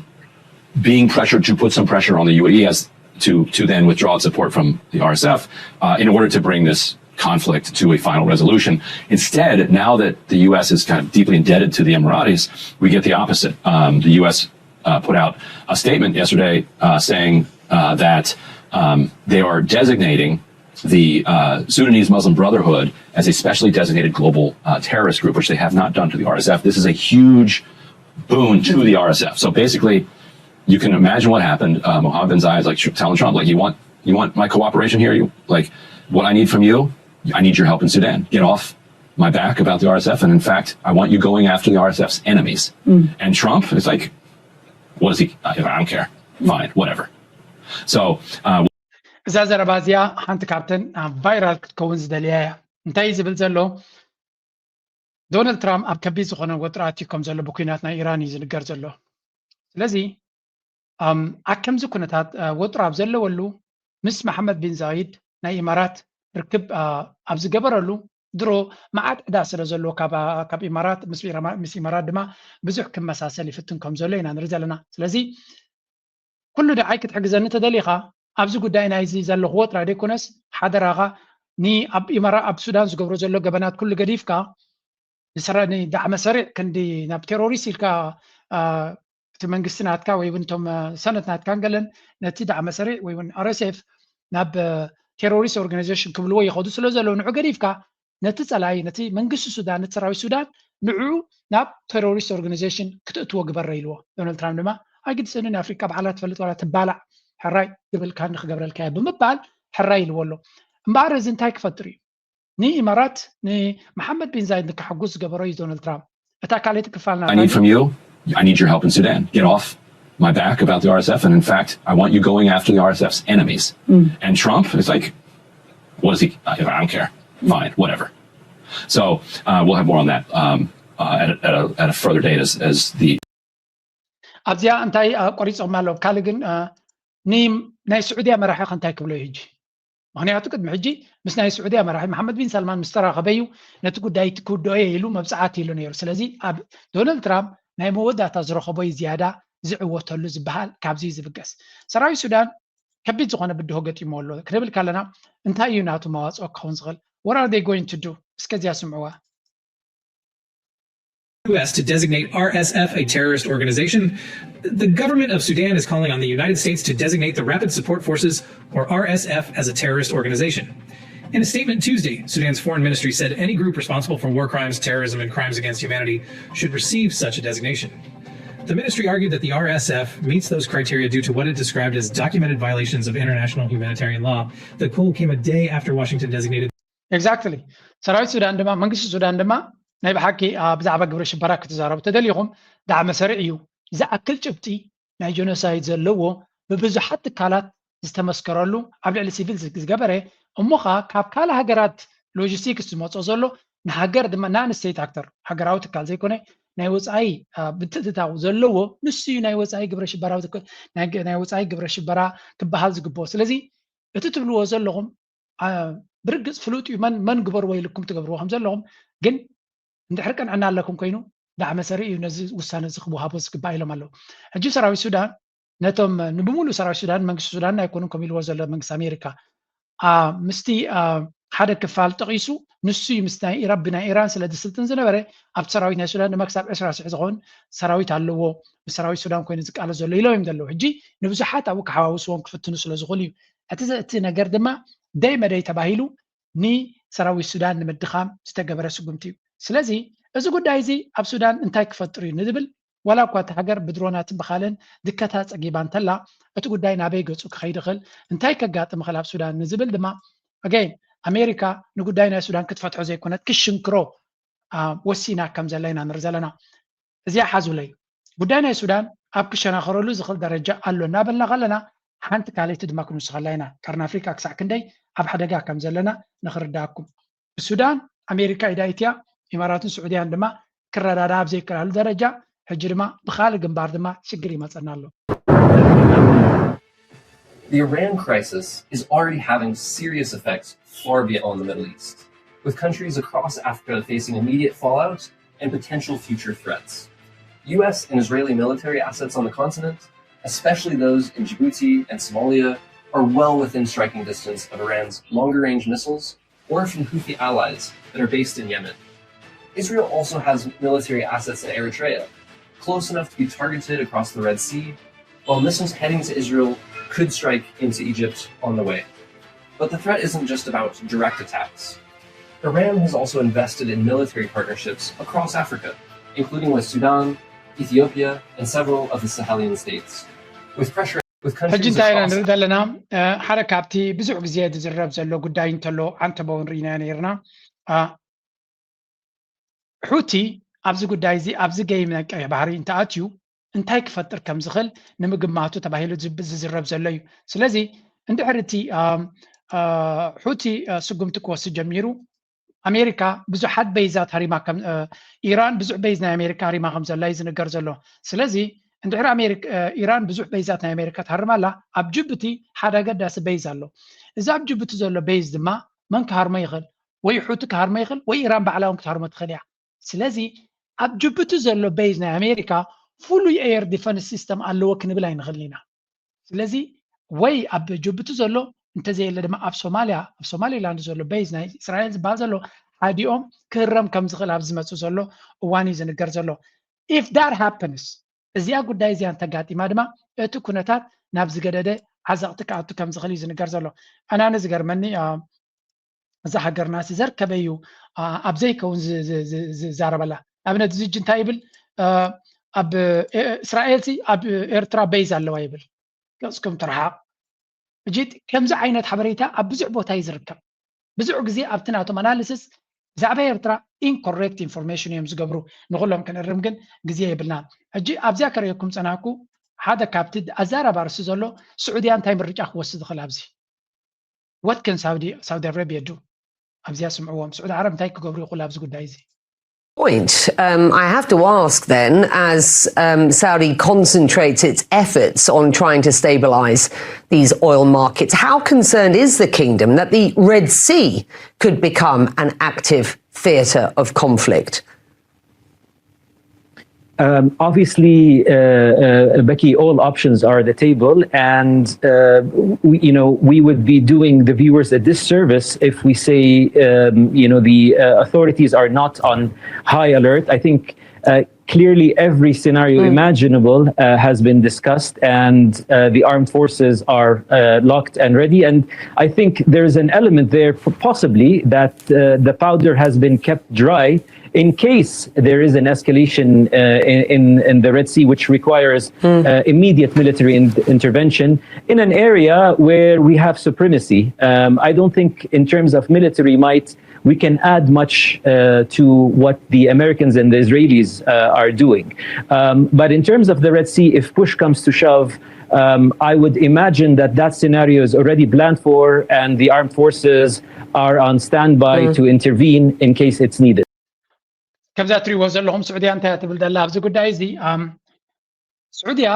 being pressured to put some pressure on the U A E as to to then withdraw its support from the R S F uh, in order to bring this conflict to a final resolution. Instead, now that the U S is kind of deeply indebted to the Emiratis, we get the opposite. Um, the U S uh, put out a statement yesterday uh, saying uh, that um, they are designating the uh, Sudanese Muslim Brotherhood as a specially designated global uh, terrorist group, which they have not done to the R S F. This is a huge boon to the R S F. So basically, you can imagine what happened. Uh, Mohammed bin Zayed is like telling Trump, like, you want you want my cooperation here? You like what I need from you? I need your help in Sudan. Get off my back about the R S F, and in fact, I want you going after the R S F's enemies. Mm. And Trump is like, what is he? I, I don't care. Fine, whatever. So, uh, እዛ ዘረባ እዚኣ ሓንቲ ካብተን ቫይራል ክትከውን ዝደልያ እያ። እንታይ ዝብል ዘሎ? ዶናልድ ትራምፕ ኣብ ከቢድ ዝኾነ ወጥሪ ኣትዩ ከም ዘሎ ብኲናት ናይ ኢራን እዩ ዝንገር ዘሎ። ስለዚ ኣብ ከምዚ ኩነታት ወጥሪ ኣብ ዘለወሉ ምስ መሓመድ ቢን ዛይድ ናይ ኢማራት ርክብ ኣብ ዝገበረሉ፣ ድሮ መዓት ዕዳ ስለ ዘለዎ ካብ ኢማራት ምስ ኢማራት ድማ ብዙሕ ክመሳሰል ይፍትን ከም ዘሎ ኢና ንርኢ ዘለና። ስለዚ ኩሉ ንዓይ ክትሕግዘኒ ተደሊኻ ኣብዚ ጉዳይ ናይዚ ዘለኹዎ ጥራይ ደይኮነስ ሓደራኻ ንኣብ ኢማራ ኣብ ሱዳን ዝገብሮ ዘሎ ገበናት ኩሉ ገዲፍካ ንሰራ ንዳዕመ ሰሪዕ ክንዲ ናብ ቴሮሪስት ኢልካ እቲ መንግስቲ ናትካ ወይ እውን እቶም ሰነት ናትካን ገለን ነቲ ዳዕመ ሰሪዕ ወይ እውን RSF ናብ ቴሮሪስት ኦርጋናይዜሽን ክብልዎ ይኸዱ ስለ ዘለዉ ንዑ ገዲፍካ ነቲ ጸላኢ ነቲ መንግስቲ ሱዳን ነቲ ሰራዊት ሱዳን ንዑ ናብ ቴሮሪስት ኦርጋናይዜሽን ክትእትዎ ግበረ ኢልዎ። ዶናልድ ትራምፕ ድማ ኣይግድሰኒ ንኣፍሪቃ ባዕላ ትፈልጥ ዋላ ትባላዕ ሕራይ ዝብልካ ንክገብረልካ እየ ብምባል ሕራይ ኢልዎ ኣሎ። እምበኣር እዚ እንታይ ክፈጥር እዩ? ንኢማራት ንመሓመድ ቢን ዛይድ ንከሐጉስ ዝገበሮ እዩ ዶናልድ ትራምፕ። እታ ካልኣይቲ ክፋል I need from you, I need your help in Sudan. Get off my back about the RSF. And in fact, I want you going after the RSF's enemies. And Trump is like, what is he? I, I don't care. Fine, whatever. So uh, we'll have more on that um, uh, at, a, at, a, at a further date as, as the ኣብዚኣ እንታይ ቆሪፆም ኣለዉ። ካልእ ግን ናይ ስዑድያ መራሒ ከ እንታይ ክብሎ እዩ ሕጂ? ምክንያቱ ቅድሚ ሕጂ ምስ ናይ ስዑድያ መራሒ መሓመድ ቢን ሳልማን ምስ ተራኸበ እዩ ነቲ ጉዳይ ክውድኦ እየ ኢሉ መብፅዓት ኢሉ ነይሩ። ስለዚ ኣብ ዶናልድ ትራምፕ ናይ መወዳእታ ዝረኸቦ እዩ ዝያዳ ዝዕወተሉ ዝበሃል ካብዚ እዩ ዝብገስ። ሰራዊት ሱዳን ከቢድ ዝኾነ ብድሆ ገጢሞ ኣሎ ክንብል ከለና እንታይ እዩ ናቱ መዋፅኦ ክኸውን ዝኽእል? What are they going to do? እስከ እዚኣ ስምዕዋ። U S to designate R S F a terrorist organization, the government of Sudan is calling on the United States to designate the Rapid Support Forces, or R S F, as a terrorist organization. In a statement Tuesday, Sudan's foreign ministry said any group responsible for war crimes, terrorism, and crimes against humanity should receive such a designation. The ministry argued that the R S F meets those criteria due to what it described as documented violations of international humanitarian law. The call came a day after Washington designated Exactly. ሰራዊት ሱዳን ድማ መንግስቲ ሱዳን ድማ ናይ ብሓቂ ብዛዕባ ግብረ ሽበራ ክትዛረቡ ተደሊኹም ዳዕመ ሰሪዕ እዩ። ዝኣክል ጭብጢ ናይ ጀኖሳይድ ዘለዎ ብብዙሓት ትካላት ዝተመስከረሉ ኣብ ልዕሊ ሲቪል ዝገበረ እሞ ኸዓ ካብ ካልእ ሃገራት ሎጂስቲክስ ዝመፅኦ ዘሎ ንሃገር ድማ non state actor ሃገራዊ ትካል ዘይኮነ ናይ ወፃኢ ምትእትታው ዘለዎ ንሱ እዩ ናይ ወፃኢ ግብረ ሽበራዊ ናይ ወፃኢ ግብረ ሽበራ ክበሃል ዝግብኦ። ስለዚ እቲ ትብልዎ ዘለኹም ብርግፅ ፍሉጥ እዩ መን መን ግበርዎ ኢልኩም ትገብርዎ ከም ዘለኹም ግን እንድሕር ቅንዕና ኣለኩም ኮይኑ ዳዕመ ሰሪዕ እዩ ነዚ ውሳነ እዚ ክወሃቦ ዝግባእ ኢሎም ኣለዉ። ሕጂ ሰራዊት ሱዳን ነቶም ንብሙሉ ሰራዊት ሱዳን መንግስቲ ሱዳን ኣይኮኑን ከም ኢልዎ ዘሎ መንግስቲ ኣሜሪካ ምስቲ ሓደ ክፋል ጠቒሱ ንሱ እዩ ምስ ናይ ኢራን ብናይ ኢራን ስለ ዝስልጥን ዝነበረ ኣብቲ ሰራዊት ናይ ሱዳን ድማ ክሳብ ዕስራ ሽሕ ዝኸውን ሰራዊት ኣለዎ ምስ ሰራዊት ሱዳን ኮይኑ ዝቃለስ ዘሎ ኢሎም እዮም ዘለዉ። ሕጂ ንብዙሓት ኣብኡ ክሓዋውስዎም ክፍትኑ ስለ ዝኽእሉ እዩ። እቲ እቲ ነገር ድማ ደይ መደይ ተባሂሉ ንሰራዊት ሱዳን ንምድኻም ዝተገበረ ስጉምቲ እዩ። ስለዚ እዚ ጉዳይ እዚ ኣብ ሱዳን እንታይ ክፈጥር እዩ ንዝብል ዋላ እኳ እቲ ሃገር ብድሮናትን ብኻልእን ድከታ ጸጊባ እንተላ እቲ ጉዳይ ናበይ ገጹ ክኸይድ ይኽእል እንታይ ከጋጥም ይኽእል ኣብ ሱዳን ንዝብል ድማ ኣገይን ኣሜሪካ ንጉዳይ ናይ ሱዳን ክትፈትሖ ዘይኮነት ክሽንክሮ ወሲና ከም ዘላ ኢና ንርኢ ዘለና። እዚኣ ሓዙለይ ጉዳይ ናይ ሱዳን ኣብ ክሸናኸረሉ ዝኽእል ደረጃ ኣሎ እናበልና ከለና ሓንቲ ካልኣይቲ ድማ ክንውስኸላ ኢና። ቀርኒ ኣፍሪቃ ክሳዕ ክንደይ ኣብ ሓደጋ ከም ዘለና ንኽርዳእኩም። ብሱዳን ኣሜሪካ ኢዳ ኢትያ ኢማራትን ስዑድያን ድማ ክረዳዳ ኣብ ዘይከላሉ ደረጃ ሕጂ ድማ ብኻልእ ግንባር ድማ ሽግር ይመፀና ኣሎ። The Iran crisis is already having serious effects far beyond the Middle East, with countries across Africa facing immediate fallout and potential future threats. U S and Israeli military assets on the continent, especially those in Djibouti and Somalia, are well within striking distance of Iran's longer range missiles or from Houthi allies that are based in Yemen. Israel also has military assets in Eritrea, close enough to be targeted across the Red Sea, while missiles heading to Israel could strike into Egypt on the way. But the threat isn't just about direct attacks. Iran has also invested in military partnerships across Africa, including with Sudan, Ethiopia, and several of the Sahelian states. With pressure with ሕጂ እንታይ ኢና ንርኢ ዘለና ሓደ ካብቲ ብዙሕ ግዜ ዝዝረብ ዘሎ ጉዳይ እንተሎ ዓንተበው ንርኢና ነይርና። ሑቲ ኣብዚ ጉዳይ እዚ ኣብዚ ገይም ናይ ቀይሕ ባህሪ እንተኣትዩ እንታይ ክፈጥር ከም ዝኽእል ንምግማቱ ተባሂሉ ዝብ- ዝዝረብ ዘሎ እዩ። ስለዚ እንድሕር እቲ ኣም፣ አ፣ ሑቲ አ፣ ስጉምቲ ክወስድ ጀሚሩ ኣሜሪካ ብዙሓት በይዛት ሃሪማ ከም አ፣ ኢራን ብዙሕ በይዝ ናይ ኣሜሪካ ሃሪማ ከም ዘላ እዩ ዝንገር ዘሎ። ስለዚ እንድሕር ኣሜሪካ አ፣ ኢራን ብዙሕ በይዛት ናይ ኣሜሪካ ትሃርም ኣላ ኣብ ጅቡቲ ሓደ ኣገዳሲ በይዝ ኣሎ። እዚ ኣብ ጅቡቲ ዘሎ በይዝ ድማ መን ክሃርሞ ይኽእል? ወይ ሑቲ ክሃርሞ ይኽእል ወይ ኢራን ባዕላ እውን ክትሃርሞ ትኽእል እያ። ስለዚ ኣብ ጅቡቲ ዘሎ በይዝ ናይ ኣሜሪካ ፍሉይ air defense system ኣለዎ ክንብል ኣይንኽእልን ኢና። ስለዚ ወይ ኣብ ጅቡቲ ዘሎ እንተዘየለ ድማ ኣብ ሶማልያ ኣብ ሶማሊላንድ ዘሎ በይዝ ናይ እስራኤል ዝበሃል ዘሎ ሓዲኦም ክህረም ከም ዝኽእል ኣብ ዝመፅእ ዘሎ እዋን እዩ ዝንገር ዘሎ። If that happens እዚኣ ጉዳይ እዚኣ እንተጋጢማ ድማ እቲ ኩነታት ናብ ዝገደደ ዓዘቕቲ ክኣቱ ከም ዝኽእል እዩ ዝንገር ዘሎ። ኣናነ ዝገርመኒ አ፣ እዛ ሃገርና ሲ ዘርከበ እዩ አ፣ ኣብ ዘይከውን ዝ- ዝ- ዝ- ዝዛረበላ። ኣብነት ዝጅ እንታይ ይብል አ፣ ኣብ ኤ- እስራኤል ሲ ኣብ ኤርትራ በይዝ ኣለዋ ይብል። ገፅኩም ትርሓቕ። እጂ ከምዚ ዓይነት ሓበሬታ ኣብ ብዙሕ ቦታ እዩ ዝርከብ። ብዙሕ ግዜ ኣብቲ ናቶም ኣናሊሲስ ብዛዕባ ኤርትራ ኢንኮሬክት ኢንፎርሜሽን እዮም ዝገብሩ። ንኩሎም ክንእርም ግን ግዜ የብልና። ሕጂ ኣብዚኣ ከርእየኩም ፀናኩ ሓደ ካብቲ ኣዛራቢ ኣርሲ ዘሎ ስዑድያ እንታይ ምርጫ ክወስድ ይኽእል ኣብዚ what can Saudi Saudi Arabia do ኣብዚኣ ስምዕዎም ስዑዲ ዓረብ እንታይ ክገብሩ ይኽእሉ ኣብዚ ጉዳይ እዚ Point. Um, I have to ask then, as um, Saudi concentrates its efforts on trying to stabilize these oil markets, how concerned is the kingdom that the Red Sea could become an active theatre of conflict? Um, obviously, uh, uh, Becky, all options are on the table, and uh, we, you know, we would be doing the viewers a disservice if we say, um, you know, the uh, authorities are not on high alert. I think uh, clearly every scenario imaginable uh, has been discussed, and uh, the armed forces are uh, locked and ready. And I think there is an element there, p- possibly, that uh, the powder has been kept dry in case there is an escalation uh, in, in, in the Red Sea, which requires uh, immediate military in- intervention in an area where we have supremacy. Um, I don't think, in terms of military might, we can add much uh, to what the Americans and the Israelis uh, are doing. Um, but in terms of the Red Sea, if push comes to shove, um, I would imagine that that scenario is already planned for, and the armed forces are on standby to intervene in case it's needed. ከምዛ ትሪእዎ ዘለኹም ስዑድያ እንታይ እያ ትብል ዘላ ኣብዚ ጉዳይ እዚ ኣም፣ ስዑድያ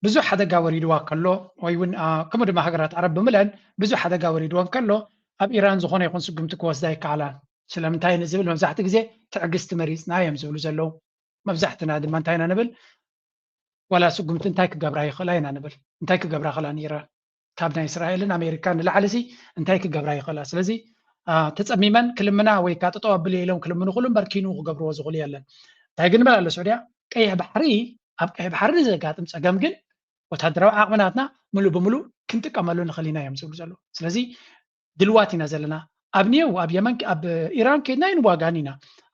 ብዙሕ ሓደጋ ወሪድዋ ከሎ ወይ እውን አ፣ ከምኡ ድማ ሃገራት ዓረብ ብምለን ብዙሕ ሓደጋ ወሪድወን ከሎ ኣብ ኢራን ዝኾነ ይኹን ስጉምቲ ክወስዳ ይከኣላን ስለምንታይ ንዝብል መብዛሕቲ ግዜ ትዕግስቲ መሪፅና እዮም ዝብሉ ዘለዉ መብዛሕትና ድማ እንታይ ኢና ንብል ዋላ ስጉምቲ እንታይ ክገብራ ይኽእላ ኢና ንብል እንታይ ክገብራ ይኽእላ ንኢራን ካብ ናይ እስራኤልን ኣሜሪካን ንላዕሊ ሲ እንታይ ክገብራ ይኽእላ ስለዚ ተፀሚመን ክልምና ወይ ከዓ ጠጠው ኣብልየ ኢሎም ክልምኑ ክሉ እምበር ኪኑ ክገብርዎ ዝኽእሉ የለን እንታይ ግን በላ ኣሎ ስዑድያ ቀይሕ ባሕሪ ኣብ ቀይሕ ባሕሪ ንዘጋጥም ፀገም ግን ወታደራዊ ዓቕሚ ናትና ሙሉእ ብሙሉእ ክንጥቀመሉ ንኽእል ኢና እዮም ዝብሉ ዘለዉ ስለዚ ድልዋት ኢና ዘለና ኣብ ኔው ኣብ የመን ኣብ ኢራን ከድና ይንዋጋን ኢና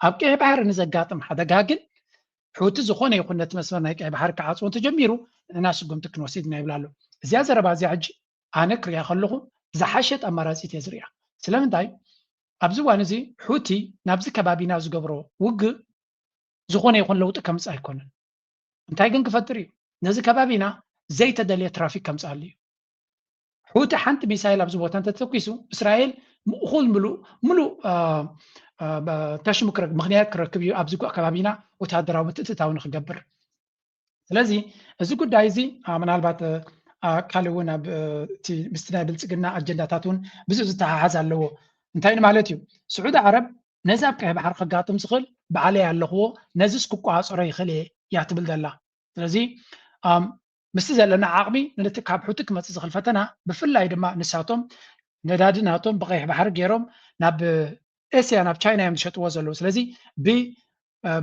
ኣብ ቀይሕ ባሕሪ ንዘጋጥም ሓደጋ ግን ሑቲ ዝኾነ ይኹን ነቲ መስመር ናይ ቀይ ባሕሪ ክዓፅዎ እንተጀሚሩ ንሕና ስጉምቲ ክንወስድ ኢና ይብል ኣሎ እዚኣ ዘረባ እዚኣ ሕጂ ኣነ ክሪኣ ከለኹ ዝሓሸት ኣማራፂት እየ ዝሪኣ ስለምንታይ ኣብዚ እዋን እዚ ሑቲ ናብዚ ከባቢና ዝገብሮ ውግእ ዝኾነ ይኹን ለውጢ ከምፅእ ኣይኮነን እንታይ ግን ክፈጥር እዩ ነዚ ከባቢና ዘይተደልየ ትራፊክ ከምፅኣሉ እዩ ሑቲ ሓንቲ ሚሳይል ኣብዚ ቦታ እንተተተኪሱ እስራኤል ምእኹል ምሉእ ምሉእ ተሽሙ ምክንያት ክረክብ እዩ ኣብዚ ከባቢና ወታደራዊ ምትእትታው ንክገብር ስለዚ እዚ ጉዳይ እዚ ምናልባት ካልእ እውን ኣብ ምስቲ ናይ ብልፅግና ኣጀንዳታት እውን ብዙሕ ዝተሓሓዝ ኣለዎ እንታይ ማለት እዩ ስዑዲ ዓረብ ነዚ ኣብ ቀይ ባሕሪ ከጋጥም ዝኽእል ባዕለይ ኣለኽዎ ነዚስ ክቋፀሮ ይኽእል እየ እያ ትብል ዘላ ስለዚ ምስቲ ዘለና ዓቕሚ ነቲ ካብ ሑቲ ክመፅእ ዝኽእል ፈተና ብፍላይ ድማ ንሳቶም ነዳዲ ናቶም ብቀይሕ ባሕሪ ገይሮም ናብ ኤስያ ናብ ቻይና እዮም ዝሸጥዎ ዘለዉ ስለዚ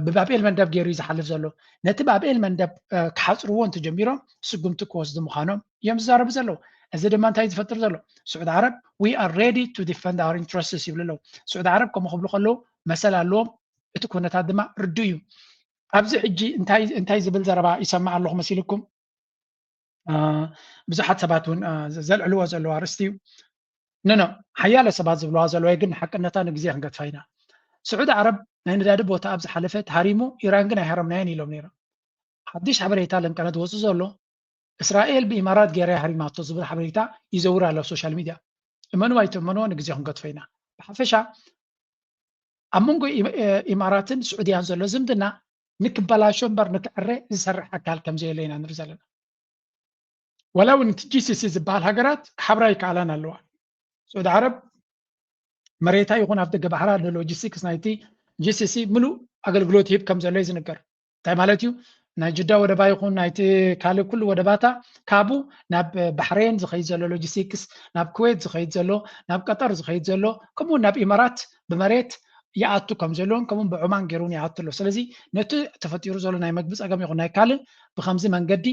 ብባብኤል መንደብ ገይሩ እዩ ዝሓልፍ ዘሎ ነቲ ባብኤል መንደብ ክሓፅርዎ እንተጀሚሮም ስጉምቲ ክወስዱ ምዃኖም እዮም ዝዛረቡ ዘለዉ እዚ ድማ እንታይ ዝፈጥር ዘሎ ስዑድ ዓረብ we are ready to defend our interests ይብሉ ኣለዉ ስዑድ ዓረብ ከምኡ ክብሉ ከለዉ መሰል ኣለዎም እቲ ኩነታት ድማ ርዱ እዩ ኣብዚ ሕጂ እንታይ ዝብል ዘረባ ይሰማዕ ኣለኹ መሲልኩም ብዙሓት ሰባት እውን ዘልዕልዎ ዘለዉ ኣርእስቲ እዩ ንኖ ሓያለ ሰባት ዝብለዋ ዘለዋ ግን ሓቅነታ ንግዜ ክንገድፋ ኢና ስዑዲ ዓረብ ናይ ነዳዲ ቦታ ኣብ ዝሓለፈ ተሃሪሙ ኢራን ግን ኣይሃረምናየን ኢሎም ነይሮም ሓድሽ ሓበሬታ ለንቀነት ወፁ ዘሎ እስራኤል ብኢማራት ገይራ ሃሪማቶ ዝብል ሓበሬታ ይዘውር ኣሎ ኣብ ሶሻል ሚድያ። እመኑ ኣይትእመኑ ንግዜ ክንገድፎ ኢና። ብሓፈሻ ኣብ መንጎ ኢማራትን ስዑድያን ዘሎ ዝምድና ንክበላሾ እምበር ንክዕረ ዝሰርሕ ኣካል ከም ዘየለ ኢና ንርኢ ዘለና። ዋላ እውን እቲ ጂሲሲ ዝበሃል ሃገራት ሓብራ ይከኣላን ኣለዋ። ስዑዲ ዓረብ መሬታ ይኹን ኣብ ደገ ባሕራ ንሎጂስቲክስ ናይቲ ጂሲሲ ምሉእ ኣገልግሎት ይህብ ከም ዘሎ እዩ ዝንገር። እንታይ ማለት እዩ? ናይ ጅዳ ወደባ ይኹን ናይቲ ካልእ ኩሉ ወደባታ ካብኡ ናብ ባሕሬን ዝኸይድ ዘሎ ሎጂስቲክስ፣ ናብ ኩዌት ዝኸይድ ዘሎ፣ ናብ ቀጠር ዝኸይድ ዘሎ፣ ከምኡ ናብ ኢማራት ብመሬት ይኣቱ ከም ዘለውን ከምኡ ብዑማን ገይሩን ይኣቱ ኣሎ። ስለዚ ነቲ ተፈጢሩ ዘሎ ናይ መግቢ ፀገም ይኹን ናይ ካልእ ብከምዚ መንገዲ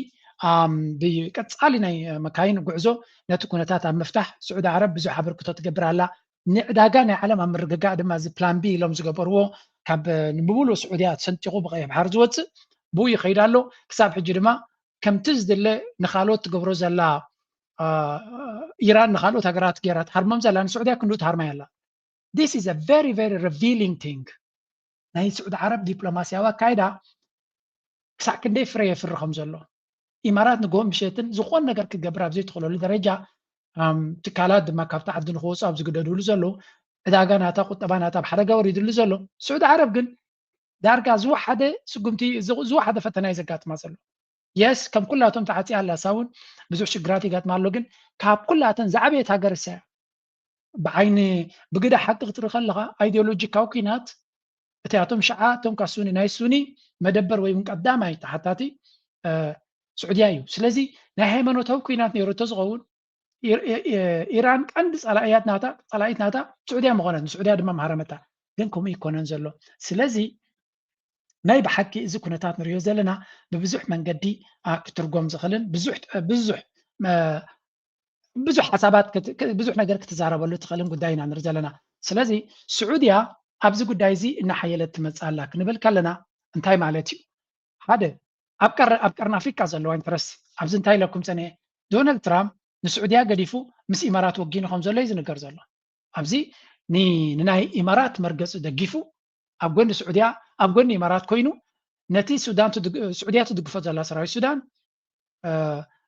ብቀፃሊ ናይ መካይን ጉዕዞ ነቲ ኩነታት ኣብ ምፍታሕ ስዑዲ ዓረብ ብዙሕ ኣበርክቶ ትገብር ኣላ። ንዕዳጋ ናይ ዓለም ኣብ ምርግጋእ ድማ እዚ ፕላን ቢ ኢሎም ዝገበርዎ ካብ ንብብሉ ስዑድያ ተሰንጢቑ ብቀይሕ ባሕር ዝወፅእ ብኡ ይኸይድ ኣሎ። ክሳብ ሕጂ ድማ ከምቲ ዝድለ ንካልኦት ትገብሮ ዘላ ኢራን ንካልኦት ሃገራት ገይራ ትሃርሞም ዘላ ንስዑድያ ክንዱ ትሃርማ ኣላ። This is a very very revealing thing። ናይ ስዑዲ ዓረብ ዲፕሎማስያዊ ኣካይዳ ክሳዕ ክንደይ ፍረ የፍሪ ከም ዘሎ ኢማራት ንግሆን ምሸትን ዝኾን ነገር ክገብር ኣብ ዘይትኽእለሉ ደረጃ ትካላት ድማ ካብቲ ዓዲ ንክወፁ ኣብ ዝግደድሉ ዘሎ ዕዳጋ ናታ ቁጠባ ናታ ኣብ ሓደጋ ወሪድሉ ዘሎ ስዑዲ ዓረብ ግን ዳርጋ ዝወሓደ ስጉምቲ ዝወሓደ ፈተና እዩ ዘጋጥማ ዘሎ። የስ ከም ኩላቶም ተዓፅያ ኣላ እሳ እውን ብዙሕ ሽግራት ይጋጥማ ኣሎ ግን ካብ ኩላተን ዝዓበየት ሃገር እሳ እያ። ብዓይኒ ብግዳ ሓቂ ክትርኢ ከለካ ኣይዲዮሎጂካዊ ኩናት እቲኣቶም ሽዓ እቶም ካብ ሱኒ ናይ ሱኒ መደበር ወይ እውን ቀዳማይ ተሓታቲ ስዑድያ እዩ። ስለዚ ናይ ሃይማኖታዊ ኩናት ነይሩ እንተዝኸውን ኢራን ቀንዲ ፀላእያት ናታ ፀላኢት ናታ ስዑድያ ምኾነት ንስዑድያ ድማ ምሃረመታ። ግን ከምኡ ይኮነን ዘሎ። ስለዚ ናይ ብሓቂ እዚ ኩነታት ንሪኦ ዘለና ብብዙሕ መንገዲ ክትርጎም ዝኽእልን ብዙሕ ብዙሕ ብዙሕ ሓሳባት ብዙሕ ነገር ክትዛረበሉ ትኽእልን ጉዳይ ኢና ንርኢ ዘለና። ስለዚ ስዑድያ ኣብዚ ጉዳይ እዚ እናሓየለት ትመፅእ ኣላ ክንብል ከለና እንታይ ማለት እዩ? ሓደ ኣብ ቀርኒ ኣፍሪቃ ዘለዋ ኢንተረስት ኣብዚ እንታይ ኢለኩም ፀኒሐ ዶናልድ ትራምፕ ንስዑድያ ገዲፉ ምስ ኢማራት ወጊኑ ከም ዘሎ እዩ ዝንገር ዘሎ። ኣብዚ ንናይ ኢማራት መርገፂ ደጊፉ ኣብ ጎኒ ስዑድያ ኣብ ጎኒ ኢማራት ኮይኑ ነቲ ሱዳን ስዑድያ ትድግፎ ዘላ ሰራዊት ሱዳን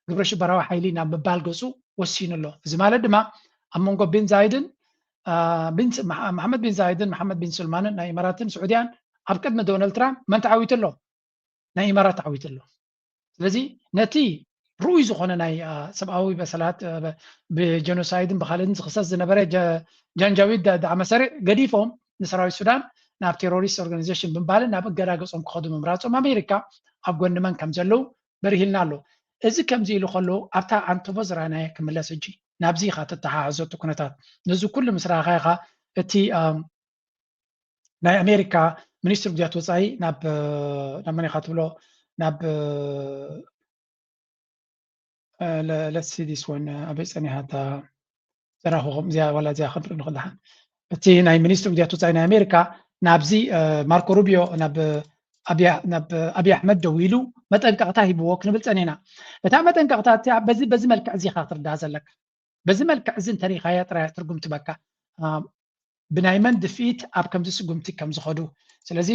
ግብረ ሽበራዊ ሓይሊ ናብ ምባል ገፁ ወሲኑ ኣሎ። እዚ ማለት ድማ ኣብ መንጎ ቢን ዛይድን መሓመድ ቢን ዛይድን መሓመድ ቢን ሱልማንን ናይ ኢማራትን ስዑድያን ኣብ ቅድሚ ዶናልድ ትራምፕ መን ተዓዊቱ ኣሎ? ናይ ኢማራት ተዓዊቱ ኣሎ። ስለዚ ነቲ ርኡይ ዝኾነ ናይ ሰብኣዊ በሰላት ብጀኖሳይድን ብካልእን ዝኽሰስ ዝነበረ ጃንጃዊድ ዳዕመ ሰሪዕ ገዲፎም ንሰራዊት ሱዳን ናብ ቴሮሪስት ኦርጋናይዜሽን ብምባልን ናብ እገዳ ገጾም ክኸዱ ምምራጾም ኣሜሪካ ኣብ ጎኒ መን ከም ዘለዉ በሪሂልና ኣሎ። እዚ ከምዚ ኢሉ ከሎ ኣብታ ኣንቶቦ ዝረኣናዮ ክምለስ ሕጂ ናብዚ ኢኻ ተተሓሕዞ እቲ ኩነታት ነዚ ኩሉ ምስ ረኣኻ ኢኻ እቲ ናይ ኣሜሪካ ሚኒስትር ጉዳያት ወፃኢ ናብ ናብ መን ኢኻ ትብሎ ናብ let's see this one ኣበይ ፀኒሓታ ዘራኽኹም እዚኣ ዋላ እዚኣ ክንርኢ ንኽእል ደሓን እቲ ናይ ሚኒስትር ጉዳያት ወፃኢ ናይ ኣሜሪካ ናብዚ ማርኮ ሩቢዮ ናብ ኣብይ ኣሕመድ ደዊሉ መጠንቀቕታ ሂብዎ ክንብል ፀኒና። እታ መጠንቀቕታ እቲኣ በዚ በዚ መልክዕ እዚ ኢኻ ክትርዳእ ዘለካ። በዚ መልክዕ እዚ እንተሪኢኻያ ጥራይ ትርጉም ትበካ። ብናይ መን ድፍኢት ኣብ ከምዚ ስጉምቲ ከም ዝኸዱ። ስለዚ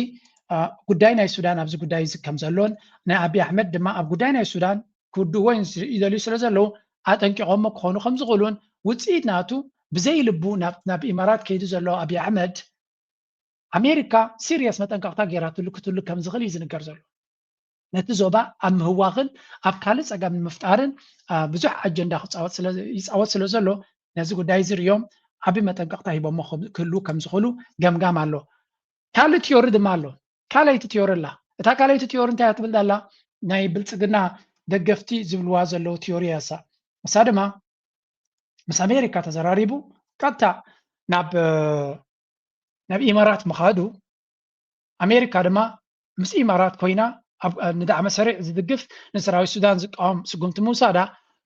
ጉዳይ ናይ ሱዳን ኣብዚ ጉዳይ እዚ ከም ዘሎን ናይ ኣብይ ኣሕመድ ድማ ኣብ ጉዳይ ናይ ሱዳን ክውድእዎ ይደልዩ ስለ ዘለዉ ኣጠንቂቖሞ ክኾኑ ከም ዝኽእሉን ውፅኢት ናቱ ብዘይልቡ ናብ ኢማራት ከይዱ ዘሎ ኣብይ ኣሕመድ ኣሜሪካ ሲሪየስ መጠንቀቕታ ገይራትሉ ክትህሉ ከም ዝኽእል እዩ ዝንገር ዘሎ። ነቲ ዞባ ኣብ ምህዋኽን ኣብ ካልእ ፀገም ንምፍጣርን ብዙሕ ኣጀንዳ ይፃወት ስለ ዘሎ ነዚ ጉዳይ እዚ ሪኦም ዓብዪ መጠንቀቕታ ሂቦሞ ክህሉ ከም ዝኽእሉ ገምጋም ኣሎ። ካልእ ቲዮሪ ድማ ኣሎ። ካልኣይቲ ቲዮሪ ኣላ። እታ ካልኣይቲ ቲዮሪ እንታይ እያ ትብል ዘላ? ናይ ብልፅግና ደገፍቲ ዝብልዋ ዘለዉ ቲዮሪ እያ እሳ። እሳ ድማ ምስ ኣሜሪካ ተዘራሪቡ ቀጥታ ናብ ናብ ኢማራት ምኻዱ ኣሜሪካ ድማ ምስ ኢማራት ኮይና ንዳዕመ ሰሪዕ ዝድግፍ ንሰራዊት ሱዳን ዝቃወም ስጉምቲ ምውሳዳ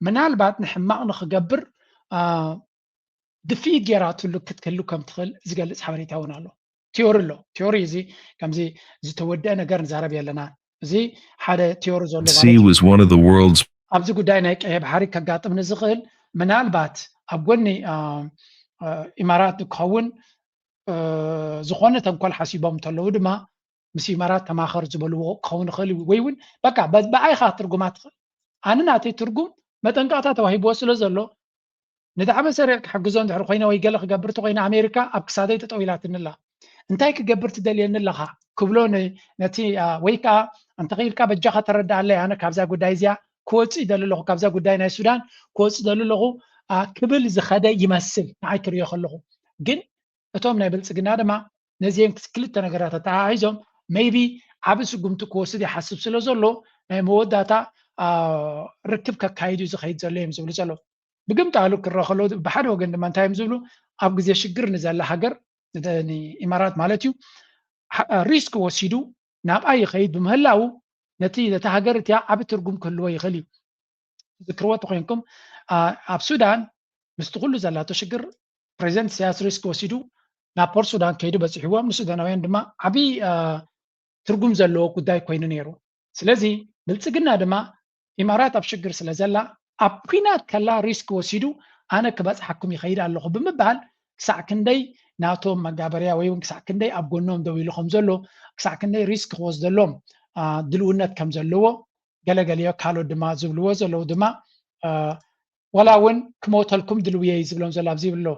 ምናልባት ንሕማቕ ንክገብር ድፍኢት ገይራትሉ ክትክህሉ ከም ትኽእል ዝገልፅ ሓበሬታ እውን ኣሎ። ቲዮሪ ኣሎ። ቲዮሪ እዚ ከምዚ ዝተወደአ ነገር ንዛረብ የለና። እዚ ሓደ ቲዮሪ ዘሎ ማለት እዩ። ኣብዚ ጉዳይ ናይ ቀይሕ ባሕሪ ከጋጥም ንዝኽእል ምናልባት ኣብ ጎኒ ኢማራት ክኸውን ዝኾነ ተንኮል ሓሲቦም እንተለዉ ድማ ምስ ኢማራት ተማኸር ዝበልዎ ክኸውን ይኽእል እዩ። ወይ እውን በቃ በ-፣ ብኣይኻ ትርጉማ ትኽእል። ኣነ ናተይ ትርጉም መጠንቀቕታ ተዋሂብዎ ስለ ዘሎ፣ ንዳዕመ ሰሪዕ ክሕግዞ እንድሕር ኮይነ ወይ ገለ ክገብር እንተኮይነ፣ ኣሜሪካ ኣብ ክሳደይ ጠጠው ኢላትኒ ኣላ። እንታይ ክገብር ትደልየኒ ኣለኻ ክብሎ ነ-፣ ነቲ፣ አ፣ ወይ ከዓ እንተኽኢልካ በጃኻ ተረድኣለይ፣ ኣነ ካብዛ ጉዳይ እዚኣ ክወፅእ ይደሊ ኣለኹ፣ ካብዛ ጉዳይ ናይ ሱዳን ክወፅእ ይደሊ ኣለኹ፣ አ፣ ክብል ዝኸደ ይመስል ንዓይ ክርእዮ ከለኹ። ግን እቶም ናይ ብልፅግና ድማ ነዚአን ክልተ ነገራት ኣተሓሒዞም maybe ዓቢ ስጉምቲ ክወስድ ይሓስብ ስለ ዘሎ ናይ መወዳእታ፣ አ፣ ርክብ ከካይድ እዩ ዝኸይድ ዘሎ እዮም ዝብሉ ዘለዉ። ብግምጣሉ ክረአ ከሎ ብሓደ ወገን ድማ እንታይ እዮም ዝብሉ? ኣብ ግዜ ሽግር ንዘላ ሃገር፣ ን-፣ ንኢማራት ማለት እዩ፣ ሓ-፣ ሪስክ ወሲዱ ናብኣ ይኸይድ ብምህላዉ ነቲ፣ ነታ ሃገር እቲኣ ዓቢ ትርጉም ክህልዎ ይኽእል እዩ። ትዝክርዎ እንተኾይንኩም፣ አ፣ ኣብ ሱዳን ምስቲ ኩሉ ዘላቶ ሽግር ፕሬዚደንት ኢሳያስ ሪስክ ወሲዱ ናብ ፖርት ሱዳን ከይዱ በፂሕዎም። ንሱዳናውያን ድማ ዓቢ፣ አ፣ ትርጉም ዘለዎ ጉዳይ ኮይኑ ነይሩ። ስለዚ ብልፅግና ድማ ኢማራት ኣብ ሽግር ስለ ዘላ ኣብ ኲናት ከላ ሪስክ ወሲዱ ኣነ ክበፅሓኩም ይኸይድ ኣለኹ ብምባል ክሳዕ ክንደይ ናቶም መጋበርያ ወይ እውን ክሳዕ ክንደይ ኣብ ጎኖም ደው ኢሉ ከም ዘሎ፣ ክሳዕ ክንደይ ሪስክ ክወስደሎም፣ አ፣ ድልውነት ከም ዘለዎ ገለገሊኦ ካልኦት ድማ ዝብልዎ ዘለዉ ድማ፣ አ፣ ዋላ እውን ክሞተልኩም ድልውየ እዩ ዝብሎም ዘሎ ኣብዚ ይብሎ።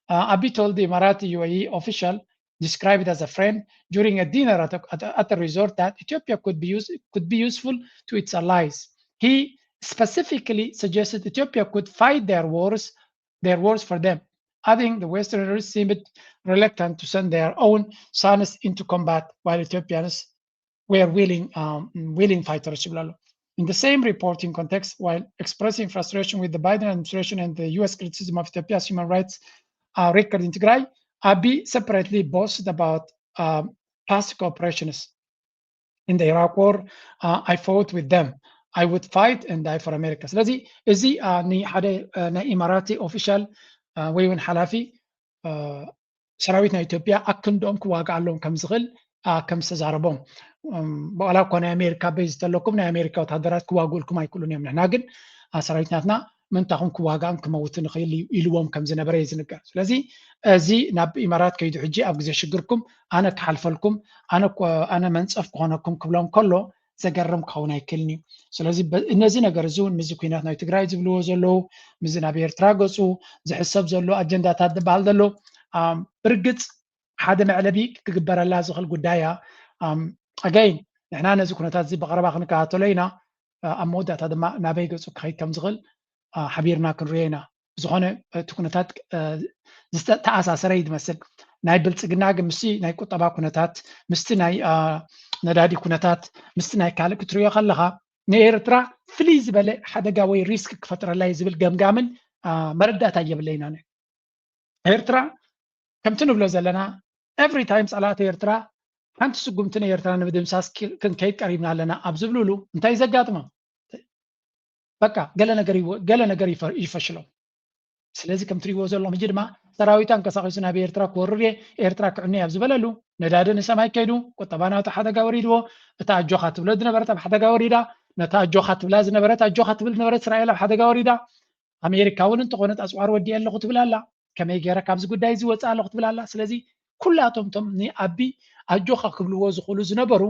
አ፣ ኣቢ told the Emirati U A E official described as a friend during a dinner at a, at a, at a resort that Ethiopia could be used, could be useful to its allies. He specifically suggested Ethiopia could fight their wars, their wars for them, adding the Westerners seemed reluctant to send their own sons into combat while Ethiopians were willing, um, willing fighters ይብሉ ኣሎ። In the same reporting context, while expressing frustration with the Biden administration and the U S criticism of Ethiopia's human rights, uh, record in Tigray, Abiy separately boasted about, um, past cooperations. In the Iraq War, uh, I fought with them. I would fight and die for America. ስለዚ እዚ፣ አ፣ ንሓደ፣ አ፣ ናይ ኢማራቲ ኦፊሻል፣ አ፣ ወይ እውን ሓላፊ፣ አ፣ ሰራዊት ናይ ኢትዮጵያ ኣክንድኦም ክዋግኣሎም ከም ዝኽእል፣ አ፣ ከም ዝተዛረቦም፣ እም፣ ዋላ እኳ ናይ ኣሜሪካ ቤዝ ተለኩም ናይ ኣሜሪካ ወታደራት ክዋግኡልኩም ኣይክእሉን እዮም፣ ንሕና ግን፣ አ፣ ሰራዊት ናትና ምንታኹም ክዋጋእን ክመውትን ይኽእል እዩ ኢልዎም ከም ዝነበረ እዩ ዝንገር። ስለዚ እዚ ናብ ኢማራት ከይዱ ሕጂ ኣብ ግዜ ሽግርኩም ኣነ ክሓልፈልኩም፣ ኣነ ኮ-፣ ኣነ መንጸፍ ክኾነኩም ክብሎም ከሎ ዘገርም ክኸውን ኣይክእልን እዩ። ስለዚ በ-፣ ነዚ ነገር እዚ እውን ምስዚ ኲናት ናይ ትግራይ ዝብልዎ ዘለዉ፣ ምስዚ ናብ ኤርትራ ገጹ ዝሕሰብ ዘሎ ኣጀንዳታት ዝበሃል ዘሎ፣ ኣም፣ ብርግጽ ሓደ መዕለቢ ክግበረላ ዝኽእል ጉዳይ እያ። ኣም፣ ኣጋይን ንሕና ነዚ ኩነታት እዚ ብቐረባ ክንከታተሎ ኢና። እ፣ ኣብ መወዳእታ ድማ ናበይ ገጹ ክኸይድ ከም ዝኽእል፣ እ፣ ሓቢርና ክንርእዮ ኢና። ብዝኾነ እቲ ኩነታት፣ እ፣ ዝተኣሳሰረ እዩ ዝመስል። ናይ ብልጽግና ግን ምስቲ ናይ ቁጠባ ኩነታት፣ ምስቲ ናይ፣ እ፣ ነዳዲ ኩነታት፣ ምስቲ ናይ ካልእ ክትርእዮ ከለኻ፣ ንኤርትራ ፍልይ ዝበለ ሓደጋ ወይ ሪስክ ክፈጥረላ እዩ ዝብል ገምጋምን፣ እ፣ መረዳእታ የብለይን ኣነ። ኤርትራ ከምቲ ንብሎ ዘለና ኤቭሪ ታይም ጸላእቲ ኤርትራ ሓንቲ ስጉምቲ ንኤርትራ ንምድምሳስ ኪ-፣ ክንከይድ ቀሪብና ኣለና ኣብ ዝብልሉ እንታይ ዘጋጥሞም? በቃ ገለ ነገር ይወ-፣ ገለ ነገር ይፈ-፣ ይፈሽሎም። ስለዚ ከም ትሪእዎ ዘለኹም ሕጂ ድማ ሰራዊት ኣንቀሳቒሱ ናብ ኤርትራ ክወርር እየ፣ ኤርትራ ክዕነ እየ ኣብ ዝበለሉ ነዳዲ ንሰማይ ከይዱ፣ ቁጠባ ናቱ ሓደጋ ወሪድዎ፣ እታ ኣጆኻ ትብሎ ዝነበረት ኣብ ሓደጋ ወሪዳ፣ ነታ ኣጆኻ ትብላ ዝነበረት፣ ኣጆኻ ትብል ዝነበረት እስራኤል ኣብ ሓደጋ ወሪዳ፣ ኣሜሪካ እውን እንተኾነት ኣጽዋር ወዲኤ ኣለኹ ትብል ኣላ። ከመይ ገይረ ካብዚ ጉዳይ እዚ ወፅእ ኣለኹ ትብል ኣላ። ስለዚ ኩላቶም እቶም ንኣቢ ኣጆኻ ክብልዎ ዝኽእሉ ዝነበሩ፣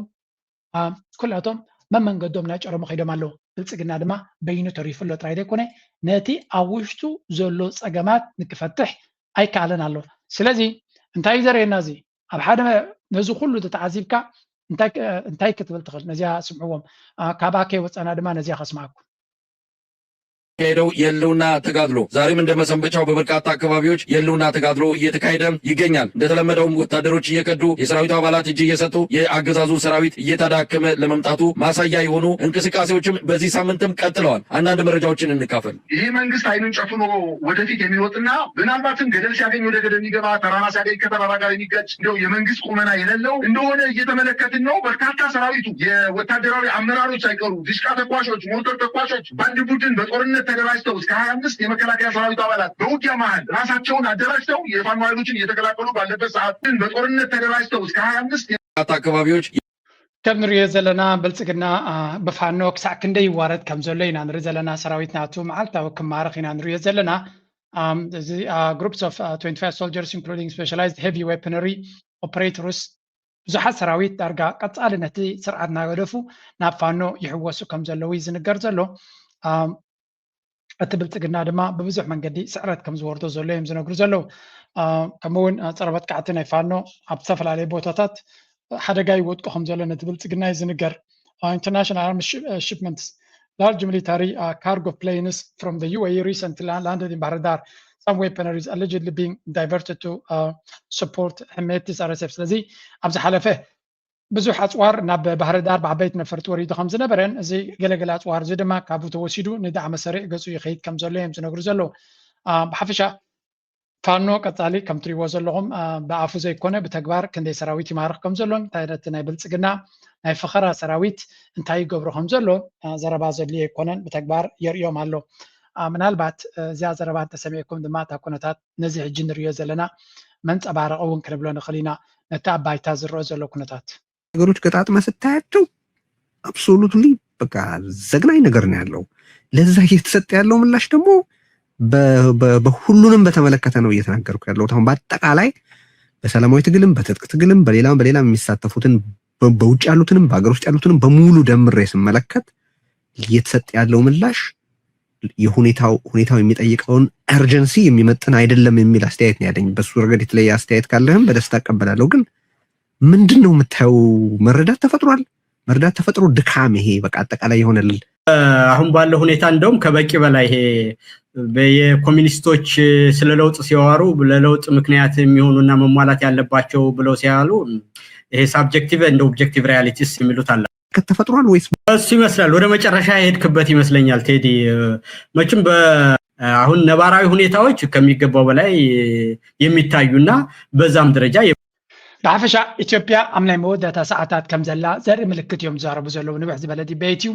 አ፣ ኩላቶም መመንገዶም እናጨረሙ ከይዶም ኣለዉ። ብልፅግና ድማ በይኑ ተሪፉ ኣሎ ጥራይ ዘይኮነ፣ ነቲ ኣብ ውሽጡ ዘሎ ፀገማት ንክፈትሕ ኣይከኣለን ኣሎ። ስለዚ እንታይ እዩ ዘርእየና እዚ? ኣብ ሓደ መ-፣ ነዚ ኩሉ ተተዓዚብካ እንታይ ክ-፣ እንታይ ክትብል ትኽእል? ነዚኣ ስምዕዎም። አ፣ ካብኣ ከይወፃና ድማ ነዚኣ ከስምዓኩም። ሄደው የህልውና ተጋድሎ ዛሬም እንደ መሰንበቻው በበርካታ አካባቢዎች የህልውና ተጋድሎ እየተካሄደ ይገኛል። እንደተለመደውም ወታደሮች እየከዱ፣ የሰራዊቱ አባላት እጅ እየሰጡ፣ የአገዛዙ ሰራዊት እየተዳከመ ለመምጣቱ ማሳያ የሆኑ እንቅስቃሴዎችም በዚህ ሳምንትም ቀጥለዋል። አንዳንድ መረጃዎችን እንካፈል። ይሄ መንግስት አይኑን ጨፍኖ ወደፊት የሚሮጥና ምናልባትም ገደል ሲያገኝ ወደ ገደል የሚገባ፣ ተራራ ሲያገኝ ከተራራ ጋር የሚጋጭ፣ እንደው የመንግስት ቁመና የሌለው እንደሆነ እየተመለከትን ነው። በርካታ ሰራዊቱ፣ የወታደራዊ አመራሮች ሳይቀሩ፣ ዲሽቃ ተኳሾች፣ ሞርተር ተኳሾች በአንድ ቡድን በጦርነት ተደራጅተው እስከ ሃያ አምስት የመከላከያ ሰራዊት አባላት በውጊያ መሃል ራሳቸውን አደራጅተው የፋኖ ኃይሎችን እየተቀላቀሉ ባለበት ሰዓት ግን በጦርነት ተደራጅተው እስከ ሃያ አምስት አካባቢዎች ከም ንሪኦ ዘለና ብልፅግና፣ አ፣ ብፋኖ ክሳዕ ክንደይ ይዋረድ ከም ዘሎ ኢና ንርኢ ዘለና። ሰራዊት ናቱ መዓልታዊ ክማረኽ ኢና ንሪኦ ዘለና። ኣም፣ እዚ፣ አ፣ groups of፣ አ፣ twenty-five soldiers including specialized heavy weaponry operators ብዙሓት ሰራዊት ዳርጋ ቀጻሊ ነቲ ስርዓት እናገደፉ ናብ ፋኖ ይሕወሱ ከም ዘለዉ እዩ ዝንገር ዘሎ። እቲ ብልጽግና ድማ ብብዙሕ መንገዲ ስዕረት ከም ዝወርዶ ዘሎ እዮም ዝነግሩ ዘለዉ። ከምኡ እውን ጸረ መጥቃዕቲ ናይ ፋኖ ኣብ ዝተፈላለዩ ቦታታት ሓደጋ ይወድቁ ከም ዘሎ ነቲ ብልጽግና እዩ ዝንገር። International arms shipments, large military cargo planes from the U A E recently landed in Bahir Dar. Some weaponry is allegedly being diverted to support ሕሜቲ ጸረ ሴፍ። ስለዚ ኣብ ዝሓለፈ ብዙሕ ኣፅዋር ናብ ባህር ዳር ብዓበይቲ ነፈርቲ ወሪዱ ከም ዝነበረን እዚ ገለገለ ኣፅዋር እዚ ድማ ካብኡ ተወሲዱ ንዳዕመ ሰሪዕ ገፁ ይኸይድ ከም ዘሎ እዮም ዝነግሩ ዘለዉ። ብሓፈሻ ፋኖ ቀፃሊ ከም ትሪእዎ ዘለኹም ብኣፉ ዘይኮነ ብተግባር ክንደይ ሰራዊት ይማርኽ ከም ዘሎን እንታይ ነቲ ናይ ብልፅግና ናይ ፈኸራ ሰራዊት እንታይ ይገብሮ ከም ዘሎ ዘረባ ዘድልዮ ኣይኮነን፣ ብተግባር የርእዮም ኣሎ። ምናልባት እዚኣ ዘረባ እንተሰሚዕኩም ድማ እታ ኩነታት ነዚ ሕጂ ንሪኦ ዘለና መንፀባረቂ እውን ክንብሎ ንኽእል ኢና። ነቲ ኣብ ባይታ ዝረአ ዘሎ ኩነታት። ነገሮች ገጣጥመ ስታያቸው absolutely በቃ ዘግናኝ ነገር ነው ያለው። ለዛ እየተሰጠ ያለው ምላሽ ደግሞ በሁሉንም በተመለከተ ነው እየተናገርኩ ያለሁት። አሁን በአጠቃላይ በሰላማዊ ትግልም በትጥቅ ትግልም በሌላም በሌላም የሚሳተፉትን በውጭ ያሉትንም በሀገር ውስጥ ያሉትንም በሙሉ ደምሬ ስመለከት እየተሰጠ ያለው ምላሽ የሁኔታው ሁኔታው የሚጠይቀውን urgency የሚመጥን አይደለም የሚል አስተያየት ነው ያለኝ። በሱ ረገድ የተለየ አስተያየት ካለህም በደስታ እቀበላለሁ። ግን ምንድን ነው የምታየው? መረዳት ተፈጥሯል። መረዳት ተፈጥሮ ድካም፣ ይሄ በቃ አጠቃላይ የሆነ አሁን ባለው ሁኔታ እንደውም ከበቂ በላይ ይሄ የኮሚኒስቶች ስለ ለውጥ ሲያወሩ ለለውጥ ምክንያት የሚሆኑና መሟላት ያለባቸው ብለው ሲያሉ ይሄ subjective and objective realities የሚሉት አለ። ተፈጥሯል ወይስ? እሱ ይመስላል። ወደ መጨረሻ የሄድክበት ይመስለኛል ቴዲ። መቼም አሁን ነባራዊ ሁኔታዎች ከሚገባው በላይ የሚታዩና በዛም ደረጃ ብሓፈሻ ኢትዮጵያ ኣብ ናይ መወዳእታ ሰዓታት ከም ዘላ ዘርኢ ምልክት እዮም ዝዛረቡ ዘለዉ። ንውሕ ዝበለ ዲቤት እዩ።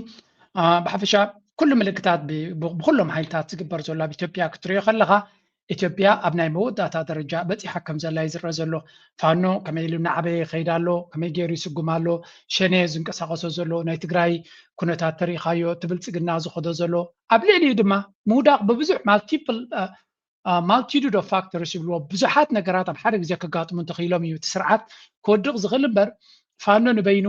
ብሓፈሻ ኩሉ ምልክታት ብኩሎም ሓይልታት ዝግበር ዘሎ ኣብ ኢትዮጵያ ክትሪኦ ከለኻ ኢትዮጵያ ኣብ ናይ መወዳእታ ደረጃ በፂሓ ከም ዘላ እዩ ዝረአ ዘሎ። ፋኖ ከመይ ኢሉ እናዓበየ ይኸይድ ኣሎ፣ ከመይ ገይሩ ይስጉም ኣሎ፣ ሸኔ ዝንቀሳቐሶ ዘሎ ናይ ትግራይ ኩነታት ተሪኻዮ፣ እቲ ብልፅግና ዝኸዶ ዘሎ ኣብ ልዕሊኡ ድማ ምውዳቕ ብብዙሕ multiple multitude of factors ይብልዎ። ብዙሓት ነገራት ኣብ ሓደ ግዜ ከጋጥሙ እንተኽኢሎም እዩ እቲ ስርዓት ክወድቕ ዝኽእል እምበር ፋኖ ንበይኑ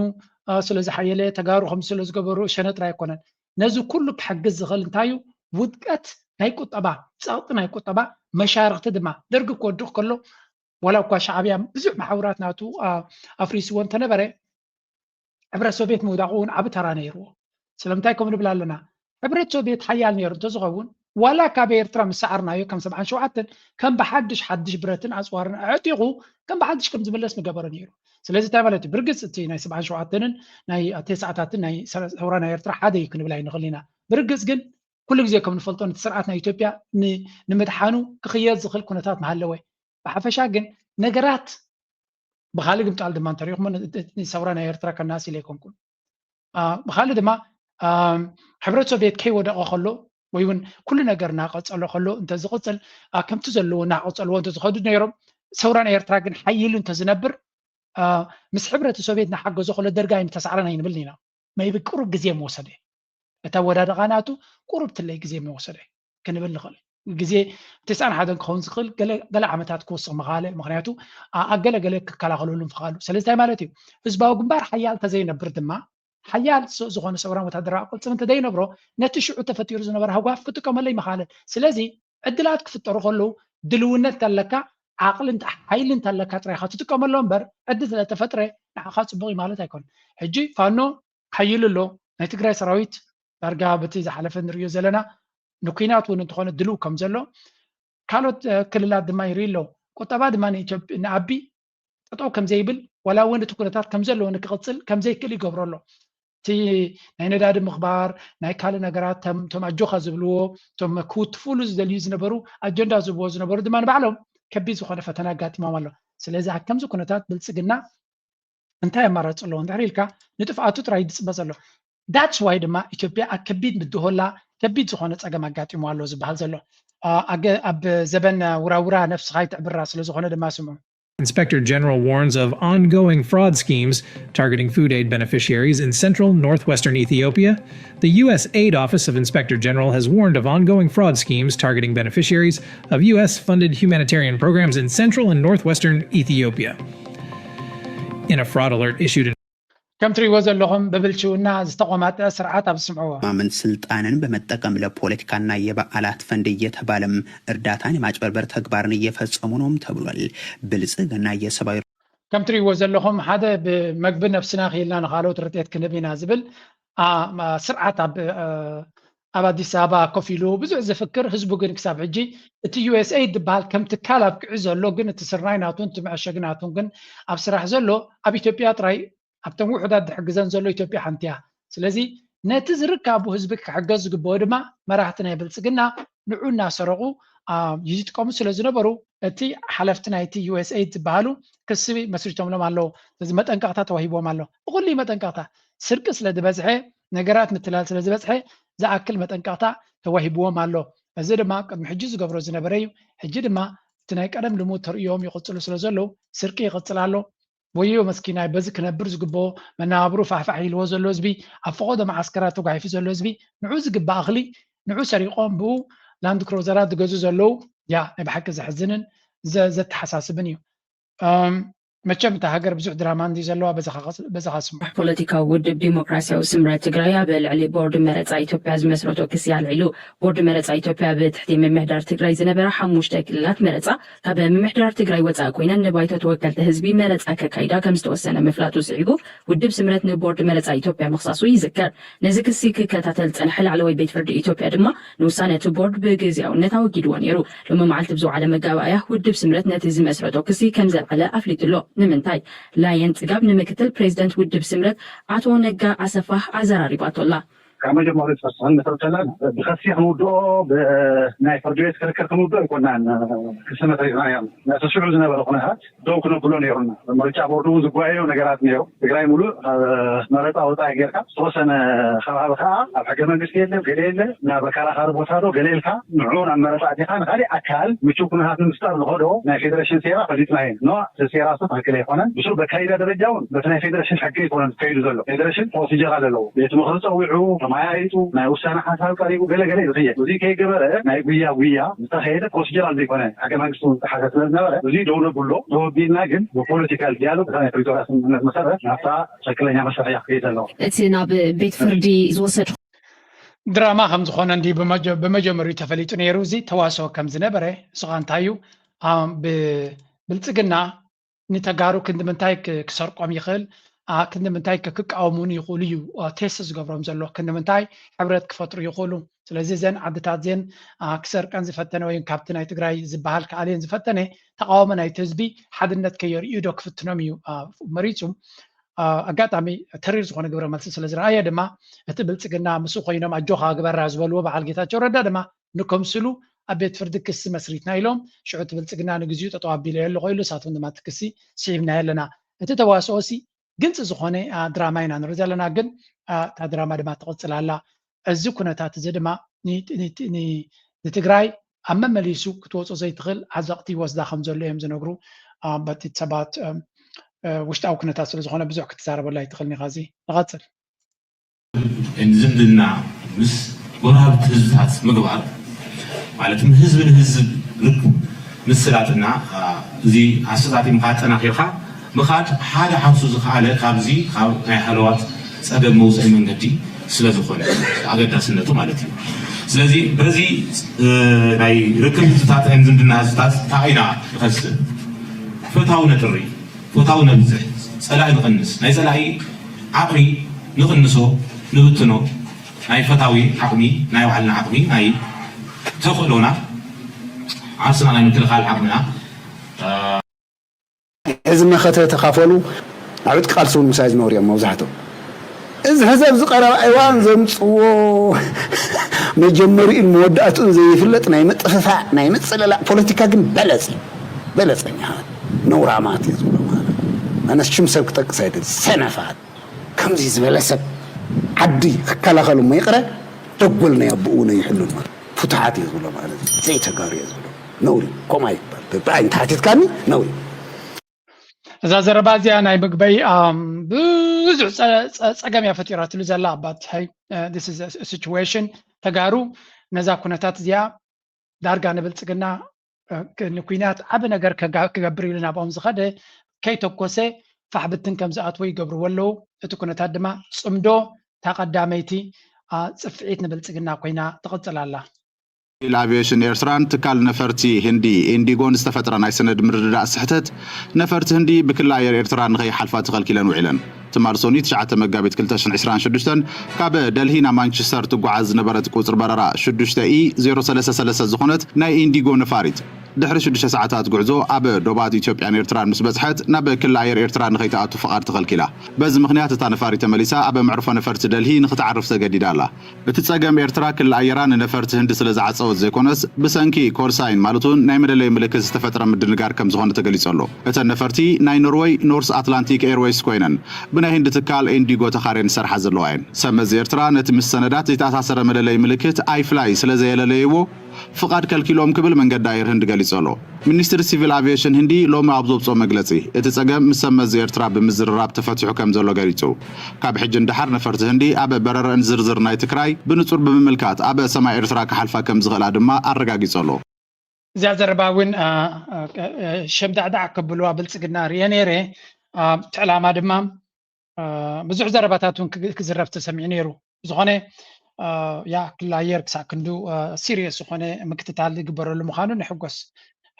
ስለ ዝሓየለ ተጋሩ ከም ስለ ዝገበሩ ሸነ ጥራይ ኣይኮነን። ነዚ ኩሉ ክሕግዝ ዝኽእል እንታይ እዩ? ውድቀት ናይ ቁጠባ፣ ፀቕጢ ናይ ቁጠባ መሻርኽቲ ድማ። ደርጊ ክወድቕ ከሎ ዋላ እኳ ሻዕብያ ብዙሕ መሓውራት ናቱ ኣፍሪስዎ እንተነበረ ሕብረት ሶቪየት ምውዳቑ እውን ዓቢ ተራ ነይርዎ። ስለምንታይ ከም ንብል ኣለና? ሕብረት ሶቪየት ሓያል ነይሩ እንተዝኸውን ዋላ ካብ ኤርትራ ምስ ሰዓርናዮ ከም ሰብዓን ሸውዓተን ከም ብሓድሽ ሓድሽ ብረትን ኣፅዋርን ኣዕጢቑ ከም ብሓድሽ ከም ዝምለስ ምገበረ ነይሩ። ስለዚ እንታይ ማለት እዩ? ብርግፅ እቲ ናይ ሰብዓን ሸውዓተንን ናይ ተስዓታትን ናይ ሰውራ ናይ ኤርትራ ሓደ እዩ ክንብል ኣይንኽእል ኢና። ብርግፅ ግን ኩሉ ግዜ ከም ንፈልጦ ነቲ ስርዓት ናይ ኢትዮጵያ ንምድሓኑ ክኽየድ ዝኽእል ኩነታት ምሃለወ። ብሓፈሻ ግን ነገራት ብካልእ ግምጣል ድማ እንተሪኢኹሞ ሰውራ ናይ ኤርትራ ከናሲ ኢለ ኣይኮንኩን። ብካልእ ድማ ሕብረት ሶቪየት ከይወደቐ ከሎ ወይ እውን ኩሉ ነገር እናቐፀሎ ከሎ እንተዝቕፅል ከምቲ ዘለዎ እናቐፀልዎ እንተዝኸዱ ነይሮም። ሰውራ ናይ ኤርትራ ግን ሓይሉ እንተዝነብር ምስ ሕብረት ሶቪየት እናሓገዞ ከሎ ደርጋ ኣይምተሳዕረን ኣይንብልን ኢና። መይቢ ቅሩብ ግዜ ምወሰደ። እቲ ኣወዳድቓ ናቱ ቁሩብ ትለይ ግዜ ምወሰደ ክንብል ንኽእል። ግዜ ተስዓን ሓደን ክኸውን ዝኽእል ገለ ዓመታት ክወስኽ ምኽኣለ። ምኽንያቱ ኣገለገለ ክከላኸለሉ ምኽኣሉ። ስለዚ እንታይ ማለት እዩ? ህዝባዊ ግንባር ሓያል ተዘይነብር ድማ ሓያል ዝኾነ ሰውራን ወታደራዊ ቅልፅም እንተዘይነብሮ ነቲ ሽዑ ተፈጢሩ ዝነበረ ሃጓፍ ክጥቀመሉ ይምኽኣለ። ስለዚ ዕድላት ክፍጠሩ ከለዉ ድልውነት እንተለካ ዓቕሊ ሓይሊ እንተለካ ጥራይካ ትጥቀመሎ እምበር ዕድል ስለተፈጥረ ንዓኻ ፅቡቕ እዩ ማለት ኣይኮን። ሕጂ ፋኖ ሓይሉ ኣሎ። ናይ ትግራይ ሰራዊት ዳርጋ በቲ ዝሓለፈ ንሪኦ ዘለና ንኩናት እውን እንተኾነ ድልው ከም ዘሎ ካልኦት ክልላት ድማ ይርኢ ኣለዉ። ቁጠባ ድማ ንኣቢ ጠጠው ከም ዘይብል ዋላ እውን እቲ ኩነታት ከም ዘለዎ ንክቕፅል ከም ዘይክእል ይገብሮ ኣሎ። እቲ ናይ ነዳዲ ምኽባር ናይ ካልእ ነገራት እቶም ኣጆኻ ዝብልዎ እቶም ክውትፉሉ ዝደልዩ ዝነበሩ ኣጀንዳ ዝብዎ ዝነበሩ ድማ ንባዕሎም ከቢድ ዝኾነ ፈተና ኣጋጢሞም ኣሎ። ስለዚ ኣብ ከምዚ ኩነታት ብልፅግና እንታይ ኣማራፂ ኣለዎ እንድሕር ኢልካ ንጥፍኣቱ ጥራይ ዝፅበ ዘሎ። That's why ድማ ኢትዮጵያ ኣብ ከቢድ ምድሆላ ከቢድ ዝኾነ ፀገም ኣጋጢሞ ኣሎ ዝበሃል ዘሎ ኣብ ዘበን ውራውራ ነፍስኻ ይትዕብራ ስለዝኾነ ድማ ስምዑ። Inspector General warns of ongoing fraud schemes targeting food aid beneficiaries in central northwestern Ethiopia. The U S Aid Office of Inspector General has warned of ongoing fraud schemes targeting beneficiaries of U S funded humanitarian programs in central and northwestern Ethiopia. in a fraud alert issued in ከም ትሪእዎ ዘለኹም ብብልሽውና ዝተቖማጠ ስርዓት ኣብ ዝስምዕዎ ማምን ስልጣንን በመጠቀም ለፖለቲካና የበዓላት ፈንድ እየተባለም እርዳታን የማጭበርበር ተግባርን እየፈጸሙ ነውም ተብሏል። ብልጽግና የሰብኣዊ ከም ትሪእዎ ዘለኹም ሓደ ብመግቢ ነብስና ክኢልና ንካልኦት ርድኤት ክንህብ ኢና ዝብል ስርዓት ኣብ ኣብ ኣዲስ ኣበባ ኮፍ ኢሉ ብዙሕ ዝፍክር ህዝቡ ግን ክሳብ ሕጂ እቲ ዩኤስኤይድ ዝበሃል ከም ትካል ኣብቅዑ ዘሎ ግን እቲ ስርናይ ናቱን እቲ መዐሸጊ ናቱን ግን ኣብ ስራሕ ዘሎ ኣብ ኢትዮጵያ ጥራይ ኣብተን ውሑዳት ዝሕግዘን ዘሎ ኢትዮጵያ ሓንቲ እያ። ስለዚ ነቲ ዝርካቡ ህዝቢ ክሕገዝ ዝግብኦ ድማ መራሕቲ ናይ ብልፅግና ንዑ እናሰረቑ ይዝጥቀሙ ስለ ዝነበሩ እቲ ሓለፍቲ ናይቲ ዩኤስኤይድ ዝበሃሉ ክሲ መስሪቶምሎም ኣለዉ። ስለዚ መጠንቀቕታ ተዋሂብዎም ኣሎ። ብኩሉ መጠንቀቕታ ስርቂ ስለ ዝበዝሐ ነገራት ምትላል ስለ ዝበዝሐ ዝኣክል መጠንቀቕታ ተዋሂብዎም ኣሎ። እዚ ድማ ቅድሚ ሕጂ ዝገብሮ ዝነበረ እዩ። ሕጂ ድማ እቲ ናይ ቀደም ልሙድ ተርእዮም ይቕፅሉ ስለ ዘለዉ ስርቂ ይቕፅል ኣሎ። ወዮ መስኪናይ በዚ ክነብር ዝግብኦ መነባብሩ ፋሕፋሕ ኢልዎ ዘሎ ህዝቢ ኣብ ፈቐዶ መዓስከራት ተጓሒፉ ዘሎ ህዝቢ ንዑ ዝግባእ እኽሊ ንዑ ሰሪቖም ብኡ ላንድ ክሮዘራት ዝገዙ ዘለዉ ያ ናይ ብሓቂ ዘሕዝንን ዘተሓሳስብን እዩ። መቸም እታ ሃገር ብዙሕ ድራማ እንዲ ዘለዋ በዛኻ ስሙ። ፖለቲካዊ ውድብ ዲሞክራሲያዊ ስምረት ትግራይ ኣብ ልዕሊ ቦርድ መረፃ ኢትዮጵያ ዝመስረቶ ክሲ ኣልዒሉ። ቦርድ መረፃ ኢትዮጵያ ብትሕቲ ምምሕዳር ትግራይ ዝነበራ ሓሙሽተ ክልላት መረፃ ካብ ምምሕዳር ትግራይ ወፃኢ ኮይነን ንባይቶ ተወከልቲ ህዝቢ መረፃ ከካይዳ ከም ዝተወሰነ ምፍላጡ ስዒቡ ውድብ ስምረት ንቦርድ መረፃ ኢትዮጵያ ምኽሳሱ ይዝከር። ነዚ ክሲ ክከታተል ዝፀንሐ ላዕለዋይ ቤት ፍርዲ ኢትዮጵያ ድማ ንውሳነ እቲ ቦርድ ብግዝያውነት ኣወጊድዎ ነይሩ። ሎሚ መዓልቲ ብዝወዓለ መጋባእያ ውድብ ስምረት ነቲ ዝመስረቶ ክሲ ከም ዘልዓለ ኣፍሊጡ ኣሎ። ንምንታይ? ላየን ፅጋብ ንምክትል ፕሬዚደንት ውድብ ስምረት ኣቶ ነጋ ኣሰፋ ኣዘራሪባቶ ኣላ። ካብ መጀመሪያ ዝፈስሐን መሰረት ዘለና ብኸሲ ክንውድኦ ብናይ ፍርዲ ቤት ክርክር ክንውድኦ ኣይኮናን ክሲ መስሪትና እዮም። ነቲ ሽዑ ዝነበረ ኩነታት ደው ክነብሎ ነይሩና። ምርጫ ቦርድ እውን ዝጓየዮ ነገራት ነይሩ። ትግራይ ሙሉእ ካብ መረፃ ወፃኢ ጌርካ ዝተወሰነ ከባቢ ከዓ ኣብ ሕገ መንግስቲ የለ ገለ የለ ናብ ኣከራኻሪ ቦታ ዶ ገለ ኢልካ ንዑ ናብ መረፃ ኣቲኻ ንካሊእ ኣካል ምቹው ኩነታት ንምፍጣር ዝኸዶ ናይ ፌደሬሽን ሴራ ፈሊጥና ኢና። ኖ እቲ ሴራ እሱ ትክክል ኣይኮነን። ብስሩ በካይዳ ደረጃ እውን በቲ ናይ ፌደሬሽን ሕጊ ኣይኮነን ዝካይዱ ዘሎ። ፌደሬሽን ፕሮሲጀር ኣለዎ። ቤት ምኽሪ ፀዊዑ ተመያይጡ ናይ ውሳነ ሓሳብ ቀሪቡ ገለ ገለ እዩ ዝኽየድ። እዚ ከይገበረ ናይ ጉያ ጉያ ዝተኸየደ ፕሮሲጀራል ዘይኮነ ሕገ መንግስቲ እውን ዝጠሓሰ ስለ ዝነበረ እዚ ደው ነብሎ። ተወቢልና ግን ብፖለቲካል ዲያሎግ እታ ናይ ፕሪቶርያ ስምምዕነት መሰረት ናብታ ትክክለኛ መስርሕ እያ ክትከይድ ዘለዋ። እቲ ናብ ቤት ፍርዲ ዝወሰድ ድራማ ከም ዝኾነ እንዲ ብመጀመሪኡ ተፈሊጡ ነይሩ። እዚ ተዋስኦ ከም ዝነበረ እሱኻ እንታይ እዩ ብብልፅግና ንተጋሩ ክንዲ ምንታይ ክሰርቆም ይኽእል፣ ክንዲ ምንታይ ክቃወሙን ይኽእሉ እዩ ቴስት ዝገብሮም ዘሎ፣ ክንዲ ምንታይ ሕብረት ክፈጥሩ ይኽእሉ። ስለዚ እዘን ዓድታት እዚን ክሰርቀን ዝፈተነ ወይ ካብቲ ናይ ትግራይ ዝበሃል ክኣልየን ዝፈተነ ተቃውሞ ናይቲ ህዝቢ ሓድነት ከየርእዩ ዶ ክፍትኖም እዩ መሪፁ። ኣጋጣሚ ተሪር ዝኾነ ግብረ መልሲ ስለ ዝረኣየ ድማ እቲ ብልፅግና ምስኡ ኮይኖም ኣጆኻ ግበራ ዝበልዎ በዓል ጌታቸው ረዳ ድማ ንከምስሉ ኣብ ቤት ፍርዲ ክሲ መስሪትና ኢሎም ሽዑ እቲ ብልፅግና ንግዚኡ ጠጠው ኣቢለዮ ኣለኹ ኢሉ እሳቶም ድማ እቲ ክሲ ስሒብናዮ ኣለና። እቲ ተዋስኦ ሲ ግልፂ ዝኾነ ድራማ ኢና ንርኢ ዘለና፣ ግን እታ ድራማ ድማ ትቕፅል ኣላ። እዚ ኩነታት እዚ ድማ ንትግራይ ኣብ መመሊሱ ክትወፁ ዘይትኽእል ዓዘቕቲ ይወስዳ ከም ዘሎ እዮም ዝነግሩ በቲ ሰባት ውሽጣዊ ኩነታት ስለ ዝኾነ ብዙሕ ክትዛረበሉ ኣይትኽእልን ኢኻ። እዚ ንቐፅል። ዝምድና ምስ ጎረባብቲ ህዝብታት ምግባር ማለት ንህዝቢ ንህዝብ ርክብ ምስላጥና እዚ ኣሰታቲምካ ኣጠናኺርካ ምኻድ ሓደ ሓውሱ ዝኸኣለ ካብዚ ካብ ናይ ሃለዋት ፀገም መውፅኢ መንገዲ ስለ ዝኾነ ኣገዳስነቱ ማለት እዩ። ስለዚ በዚ ናይ ርክብ ህዝብታት ዝምድና ህዝብታት ታኢና ንኸስብ ፈታዊ ነጥሪ ፎታው ነብዝሕ፣ ጸላኢ ንቐንስ፣ ናይ ጸላኢ ዓቕሚ ንቕንሶ፣ ንብትኖ፣ ናይ ፈታዊ ዓቕሚ፣ ናይ ባዕልና ዓቕሚ፣ ናይ ተኽእሎና፣ ዓርስና ናይ ምክልኻል ዓቕምና፣ ሕዚ መኸተ ተኻፈሉ፣ ኣብ ዕጥቂ ቃልሲ እውን ምሳይ ዝነበሩ እዮም መብዛሕትኦም። እዚ ሕዚ ኣብዚ ቀረባ እዋን ዘምፅዎ መጀመሪኡን መወዳእትኡን ዘይፍለጥ ናይ ምጥፍፋእ ናይ ምፅልላእ ፖለቲካ ግን በለፅ እዩ። በለፀኛ ነውራማት እዩ ዝብሎ ማለት ኣነስ ሽም ሰብ ክጠቅስ ኣይደል ሰነፋት ከምዚ ዝበለ ሰብ ዓዲ ክከላኸሉ እሞ ይቕረ ደጎል ናይ ኣቦኡ እውን ኣይሕሉን ማለት ፍቱሓት እየ ዝብሎ ማለት እዩ። ዘይተጋሩ እየ ዝብሎ ነውሪ ከምኡ ኣይባል ብኣይን ተሓቲትካኒ ነውሪ እዛ ዘረባ እዚኣ ናይ ምግበይ ብዙሕ ፀገም እያ ፈጢራትሉ ዘላ ኣባት ሲቹዌሽን ተጋሩ ነዛ ኩነታት እዚኣ ዳርጋ ንብልፅግና ንኩናት ዓቢ ነገር ክገብር ኢሉ ናብኦም ዝኸደ ከይተኮሰ ፋሕ ብትን ከም ዝኣትዎ ይገብርዎ ኣለዉ። እቲ ኩነታት ድማ ጽምዶ እታ ቀዳመይቲ ጽፍዒት ንብልጽግና ኮይና ትቕጽል ኣላ። ሲቪል ኣቪዬሽን ኤርትራን ትካል ነፈርቲ ህንዲ ኢንዲጎን ዝተፈጥረ ናይ ሰነድ ምርድዳእ ስሕተት፣ ነፈርቲ ህንዲ ብክሊ ኣየር ኤርትራ ንኸይሓልፋ ተኸልኪለን ውዒለን። ትማል ሶኒ ትሽዓተ መጋቢት ክልተ ሽሕን ዕስራን ሽዱሽተን ካብ ደልሂ ናብ ማንቸስተር ትጓዓዝ ዝነበረት ቁጽሪ በረራ ሽዱሽተ ኢ ዜሮ ሰለስተ ሰለስተ ዝኾነት ናይ ኢንዲጎ ነፋሪት፣ ድሕሪ ሽዱሽተ ሰዓታት ጉዕዞ ኣብ ዶባት ኢትዮጵያን ኤርትራን ምስ በጽሐት፣ ናብ ክሊ ኣየር ኤርትራ ንኸይትኣቱ ፍቓድ ተኸልኪላ። በዚ ምኽንያት እታ ነፋሪት ተመሊሳ ኣብ መዕርፎ ነፈርቲ ደልሂ ንኽትዓርፍ ተገዲዳ ኣላ። እቲ ጸገም፣ ኤርትራ ክሊ ኣየራ ንነፈርቲ ህንዲ ስለ ዝዓጸወት ዘይኮነስ፣ ብሰንኪ ኮል ሳይን፣ ማለት እውን ናይ መለለይ ምልክት ዝተፈጥረ ምድንጋር ከም ዝኾነ ተገሊጹ ኣሎ። እተን ነፈርቲ ናይ ኖርወይ ኖርስ ኣትላንቲክ ኤርወይስ ኮይነን፣ ብናይ ህንዲ ትካል ኢንዲጎ ተኻርየን ዝሰርሓ ዘለዋ እየን። ሰብ መዚ ኤርትራ ነቲ ምስ ሰነዳት ዘይተኣሳሰረ መለለይ ምልክት ኣይፍላይ ስለ ዘየለለይዎ፣ ፍቓድ ከልኪሎም ክብል መንገዲ ኣየር ህንዲ ገሊጹ ኣሎ። ሚኒስትሪ ሲቪል ኣቪዬሽን ህንዲ ሎሚ ኣብ ዘውጽኦ መግለጺ፣ እቲ ጸገም ምስ ሰብ መዚ ኤርትራ ብምዝርራብ ተፈቲሑ ከም ዘሎ ገሊጹ። ካብ ሕጂ ንደሓር ነፈርቲ ህንዲ ኣብ በረረን ዝርዝር ናይቲ ክራይ ብንጹር ብምምልካት ኣብ ሰማይ ኤርትራ ክሓልፋ ከም ዝኽእላ ድማ ኣረጋጊጹ ኣሎ። እዚኣ ዘረባ እውን ሸምዳዕዳዕ ከብልዋ ብልጽግና ርእየ ነይረ። እቲ ዕላማ ድማ ብዙሕ ዘረባታት እውን ክዝረብ ተሰሚዑ ነይሩ። ብዝኾነ ያ ክሊ ኣየር ክሳብ ክንዱ ሲሪየስ ዝኾነ ምክትታል ዝግበረሉ ምዃኑ ንሕጎስ።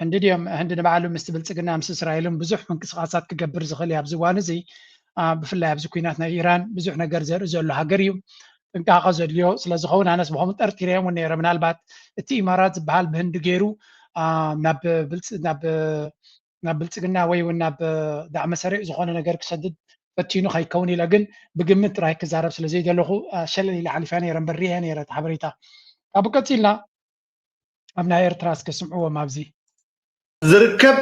ህንዲ ድዮም ህንዲ ንባዕሉ ምስቲ ብልጽግና ምስ እስራኤልን ብዙሕ ምንቅስቃሳት ክገብር ዝኽእል እዩ። ኣብዚ እዋን እዚ ብፍላይ ኣብዚ ኩናት ናይ ኢራን ብዙሕ ነገር ዘርኢ ዘሎ ሃገር እዩ። ጥንቃቐ ዘድልዮ ስለዝኸውን ኣነስ ብኸምኡ ጠርጢረዮም እውን ነይረ። ምናልባት እቲ ኢማራት ዝበሃል ብህንዲ ገይሩ ናብ ናብ ብልጽግና ወይ እውን ናብ ዳዕመ ሰሪዕ ዝኾነ ነገር ክሰድድ ፈቲኑ ከይከውን ኢለ ግን ብግምት ጥራይ ክዛረብ ስለ ዘይደለኹ ሸለል ኢለ ሓሊፋ ነይረ እምበር ሪአ ነይረ እቲ ሓበሬታ። ካብኡ ቀፂልና ኣብ ናይ ኤርትራ እስከ ስምዕዎም ኣብዚ ዝርከብ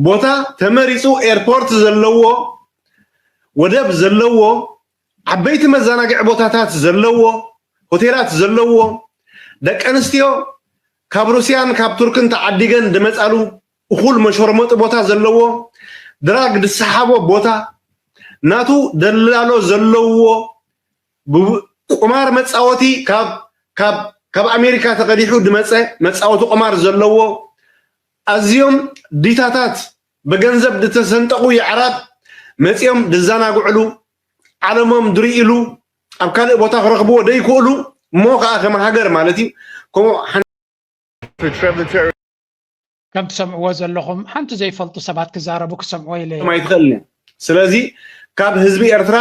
ቦታ ተመሪፁ ኤርፖርት ዘለዎ ወደብ ዘለዎ ዓበይቲ መዘናግዒ ቦታታት ዘለዎ ሆቴላት ዘለዎ ደቂ ኣንስትዮ ካብ ሩስያን ካብ ቱርክን ተዓዲገን ድመፃሉ እኹል መሸርመጢ ቦታ ዘለዎ ድራግ ድሰሓቦ ቦታ ናቱ ደላሎ ዘለዎ ቁማር መፃወቲ ካብ ካብ ካብ ኣሜሪካ ተቐዲሑ ድመፀ መፃወቲ ቁማር ዘለዎ ኣዝዮም ዲታታት ብገንዘብ ድተሰንጠቑ የዕራብ መፂኦም ድዘናግዕሉ ዓለሞም ድርእሉ ኣብ ካልእ ቦታ ክረኽብዎ ደይክእሉ እሞ ከዓ ከም ሃገር ማለት እዩ ከምኡ ከም ትሰምዕዎ ዘለኹም ሓንቲ ዘይፈልጡ ሰባት ክዛረቡ ክሰምዕዎ ኢለ እየ። ኣይትኽእልን እያ። ስለዚ ካብ ህዝቢ ኤርትራ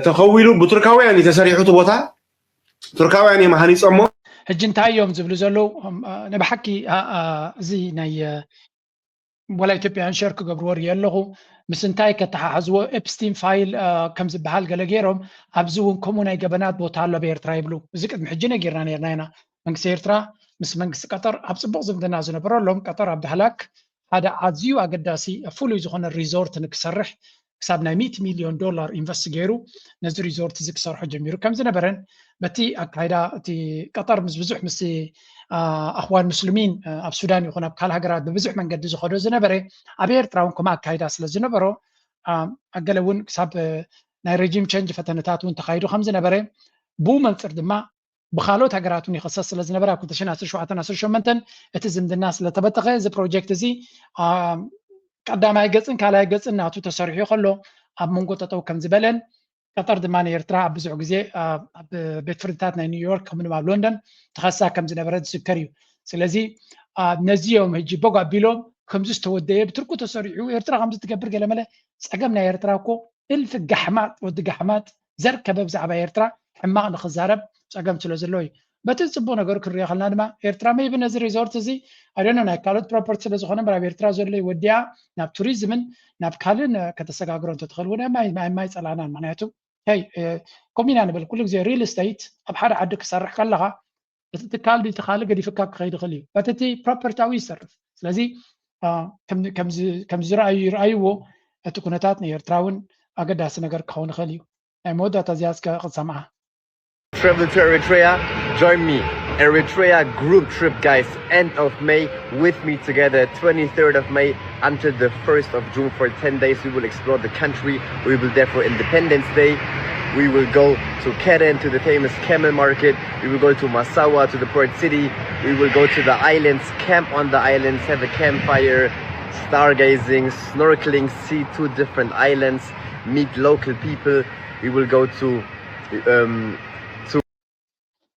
ተኸዊሉ ብቱርካውያን እዩ ተሰሪሑ እቲ ቦታ ቱርካውያን እዮም ሃኒፆሞ። ሕጂ እንታይ እዮም ዝብሉ ዘለዉ? ንብሓቂ እዚ ናይ ወላ ኢትዮጵያውያን ሸር ክገብርዎ ርእየ ኣለኹ። ምስ እንታይ ከተሓሕዝዎ ኤፕስቲን ፋይል ከም ዝበሃል ገለ ገይሮም ኣብዚ እውን ከምኡ ናይ ገበናት ቦታ ኣሎ ኣብ ኤርትራ ይብሉ። እዚ ቅድሚ ሕጂ ነጊርና ነርና ኢና። መንግስቲ ኤርትራ ምስ መንግስቲ ቀጠር ኣብ ፅቡቕ ዝምድና ዝነበረሎም ቀጠር ኣብ ዳህላክ ሓደ ኣዝዩ ኣገዳሲ ፍሉይ ዝኾነ ሪዞርት ንክሰርሕ ክሳብ ናይ ሚእቲ ሚልዮን ዶላር ኢንቨስት ገይሩ ነዚ ሪዞርት እዚ ክሰርሖ ጀሚሩ ከም ዝነበረን በቲ ኣካይዳ እቲ ቀጠር ምስ ብዙሕ ምስ ኣኽዋን ሙስሊሚን ኣብ ሱዳን ይኹን ኣብ ካልእ ሃገራት ብብዙሕ መንገዲ ዝኸዶ ዝነበረ ኣብ ኤርትራ እውን ከምኡ ኣካይዳ ስለ ዝነበሮ ኣገለ እውን ክሳብ ናይ ሬጂም ቸንጅ ፈተነታት እውን ተኻይዱ ከም ዝነበረ ብኡ መንፅር ድማ ብካልኦት ሃገራት እውን ይኸሰስ ስለ ዝነበረ ኣብ ክልተ ሽሕን ዓሰርተ ሸውዓተን ዓሰርተ ሸሞንተን እቲ ዝምድና ስለተበተኸ እዚ ፕሮጀክት እዚ ቀዳማይ ገፅን ካልኣይ ገፅን ናቱ ተሰሪሑ ከሎ ኣብ መንጎ ጠጠው ከም ዝበለን ቀጠር ድማ ንኤርትራ ኣብ ብዙሕ ግዜ ኣብ ቤት ፍርድታት ናይ ኒውዮርክ ከምኡ ኣብ ሎንደን ተኸሳ ከም ዝነበረ ዝዝከር እዩ። ስለዚ ነዚኦም ሕጂ በጎ ኣቢሎም ከምዚ ዝተወደየ ብትርቁ ተሰሪሑ ኤርትራ ከምዚ ትገብር ገለመለ ፀገም ናይ ኤርትራ እኮ እልፊ ጋሕማጥ ወዲ ጋሕማጥ ዘርከበ ብዛዕባ ኤርትራ ሕማቕ ንኽዛረብ ፀገም ስለ ዘሎ እዩ። በቲ ፅቡቕ ነገሩ ክንሪኦ ከለና ድማ ኤርትራ maybe ነዚ ሪዞርት እዚ ኣደኖ ናይ ካልኦት ፕሮፐርቲ ስለ ዝኾነ እምበር ኣብ ኤርትራ ዘሎ እዩ ወዲኣ ናብ ቱሪዝምን ናብ ካልእን ከተሰጋግሮ እንተትኽእል እውን ኣይ ማይ ጸላእናን ምክንያቱ ይ ከምኡ ኢና ንብል ኩሉ ግዜ ሪል ስቴት ኣብ ሓደ ዓዲ ክሰርሕ ከለኻ እቲ ትካል ድዩ ትካል ገዲፍካ ክኸይድ ይኽእል እዩ በቲ እቲ ፕሮፐርታዊ ይሰርፍ ስለዚ ከም ዝረኣዩ ይረኣይዎ እቲ ኩነታት ንኤርትራ እውን ኣገዳሲ ነገር ክኸውን ይኽእል እዩ ናይ መወዳእታ እዚኣ እስከ ክትሰምዓ Travel to Eritrea? Join me. Eritrea group trip, guys, end of May with me together, twenty-third of May until the first of June for ten days. We will explore the country. We will there for Independence Day. We will go to Keren, to the famous camel market. We will go to Massawa, to the port city. We will go to the islands, camp on the islands, have a campfire, stargazing, snorkeling, see two different islands, meet local people. We will go to um,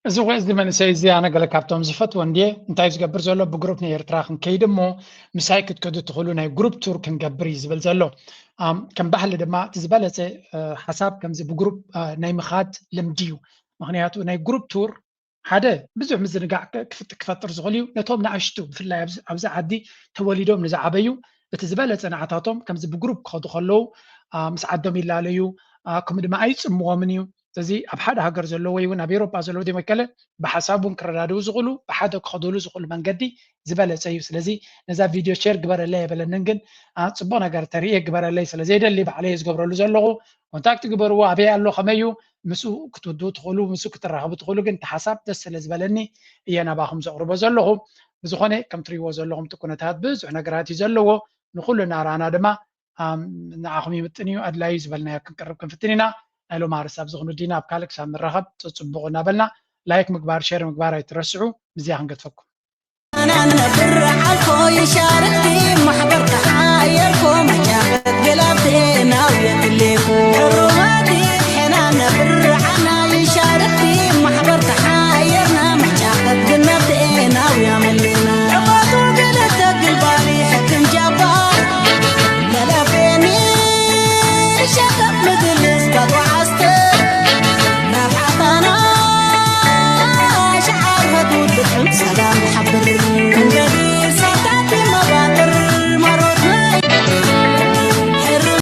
እዚ ኮ እዚ መንእሰይ እዚ ኣነ ገለ ካብቶም ዝፈትዎ እንድየ። እንታይ ዝገብር ዘሎ? ብግሩፕ ንኤርትራ ክንከይድ እሞ ምሳይ ክትከዱ ትኽእሉ ናይ ግሩፕ ቱር ክንገብር እዩ ዝብል ዘሎ። ከም ባህሊ ድማ እቲ ዝበለፀ ሓሳብ ከምዚ ብግሩፕ ናይ ምኻድ ልምዲ እዩ። ምክንያቱ ናይ ግሩፕ ቱር ሓደ ብዙሕ ምዝንጋዕ ክፈጥር ዝኽእል እዩ። ነቶም ንኣሽቱ ብፍላይ ኣብዚ ዓዲ ተወሊዶም ንዝዓበዩ እቲ ዝበለፀ ንዓታቶም ከምዚ ብግሩፕ ክኸዱ ከለዉ ምስ ዓዶም ይላለዩ፣ ከምኡ ድማ ኣይፅምዎምን እዩ። ስለዚ ኣብ ሓደ ሃገር ዘሎ ወይ እውን ኣብ ኤሮጳ ዘሎ ዲሞከለ ብሓሳብ እውን ክረዳድኡ ዝኽእሉ ብሓደ ክኸዱሉ ዝኽእሉ መንገዲ ዝበለፀ እዩ። ስለዚ ነዛ ቪድዮ ሼር ግበረለይ የበለንን፣ ግን ፅቡቅ ነገር ተርኢ ግበረለይ ስለዘይደሊ ባዕለይ ዝገብረሉ ዘለኹ። ኮንታክት ግበርዎ፣ ኣበይ ኣሎ፣ ከመይ እዩ፣ ምስኡ ክትውድኡ ትኽእሉ፣ ምስኡ ክትራኸቡ ትኽእሉ። ግን እቲ ሓሳብ ደስ ስለ ዝበለኒ እየ ናባኹም ዘቕርቦ ዘለኹ። ብዝኾነ ከም ትሪእዎ ዘለኹም እቲ ኩነታት ብዙሕ ነገራት እዩ ዘለዎ። ንኹሉ እናረኣና ድማ ንዓኹም ይምጥን እዩ ኣድላዩ ዝበልናዮ ክንቅርብ ክንፍትን ኢና። ናይ ሎም ኣርስ ኣብዚ ክንውዲና ኣብ ካልእ ክሳብ ንራኸብ ፅፅቡቕ እናበልና ላይክ ምግባር ሼር ምግባር ኣይትረስዑ። ብዚያ ክንገድፈኩም። ንነብር ዓልኮ ይሻርክቲ ማሕበር